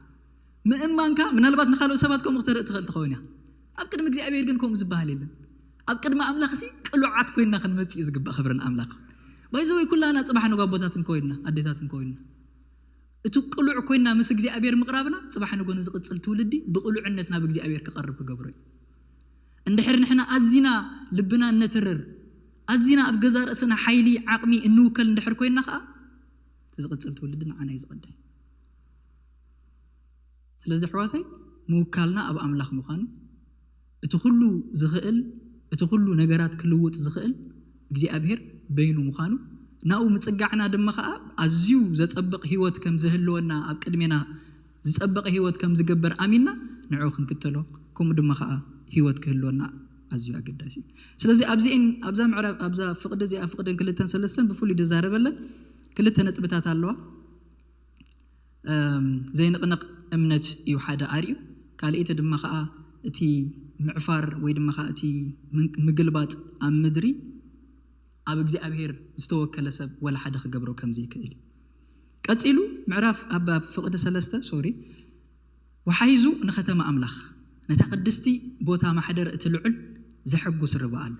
ምእማንካ ምናልባት ንካልኦት ሰባት ከምኡ ክተርኢ ትኽእል ትኸውን እያ። ኣብ ቅድሚ እግዚኣብሔር ግን ከምኡ ዝበሃል የለን። ኣብ ቅድሚ ኣምላኽ ሲ ቅሉዓት ኮይንና ክንመጽእ እዩ ዝግባእ። ክብሪ ንኣምላኽ። ባይዘወይ ኩላና ጽባሕ ንጓቦታትን ኮይንና ኣዴታትን ኮይንና እቲ ቅሉዕ ኮይንና ምስ እግዚኣብሔር ምቕራብና ጽባሕ ንጎ ንዝቕጽል ትውልዲ ብቕሉዕነት ናብ እግዚኣብሔር ክቐርብ ክገብሮ እዩ። እንድሕር ንሕና ኣዚና ልብና እነትርር ኣዚና ኣብ ገዛ ርእስና ሓይሊ ዓቕሚ እንውከል እንድሕር ኮይንና ከዓ እቲ ዝቕጽል ትውልዲ ንዓና እዩ ዝቐዳይ። ስለዚ ኣሕዋተይ ምውካልና ኣብ ኣምላኽ ምዃኑ እቲ ኩሉ ዝኽእል እቲ ኩሉ ነገራት ክልውጥ ዝኽእል እግዚኣብሔር በይኑ ምዃኑ ናብኡ ምጽጋዕና ድማ ከዓ ኣዝዩ ዘጸብቕ ህይወት ከም ዝህልወና ኣብ ቅድሜና ዝጸበቐ ህይወት ከም ዝገብር ኣሚንና ንዕኡ ክንክተሎ ከምኡ ድማ ከዓ ህይወት ክህልወና ኣዝዩ ኣገዳሲ እዩ። ስለዚ ኣብዚአን ኣብዛ ምዕራፍ ኣብዛ ፍቕዲ እዚኣ ፍቕድን ክልተን ሰለስተን ብፍሉይ ዝዛረበለን ክልተ ነጥብታት ኣለዋ። ዘይንቕነቕ እምነት እዩ ሓደ ኣርእዩ። ካልኣይቲ ድማ ከዓ እቲ ምዕፋር ወይ ድማ ከዓ እቲ ምግልባጥ ኣብ ምድሪ ኣብ እግዚኣብሔር ዝተወከለ ሰብ ወላ ሓደ ክገብሮ ከም ዘይክእል እዩ። ቀፂሉ ምዕራፍ ኣብ ፍቕዲ ሰለስተ ሶሪ ወሓይዙ ንከተማ ኣምላኽ ነታ ቅድስቲ ቦታ ማሕደር እቲ ልዑል ዘሐጉስ ርባ ኣሎ።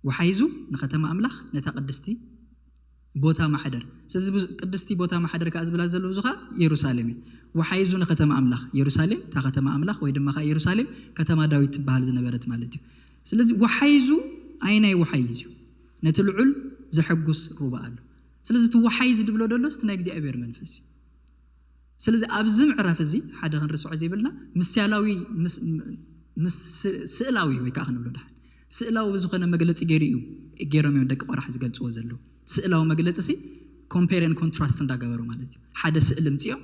ወሓይዙ ንከተማ ኣምላኽ፣ ነታ ቅድስቲ ቦታ ማሕደር። ስለዚ ብዙ-፣ ቅድስቲ ቦታ ማሕደር ከኣ ዝብላ ዘሎ ብዙ ከኣ የሩሳሌም እዩ። ወሓይዙ ንከተማ ኣምላኽ፣ የሩሳሌም እታ ከተማ ኣምላኽ ወይ ድማ ከኣ የሩሳሌም ከተማ ዳዊት ትበሃል ዝነበረት ማለት እዩ። ስለዚ ወሓይዙ ኣይናይ ወሓይዝ እዩ፣ ነቲ ልዑል ዘሐጉስ ሩባ ኣሎ። ስለዚ እቲ ወሓይዝ ዝብሎ ዘሎ እቲ ናይ እግዚኣብሔር መንፈስ እዩ። ስለዚ ኣብዚ ምዕራፍ እዚ ሓደ ክንርስዖ ዘይብልና ምስያላዊ ምስ-፣ ምስ-፣ ስእላዊ ወይ ከዓ ክንብሎ ደሓን ስእላዊ ብዝኾነ መግለፂ ገይሩ እዩ፣ ገይሮም እዮም ደቂ ቆራሕ ዝገልፅዎ ዘለዉ። ስእላዊ መግለፂ ሲ ኮምፔር ኤንድ ኮንትራስት እንዳገበሩ ማለት እዩ። ሓደ ስእሊ ምፅኦም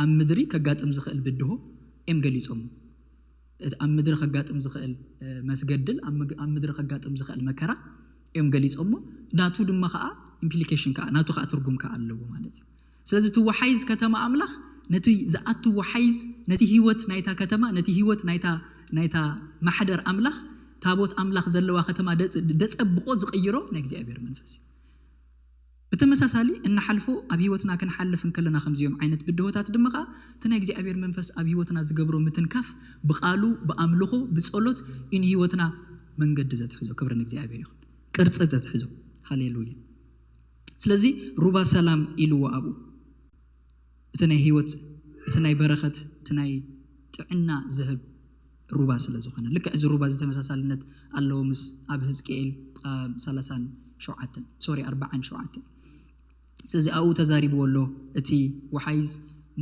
ኣብ ምድሪ ከጋጥም ዝኽእል ብድሆ እዮም ገሊፆም። እቲ ኣብ ምድሪ ከጋጥም ዝኽእል፣ እ፣ መስገድል፣ ኣብ ምግ-፣ ኣብ ምድሪ ከጋጥም ዝኽእል መከራ እዮም ገሊፆሞ። ናቱ ድማ ከዓ ኢምፕሊኬሽን ከዓ፣ ናቱ ከዓ ትርጉም ከዓ ኣለዎ ማለት እዩ። ስለዚ እቲ ወሓይዝ ከተማ ኣምላኽ ነቲ ዝኣቱ ወሓይዝ፣ ነቲ ህይወት ናይታ ከተማ፣ ነቲ ህይወት ናይታ፣ ናይታ ማሕደር ኣምላኽ፣ ታቦት ኣምላኽ ዘለዋ ከተማ ደጽ-፣ ደጸብቆ ዝቕይሮ ናይ እግዚኣብሔር መንፈስ እዩ። ብተመሳሳሊ እንሓልፎ ኣብ ህይወትና ክንሓልፍ እንከለና ከምዚኦም ዓይነት ብድሆታት ድማ ከዓ እቲ ናይ እግዚኣብሔር መንፈስ ኣብ ህይወትና ዝገብሮ ምትንካፍ ብቃሉ፣ ብኣምልኾ፣ ብጸሎት እዩ ንህይወትና መንገዲ ዘትሕዞ። ክብሪ ንእግዚኣብሔር ይኹን። ቅርጺ ዘትሕዞ። ሃሌሉያ። ስለዚ ሩባ ሰላም ኢልዎ ኣብኡ። እቲ ናይ ህይወት፣ እቲ ናይ በረኸት፣ እቲ ናይ ጥዕና ዝህብ ሩባ ስለ ዝኾነ። ልክዕ እዚ ሩባ እዚ ተመሳሳልነት ኣለዎ ምስ ኣብ ህዝቅኤል፣ ኣብ ሰላሳን ሸውዓተን፣ ሶሪ፣ ኣርባዓን ሸውዓተን። ስለዚ ኣብኡ ተዛሪብዎ ኣሎ። እቲ ወሓይዝ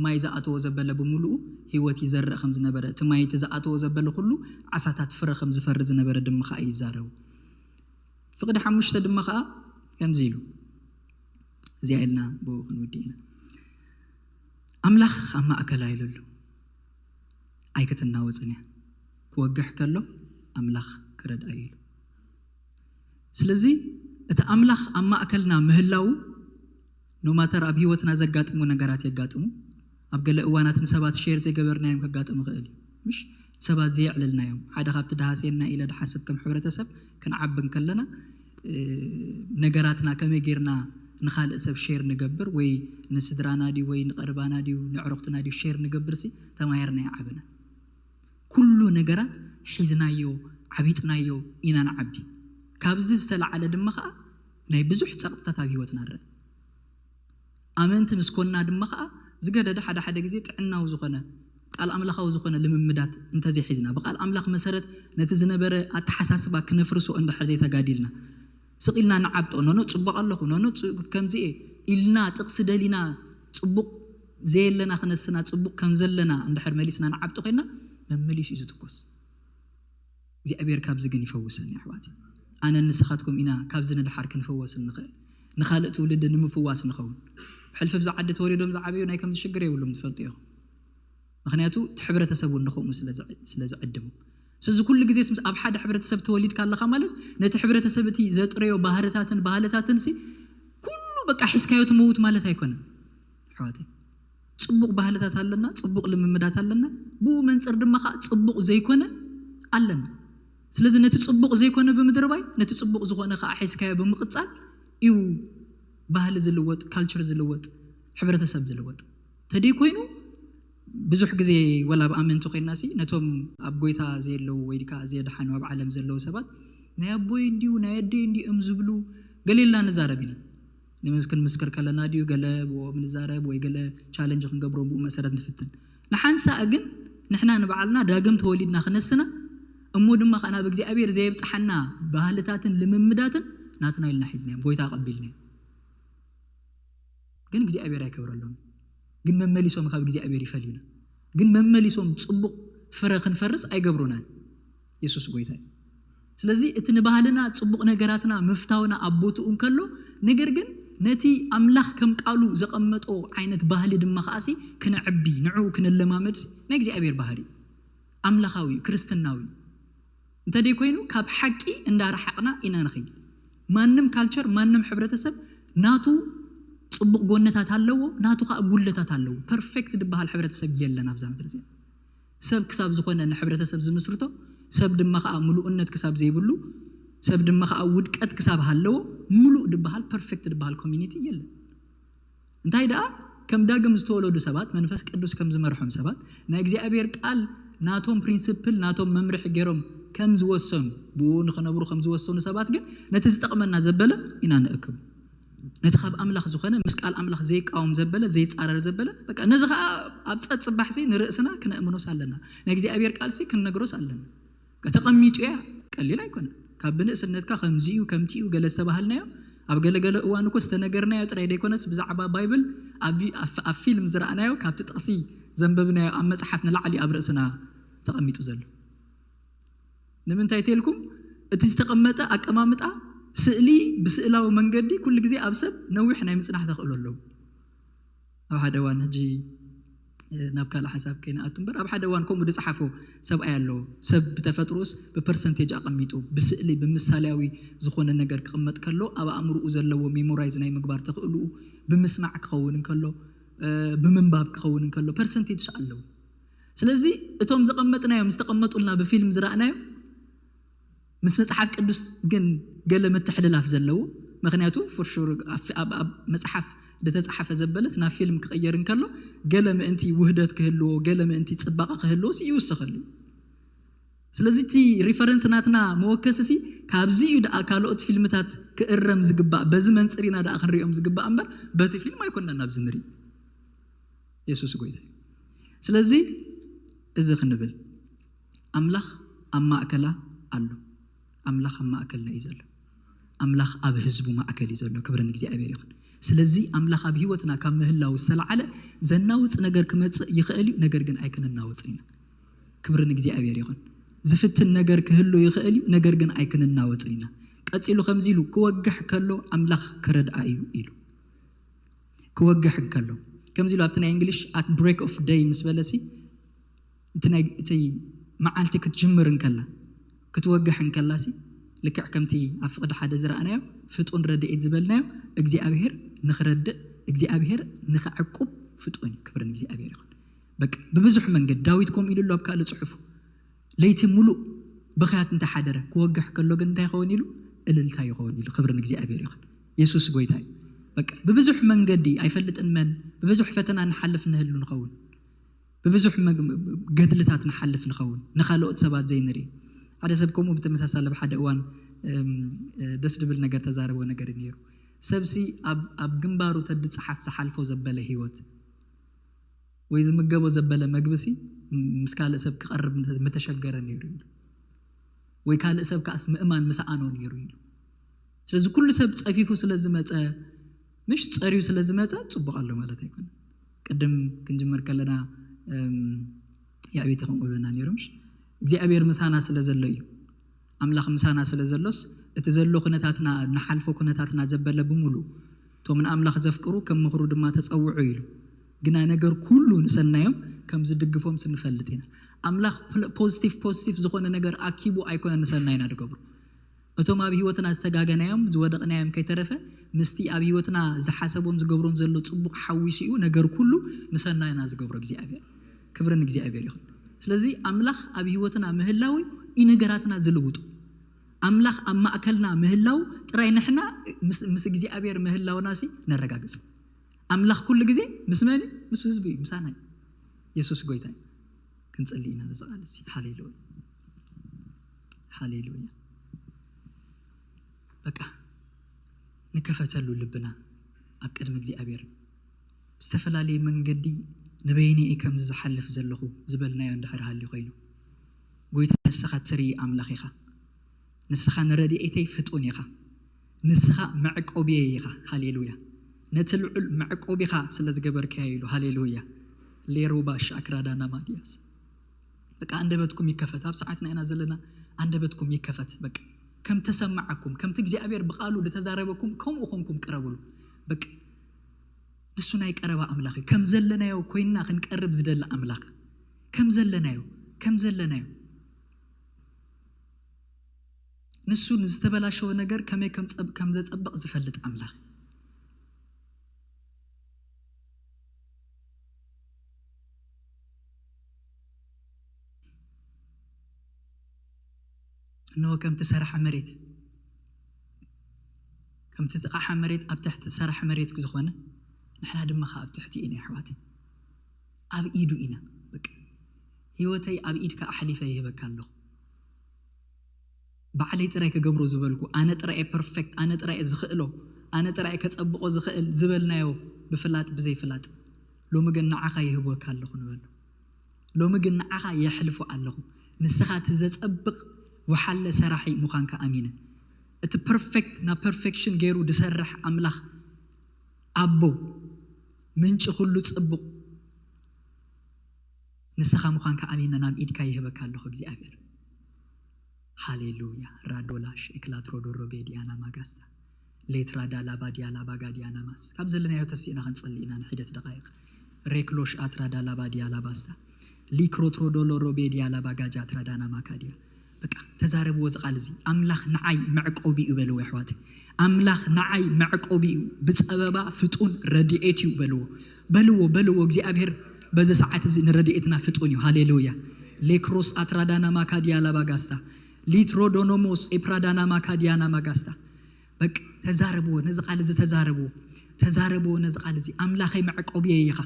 ማይ ዝኣተዎ ዘበለ ብምሉኡ ህይወት ይዘርእ ከም ዝነበረ፣ እቲ ማይ እቲ ዝኣተዎ ዘበለ ኩሉ ዓሳታት ፍረ ከም ዝፈሪ ዝነበረ ድማ ከኣ ይዛረቡ። ፍቕዲ ሓሙሽተ ድማ ከኣ ከምዚ ኢሉ፣ እዚኣ ኢልና ብኡ ክንውዲ ኢና። ኣምላኽ ኣብ ማእከላ ኢሉ ኣሎ፣ ኣይክትናወጽን እያ። ክወግሕ ከሎ ኣምላኽ ክረድኣ ኢሉ። ስለዚ እቲ ኣምላኽ ኣብ ማእከልና ምህላው፣ ኖማተር ኣብ ህይወትና ዘጋጥሙ ነገራት የጋጥሙ። ኣብ ገለ እዋናት ንሰባት ሼር ዘይገበርናዮም ከጋጥም ይኽእል እዩ። ምሽ ሰባት ዘየዕለልናዮም፣ ሓደ ካብቲ ድሃስየና ኢለ ድሓስብ ከም ሕብረተሰብ ክንዓቢ እንከለና፣ እ፣ ነገራትና ከመይ ጌርና ንኻልእ ሰብ ሼር ንገብር፣ ወይ ንስድራና ድዩ ወይ ንቐርባና ድዩ ንዕሩኽትና ድዩ ሼር ንገብር ሲ ተማሂርና ይዓብና። ኩሉ ነገራት ሒዝናዮ፣ ዓቢጥናዮ ኢና ንዓቢ። ካብዚ ዝተላዓለ ድማ ከኣ ናይ ብዙሕ ጸቕጥታት ኣብ ህይወትና ንርኢ። ኣመንቲ ምስ ኮንና ድማ ከኣ ዝገደደ ሓደ ሓደ ግዜ ጥዕናዊ ዝኾነ ቃል ኣምላኻዊ ዝኾነ ልምምዳት እንተዘይሒዝና፣ ብቃል ኣምላኽ መሰረት ነቲ ዝነበረ ኣተሓሳስባ ክነፍርሶ እንድሕር ዘይተጋዲልና፣ ስቕ ኢልና ንዓብጦ፣ ኖኖ ጽቡቕ ኣለኹ፣ ኖኖ ጽ-፣ ከምዚ እየ ኢልና ጥቕሲ ደሊና ጽቡቕ ዘየለና ክነስና ጽቡቕ ከም ዘለና እንድሕር መሊስና ንዓብጦ ኮይና፣ መመሊሱ እዩ ዝትኮስ። እግዚኣብሔር ካብዚ ግን ይፈውሰን ኣሕዋት። ኣነን ንስኻትኩም ኢና ካብዚ ንድሓር ክንፍወስ እንኽእል፣ ንኻልእ ትውልዲ ንምፍዋስ ንኸውን። ብሕልፊ ብዛ ዓዲ ተወሊዶም ዝዓበዩ ናይ ከምዚ ሽግር የብሉም፣ ትፈልጡ ኢኹም። ምኽንያቱ እቲ ሕብረተሰብ እውን ንኸምኡ ስለ ዝዕ-፣ ስለ ዝዕድሙ። ስለዚ ኩሉ ግዜ ምስ ኣብ ሓደ ሕብረተሰብ ተወሊድካ ኣለኻ ማለት ነቲ ሕብረተሰብ እቲ ዘጥረዮ ባህርታትን ባህልታትን ሲ ኩሉ በቃ ሒዝካዮ ትመውት ማለት ኣይኮነን ኣሕዋተይ። ጽቡቕ ባህልታት ኣለና፣ ጽቡቕ ልምምዳት ኣለና። ብኡ መንጽር ድማ ከኣ ጽቡቕ ዘይኮነ ኣለና። ስለዚ ነቲ ጽቡቕ ዘይኮነ ብምድርባይ፣ ነቲ ጽቡቕ ዝኾነ ከኣ ሒዝካዮ ብምቕጻል እዩ ባህሊ ዝልወጥ፣ ካልቸር ዝልወጥ፣ ሕብረተሰብ ዝልወጥ። ተደይ ኮይኑ ብዙሕ ግዜ ወላ ኣብ ኣመንቲ ኮይንና ሲ ነቶም ኣብ ጎይታ ዘየለዉ ወይ ከኣ ዘየድሓኑ ኣብ ዓለም ዘለዉ ሰባት ናይ ኣቦይ እንድዩ ናይ ኣደይ እንድዩ እዮም ዝብሉ ገለ ኢልና ንዛረብ ኢና። ንምስ-፣ ክንምስክር ከለና ድዩ ገለ ብኦም ንዛረብ ወይ ገለ ቻለንጅ ክንገብሮም ብኡ መሰረት ንፍትን። ንሓንሳእ ግን ንሕና ንባዕልና ዳግም ተወሊድና ክነስና እሞ ድማ ከኣ ናብ እግዚኣብሔር ዘየብጽሓና ባህልታትን ልምምዳትን ናትና ኢልና ሒዝናዮም፣ ጎይታ ኣቐቢልናዮም። ግን እግዚኣብሔር ኣይከብረሎም። ግን መመሊሶም ካብ እግዚኣብሔር ይፈልዩና። ግን መመሊሶም ጽቡቕ ፍረ ክንፈርስ ኣይገብሩናን። የሱስ ጎይታ እዩ። ስለዚ እቲ ንባህልና ጽቡቕ ነገራትና ምፍታውና ኣብ ቦትኡ እንከሎ፣ ነገር ግን ነቲ ኣምላኽ ከም ቃሉ ዘቐመጦ ዓይነት ባህሊ ድማ ከኣሲ ክነዕቢ፣ ንዕኡ ክነለማመድሲ ናይ እግዚኣብሔር ባህሪ እዩ። ኣምላኻዊ እዩ፣ ክርስትናዊ እዩ። እንተደይ ኮይኑ ካብ ሓቂ እንዳረሓቕና ኢና ንኸይድ። ማንም ካልቸር፣ ማንም ሕብረተሰብ ናቱ ጽቡቕ ጎነታት ኣለዎ፣ ናቱ ከኣ ጉለታት ኣለዎ። ፐርፌክት ዝበሃል ሕብረተሰብ የለን ኣብዛ ምድሪ እዚኣ። ሰብ ክሳብ ዝኾነ ንሕብረተሰብ ዝምስርቶ፣ ሰብ ድማ ከኣ ምሉእነት ክሳብ ዘይብሉ፣ ሰብ ድማ ከኣ ውድቀት ክሳብ ሃለዎ፣ ምሉእ ዝበሃል ፐርፌክት ዝበሃል ኮሚኒቲ የለን። እንታይ ደኣ ከም ዳግም ዝተወለዱ ሰባት፣ መንፈስ ቅዱስ ከም ዝመርሖም ሰባት፣ ናይ እግዚኣብሔር ቃል ናቶም ፕሪንስፕል ናቶም መምርሒ ገይሮም ከም ዝወሰኑ ብኡ ንኽነብሩ ከም ዝወሰኑ ሰባት ግን ነቲ ዝጠቕመና ዘበለ ኢና ንእክቡ። ነቲ ካብ ኣምላኽ ዝኾነ ምስ ቃል ኣምላኽ ዘይቃወም ዘበለ ዘይጻረር ዘበለ በቃ ነዚ ከዓ ኣብ ጸጽባሕሲ ንርእስና ክነእምኖስ ኣለና። ናይ እግዚኣብሔር ቃልሲ ክንነግሮስ ኣለና። ተቐሚጡ እያ ቀሊል ኣይኮነ። ካብ ብንእስነትካ ከምዚ እዩ ከምቲ እዩ ገለ ዝተባሃልናዮ ኣብ ገለገለ እዋን እኮ ዝተነገርናዮ ጥራይ ዘይኮነስ ብዛዕባ ባይብል ኣብ ፊልም ዝረኣናዮ ካብቲ ጥቕሲ ዘንበብናዮ ኣብ መፅሓፍ ንላዕሊ ኣብ ርእስና ተቐሚጡ ዘሎ። ንምንታይ ተልኩም እቲ ዝተቐመጠ ኣቀማምጣ ስእሊ ብስእላዊ መንገዲ ኩሉ ግዜ ኣብ ሰብ ነዊሕ ናይ ምፅናሕ ተኽእሎ ኣለዎ። ኣብ ሓደ እዋን ሕጂ ናብ ካልእ ሓሳብ ከይንኣቱ እምበር ኣብ ሓደ እዋን ከምኡ ዝፀሓፎ ሰብኣይ ኣለዎ። ሰብ ብተፈጥሮስ ብፐርሰንቴጅ ኣቐሚጡ ብስእሊ ብምሳሌያዊ ዝኾነ ነገር ክቕመጥ ከሎ ኣብ ኣእምርኡ ዘለዎ ሜሞራይዝ ናይ ምግባር ተኽእልኡ ብምስማዕ ክኸውን እንከሎ ብምንባብ ክኸውን እንከሎ ፐርሰንቴጅ ኣለዎ። ስለዚ እቶም ዘቐመጥናዮም ዝተቐመጡልና ብፊልም ዝረኣናዮም ምስ መጽሓፍ ቅዱስ ግን ገለ ምትሕልላፍ ዘለዎ ምክንያቱ ፍርሹር ኣብ መጽሓፍ ዝተጻሓፈ ዘበለስ ናብ ፊልም ክቕየር እንከሎ ገለ ምእንቲ ውህደት ክህልዎ ገለ ምእንቲ ጽባቐ ክህልዎ ይውስኸሉ። ስለዚ እቲ ሪፈረንስ ናትና መወከሲ ሲ ካብዚ እዩ ደኣ ካልኦት ፊልምታት ክእረም ዝግባእ በዚ መንፅር ኢና ደኣ ክንሪኦም ዝግባእ እምበር በቲ ፊልም ኣይኮንና ናብዚ ንርኢ። የሱስ ጎይታ እዩ። ስለዚ እዚ ክንብል ኣምላኽ ኣብ ማእከላ ኣሎ። ኣምላኽ ኣብ ማእከልና እዩ ዘሎ። ኣምላኽ ኣብ ህዝቡ ማእከል እዩ ዘሎ። ክብሪ ንእግዚኣብሔር ይኹን። ስለዚ ኣምላኽ ኣብ ህይወትና ካብ ምህላው ዝተለዓለ ዘናውፅ ነገር ክመፅእ ይኽእል እዩ፣ ነገር ግን ኣይክንናወፅን ኢና። ክብሪ ንእግዚኣብሔር ይኹን። ዝፍትን ነገር ክህሉ ይኽእል እዩ፣ ነገር ግን ኣይክንናወፅን ኢና። ቀፂሉ ከምዚ ኢሉ ክወግሕ ከሎ ኣምላኽ ክረድኣ እዩ ኢሉ ክወግሕ እንከሎ ከምዚ ኢሉ ኣብቲ ናይ እንግሊሽ at break of day ምስ በለሲ እቲ መዓልቲ ክትጅምር እንከላ ክትወግሕ እንከላሲ ልክዕ ከምቲ ኣብ ፍቕዲ ሓደ ዝረኣናዮ ፍጡን ረድኤት ዝበልናዮ እግዚኣብሔር ንኽረድእ እግዚኣብሔር ንኽዕቁብ ፍጡን እዩ። ክብሪ ንእግዚኣብሔር ይኹን። በቃ ብብዙሕ መንገዲ ዳዊት ከምኡ ኢሉ ኣሎ ኣብ ካልእ ፅሑፉ ለይቲ ሙሉእ ብኽያት እንተሓደረ ክወግሕ ከሎ ግን እንታይ ይኸውን ኢሉ እልልታ ይኸውን ኢሉ። ክብሪ ንእግዚኣብሔር ይኹን። የሱስ ጎይታ እዩ። በቃ ብብዙሕ መንገዲ ኣይፈልጥን መን ብብዙሕ ፈተና ንሓልፍ ንህሉ ንኸውን ብብዙሕ ገድልታት ንሓልፍ ንኸውን ንካልኦት ሰባት ዘይንርኢ ሓደ ሰብ ከምኡ ብተመሳሳለ ብሓደ እዋን ደስ ድብል ነገር ተዛረቦ ነገር ነይሩ። ሰብሲ ኣብ ግንባሩ ተድፀሓፍ ዝሓልፎ ዘበለ ህይወት ወይ ዝምገቦ ዘበለ መግብሲ ምስ ካልእ ሰብ ክቐርብ ምተሸገረ ነይሩ ኢሉ ወይ ካልእ ሰብ ከኣስ ምእማን ምስኣኖ ነይሩ ኢሉ። ስለዚ ኩሉ ሰብ ፀፊፉ ስለ ዝመፀ ምሽ ፀርዩ ስለ ዝመፀ ፅቡቕ ኣሎ ማለት ኣይኮነ። ቅድም ክንጅምር ከለና የዕቤቲ ከምኡ ብለና ነይሩ ምሽ እግዚኣብሔር ምሳና ስለ ዘሎ እዩ። ኣምላኽ ምሳና ስለ ዘሎስ እቲ ዘሎ ኩነታትና ንሓልፎ ኩነታትና ዘበለ ብምሉእ እቶም ንኣምላኽ ዘፍቅሩ ከም ምኽሩ ድማ ተጸውዑ ኢሉ። ግና ነገር ኩሉ ንሰናዮም ከም ዝድግፎም ስንፈልጥ ኢና። ኣምላኽ ፖዚቲቭ ፖዚቲቭ ዝኾነ ነገር ኣኪቡ ኣይኮነ ንሰናይና ድገብሩ። እቶም ኣብ ህይወትና ዝተጋገናዮም ዝወደቕናዮም ከይተረፈ ምስቲ ኣብ ህይወትና ዝሓሰቦን ዝገብሮን ዘሎ ጽቡቕ ሓዊሱ እዩ ነገር ኩሉ ንሰናይና ዝገብሮ እግዚኣብሔር። ክብሪ ንእግዚኣብሔር ይኹን። ስለዚ ኣምላኽ ኣብ ህይወትና ምህላው እዩ ነገራትና ዝልውጡ። ኣምላኽ ኣብ ማእከልና ምህላው ጥራይ ንሕና ምስ እግዚኣብሔር ምህላውና ሲ ነረጋግጽ። ኣምላኽ ኩሉ ግዜ ምስ መን እዩ? ምስ ህዝቡ እዩ፣ ምሳና እዩ። የሱስ ጎይታ እዩ። ክንጽሊ ኢና በዚ ቃል እዚ። ሃሌሉያ ሃሌሉያ። በቃ ንከፈተሉ ልብና ኣብ ቅድሚ እግዚኣብሔር ብዝተፈላለየ መንገዲ ንበይነይ ከምዚ ዝሓልፍ ዘለኹ ዝበልናዮ እንድሕር ሃልዩ ኮይኑ፣ ጎይታ ንስኻ ትርኢ ኣምላኽ ኢኻ። ንስኻ ንረድኤተይ ፍጡን ኢኻ። ንስኻ መዕቆብየይ ኢኻ። ሃሌሉያ። ነቲ ልዑል መዕቆቢኻ ስለ ዝገበርካዮ ኢሉ። ሃሌሉያ። ሌሩባ ሻክራዳ ናማዲያስ። በቃ ኣንደበትኩም ይከፈት። ኣብ ሰዓትና ኢና ዘለና። ኣንደበትኩም ይከፈት። በቃ ከም ተሰማዓኩም፣ ከምቲ እግዚኣብሔር ብቃሉ ዝተዛረበኩም ከምኡ ኮንኩም ቅረብሉ። በቃ ንሱ ናይ ቀረባ ኣምላኽ እዩ። ከም ዘለናዮ ኮይንና ክንቀርብ ዝደሊ ኣምላኽ ከም ዘለናዮ ከም ዘለናዮ ንሱ ንዝተበላሸወ ነገር ከመይ ከም ዘጸብቕ ዝፈልጥ ኣምላኽ። እንሆ ከምቲ ሰራሓ መሬት ከምቲ ዝቃሓ መሬት ኣብ ትሕቲ ሰራሕ መሬት ዝኾነ ንሕና ድማ ከ ኣብ ትሕቲ ኢና ኣሕዋት ኣብ ኢዱ ኢና በቃ ህይወተይ ኣብ ኢድካ ኣሕሊፈ ይህበካ ኣለኹ። ባዕለይ ጥራይ ክገብሮ ዝበልኩ፣ ኣነ ጥራይ እየ ፐርፌክት፣ ኣነ ጥራይ እየ ዝኽእሎ፣ ኣነ ጥራይ እየ ከጸብቆ ዝኽእል ዝበልናዮ፣ ብፍላጥ ብዘይፍላጥ፣ ሎሚ ግን ንዓኻ ይህበካ ኣለኹ ንበሎ። ሎሚ ግን ንዓኻ የሕልፎ ኣለኹ። ንስኻ እቲ ዘጸብቕ ወሓለ ሰራሒ ምዃንካ ኣሚነ። እቲ ፐርፌክት ናብ ፐርፌክሽን ገይሩ ዝሰርሕ ኣምላኽ፣ ኣቦ፣ ምንጪ ኩሉ ጽቡቕ፣ ንስኻ ምዃንካ ኣሚነ ናብ ኢድካ ይህበካ ኣለኹ እግዚኣብሔር። ሃሌሉያ። ራዶላሽ ኤክላትሮዶሮቤ ዲያና ማጋስታ ሌትራ ዳላባ ዲያላ ባጋ ዲያና ማስ ካብ ዘለናዮ ተሲእና ክንጸሊ ኢና ንሒደት ደቃይቕ። ሬክሎሽ ኣትራ ዳላባ ዲያላ ባስታ ሊክሮትሮዶሎሮቤ ዲያላ ባጋጃ ትራዳና ማካዲያ። በቃ ተዛረብዎ እዚ ቃል እዚ። ኣምላኽ ንዓይ መዕቆቢ እዩ በልዎ ኣሕዋት። ኣምላኽ ንዓይ መዕቆቢ እዩ፣ ብጸበባ ፍጡን ረድኤት እዩ በልዎ። በልዎ፣ በልዎ። እግዚኣብሔር በዚ ሰዓት እዚ ንረድኤትና ፍጡን እዩ። ሃሌሉያ። ሌክሮስ ኣትራዳና ማካዲያ ላባጋስታ ሊትሮዶኖሞስ ኤፕራዳና ማካዲያና ማጋስታ። በቃ ተዛረብዎ፣ ነዚ ቃል እዚ ተዛረብዎ፣ ተዛረብዎ ነዚ ቃል እዚ። ኣምላኸይ መዕቆብየይ ኢኻ።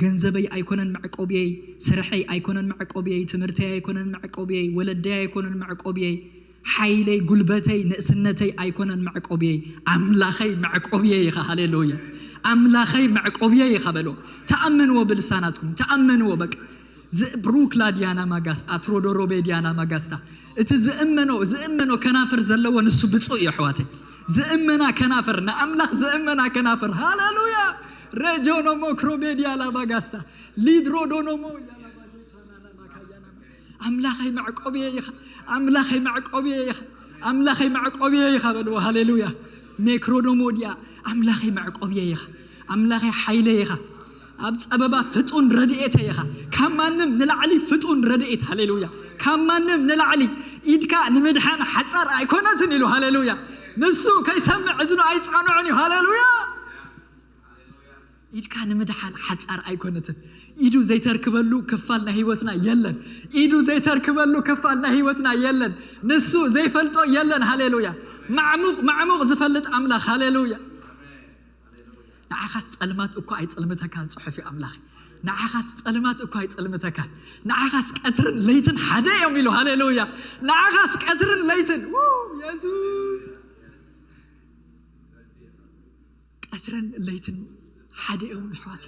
ገንዘበይ ኣይኮነን መዕቆብየይ፣ ስርሐይ ኣይኮነን መዕቆብየይ፣ ትምህርተይ ኣይኮነን መዕቆብየይ፣ ወለደይ ኣይኮነን መዕቆብየይ፣ ሓይለይ፣ ጉልበተይ፣ ንእስነተይ ኣይኮነን መዕቆብየይ፣ ኣምላኸይ መዕቆብየይ ኢኻ። ሃሌሉያ። ኣምላኸይ መዕቆብየይ ኢኻ በልዎ። ተኣመንዎ ብልሳናትኩም፣ ተኣመንዎ በቃ። ዝእብሩክ ላዲያና ማጋስ ኣትሮዶሮቤ ዲያና ማጋስታ። እቲ ዝእመኖ ዝእመኖ ከናፍር ዘለዎ ንሱ ብፁዕ እዩ ኣሕዋተይ። ዝእመና ከናፍር፣ ንኣምላኽ ዝእመና ከናፍር። ሃሌሉያ። ረጆኖሞ ክሮቤ ዲያላ ማጋስታ ሊድሮዶኖሞ። ኣምላኸይ መዕቆብየ ኢኻ፣ ኣምላኸይ መዕቆብየ ኢኻ፣ ኣምላኸይ መዕቆብየ ኢኻ በልዎ። ሃሌሉያ። ሜክሮዶሞድያ። ኣምላኸይ መዕቆብየ ኢኻ፣ ኣምላኸይ ሓይለ ኢኻ፣ ኣብ ጸበባ ፍጡን ረድኤተ ኢኻ፣ ካብ ማንም ንላዕሊ ፍጡን ረድኤት። ሃሌሉያ። ካብ ማንም ንላዕሊ። ኢድካ ንምድሓን ሓጻር ኣይኮነትን ኢሉ። ሃሌሉያ። ንሱ ከይሰምዕ እዝኑ ኣይጻኑዕን እዩ። ሃሌሉያ። ኢድካ ንምድሓን ሓጻር ኣይኮነትን። ኢዱ ዘይተርክበሉ ክፋል ናይ ህይወትና የለን። ኢዱ ዘይተርክበሉ ክፋል ናይ ህይወትና የለን። ንሱ ዘይፈልጦ የለን። ሃሌሉያ። ማዕሙቕ ማዕሙቕ ዝፈልጥ ኣምላኽ። ሃሌሉያ። ንዓኻስ ጸልማት እኳ ኣይጸልምተካን ጽሑፍ እዩ ኣምላኽ። ንዓኻስ ጸልማት እኳ ኣይጸልምተካን። ንዓኻስ ቀትርን ለይትን ሓደ እዮም ኢሉ። ሃሌሉያ። ንዓኻስ ቀትርን ለይትን። ው፣ የሱስ። ቀትርን ለይትን ሓደ እዮም ኣሕዋት።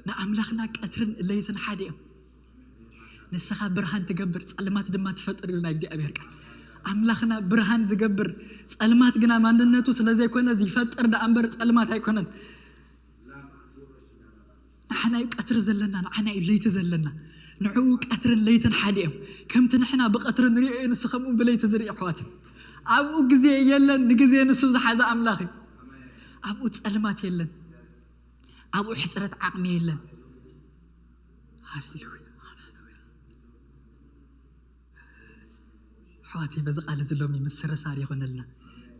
ንኣምላኽና ቀትርን ለይትን ሓደ እዮም። ንስኻ ብርሃን ትገብር፣ ጸልማት ድማ ትፈጥር ኢሉና እግዚኣብሔር ቃል። ኣምላኽና ብርሃን ዝገብር፣ ጸልማት ግና ማንነቱ ስለ ዘይኮነ ዝፈጥር ደኣ እምበር ጸልማት ኣይኮነን። ንዓና እዩ ቀትሪ ዘለና፣ ንዓና እዩ ለይቲ ዘለና። ንዕኡ ቀትርን ለይትን ሓደ እዮም። ከምቲ ንሕና ብቐትሪ ንሪኦ እዩ፣ ንሱ ከምኡ ብለይቲ ዝርኢ ኣሕዋት እዩ። ኣብኡ ግዜ የለን፣ ንግዜ ንሱ ዝሓዘ ኣምላኽ እዩ። ኣብኡ ጸልማት የለን፣ ኣብኡ ሕጽረት ዓቕሚ የለን። ሃሌሉያ፣ ሃሌሉያ። ኣሕዋተይ፣ በዚ ቃል እዚ ሎሚ ምስርሳር ይኹነልና።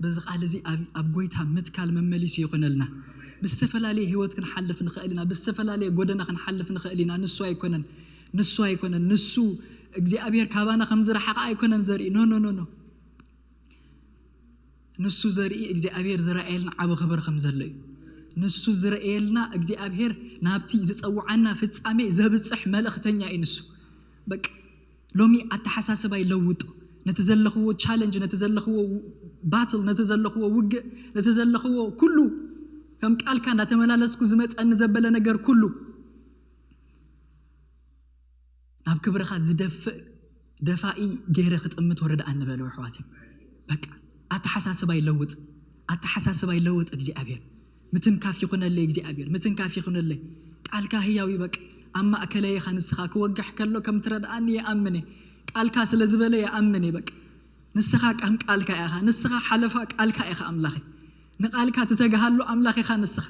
በዚ ቃል እዚ ኣብ፣ ኣብ ጎይታ ምትካል መመሊሱ ይኹነልና። ብዝተፈላለየ ህይወት ክንሓልፍ ንኽእል ኢና። ብዝተፈላለየ ጎደና ክንሓልፍ ንኽእል ኢና። ንሱ ኣይኮነን፣ ንሱ ኣይኮነን። ንሱ እግዚኣብሔር ካባና ከም ዝረሓቐ ኣይኮነን ዘርኢ። ኖ፣ ኖ፣ ኖ፣ ኖ። ንሱ ዘርኢ እግዚኣብሔር ዝረኣየልና ዓቢ ክብሪ ከም ዘሎ እዩ። ንሱ ዝረኣየልና እግዚኣብሔር ናብቲ ዝጸውዓና ፍጻሜ ዘብጽሕ መልእኽተኛ እዩ ንሱ። በቃ ሎሚ ኣተሓሳስባይ ለውጦ። ነቲ ዘለኽዎ ቻለንጅ፣ ነቲ ዘለኽዎ ባትል፣ ነቲ ዘለኽዎ ውግእ፣ ነቲ ዘለኽዎ ኩሉ ከም ቃልካ እንዳተመላለስኩ ዝመጸኒ ዘበለ ነገር ኩሉ ናብ ክብርኻ ዝደፍእ ደፋኢ ገይረ ክጥምት ወረዳ ኣንበሉ ኣሕዋተይ። በቃ ኣተሓሳስባይ ለውጥ፣ ኣተሓሳስባይ ለውጥ። እግዚኣብሔር ምትንካፍ ይኹነለይ፣ እግዚኣብሔር ምትንካፍ ይኹነለይ። ቃልካ ህያው እዩ። በቃ ኣብ ማእከለይ ኢኻ ንስኻ። ክወግሕ ከሎ ከም ትረድኣኒ ይኣምን እየ። ቃልካ ስለ ዝበለ ይኣምን እየ። በቃ ንስኻ ከም ቃልካ ኢኻ። ንስኻ ሓለፋ ቃልካ ኢኻ ኣምላኸይ። ንቃልካ ትተግሃሉ ኣምላኽ ኢኻ ንስኻ።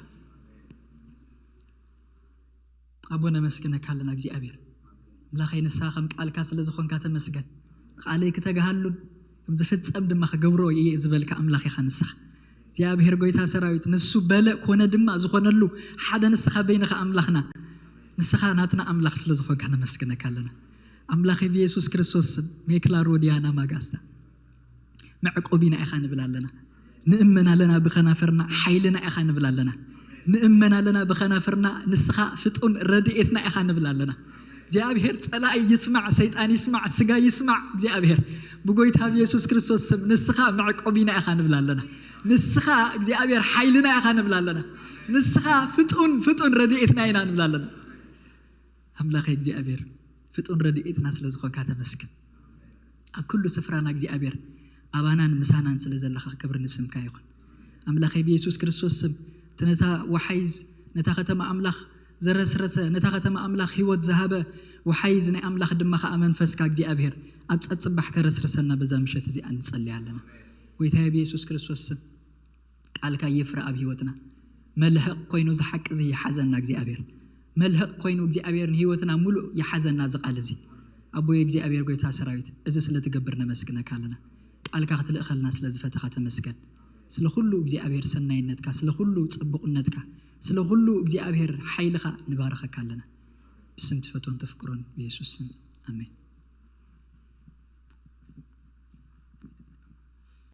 ኣቦ ነመስግነካ ኣለና እግዚኣብሔር። ኣምላኸይ ንስኻ ከም ቃልካ ስለ ዝኾንካ ተመስገን። ቃለይ ክተግሃሉን ከም ዝፍጸም ድማ ክገብሮ እየ ዝበልካ ኣምላኽ ኢኻ ንስኻ። እግዚኣብሔር ጎይታ ሰራዊት ንሱ በለ ኮነ ድማ ዝኾነሉ ሓደ ንስኻ በይንኻ ኣምላኽና። ንስኻ ናትና ኣምላኽ ስለ ዝኾንካ ነመስግነካ ኣለና። ኣምላኸይ ብየሱስ ክርስቶስ ስም ሜክላ ሮዲያና ማጋስታ መዕቆቢና ኢኻ ንብል ኣለና። ንእመን ኣለና ብኸናፍርና ሓይልና ኢኻ ንብል ኣለና። ንእመን ኣለና ብኸናፍርና ንስኻ ፍጡን ረድኤትና ኢኻ ንብል ኣለና። እግዚኣብሔር ጸላኢ ይስማዕ፣ ሰይጣን ይስማዕ፣ ስጋ ይስማዕ፣ እግዚኣብሔር ብጎይታ ብየሱስ ክርስቶስ ስም ንስኻ መዕቆቢና ኢኻ ንብል ኣለና። ንስኻ እግዚኣብሔር ሓይልና ኢኻ ንብል ኣለና። ንስኻ ፍጡን ፍጡን ረድኤትና ኢና ንብል ኣለና። ኣምላኸ እግዚኣብሔር ፍጡን ረድኤትና ስለ ዝኾንካ ተመስገን። ኣብ ኩሉ ስፍራና እግዚኣብሔር ኣባናን ምሳናን ስለ ዘለኻ ክብሪ ንስምካ ይኹን። ኣምላኸይ ብየሱስ ክርስቶስ ስም እቲ ነታ ወሓይዝ ነታ ከተማ ኣምላኽ ዘረስረሰ ነታ ከተማ ኣምላኽ ህይወት ዝሃበ ወሓይዝ ናይ ኣምላኽ ድማ ኸዓ መንፈስካ እግዚኣብሔር ኣብ ጸጽባሕ ከረስርሰና በዛ ምሸት እዚኣ ንጸልይ ኣለና። ጎይታየ ብየሱስ ክርስቶስ ስም ቃልካ ይፍረ ኣብ ህይወትና። መልህቕ ኮይኑ እዚ ሓቂ እዚ ይሓዘና እግዚኣብሔር። መልህቕ ኮይኑ እግዚኣብሔር ንህይወትና ሙሉእ ይሓዘና እዚ ቃል እዚ። ኣቦየ እግዚኣብሔር ጎይታ ሰራዊት እዚ ስለ ትገብር ነመስግነካ ኣለና። ቃልካ ክትልእኸልና ስለ ዝፈተኻ ተመስገን። ስለ ኩሉ እግዚኣብሔር ሰናይነትካ፣ ስለ ኩሉ ጽቡቕነትካ፣ ስለ ኩሉ እግዚኣብሔር ሓይልኻ ንባረኸካ ኣለና። ብስም ትፈትዎን ተፍቅሮን ብየሱስ ስም ኣሜን።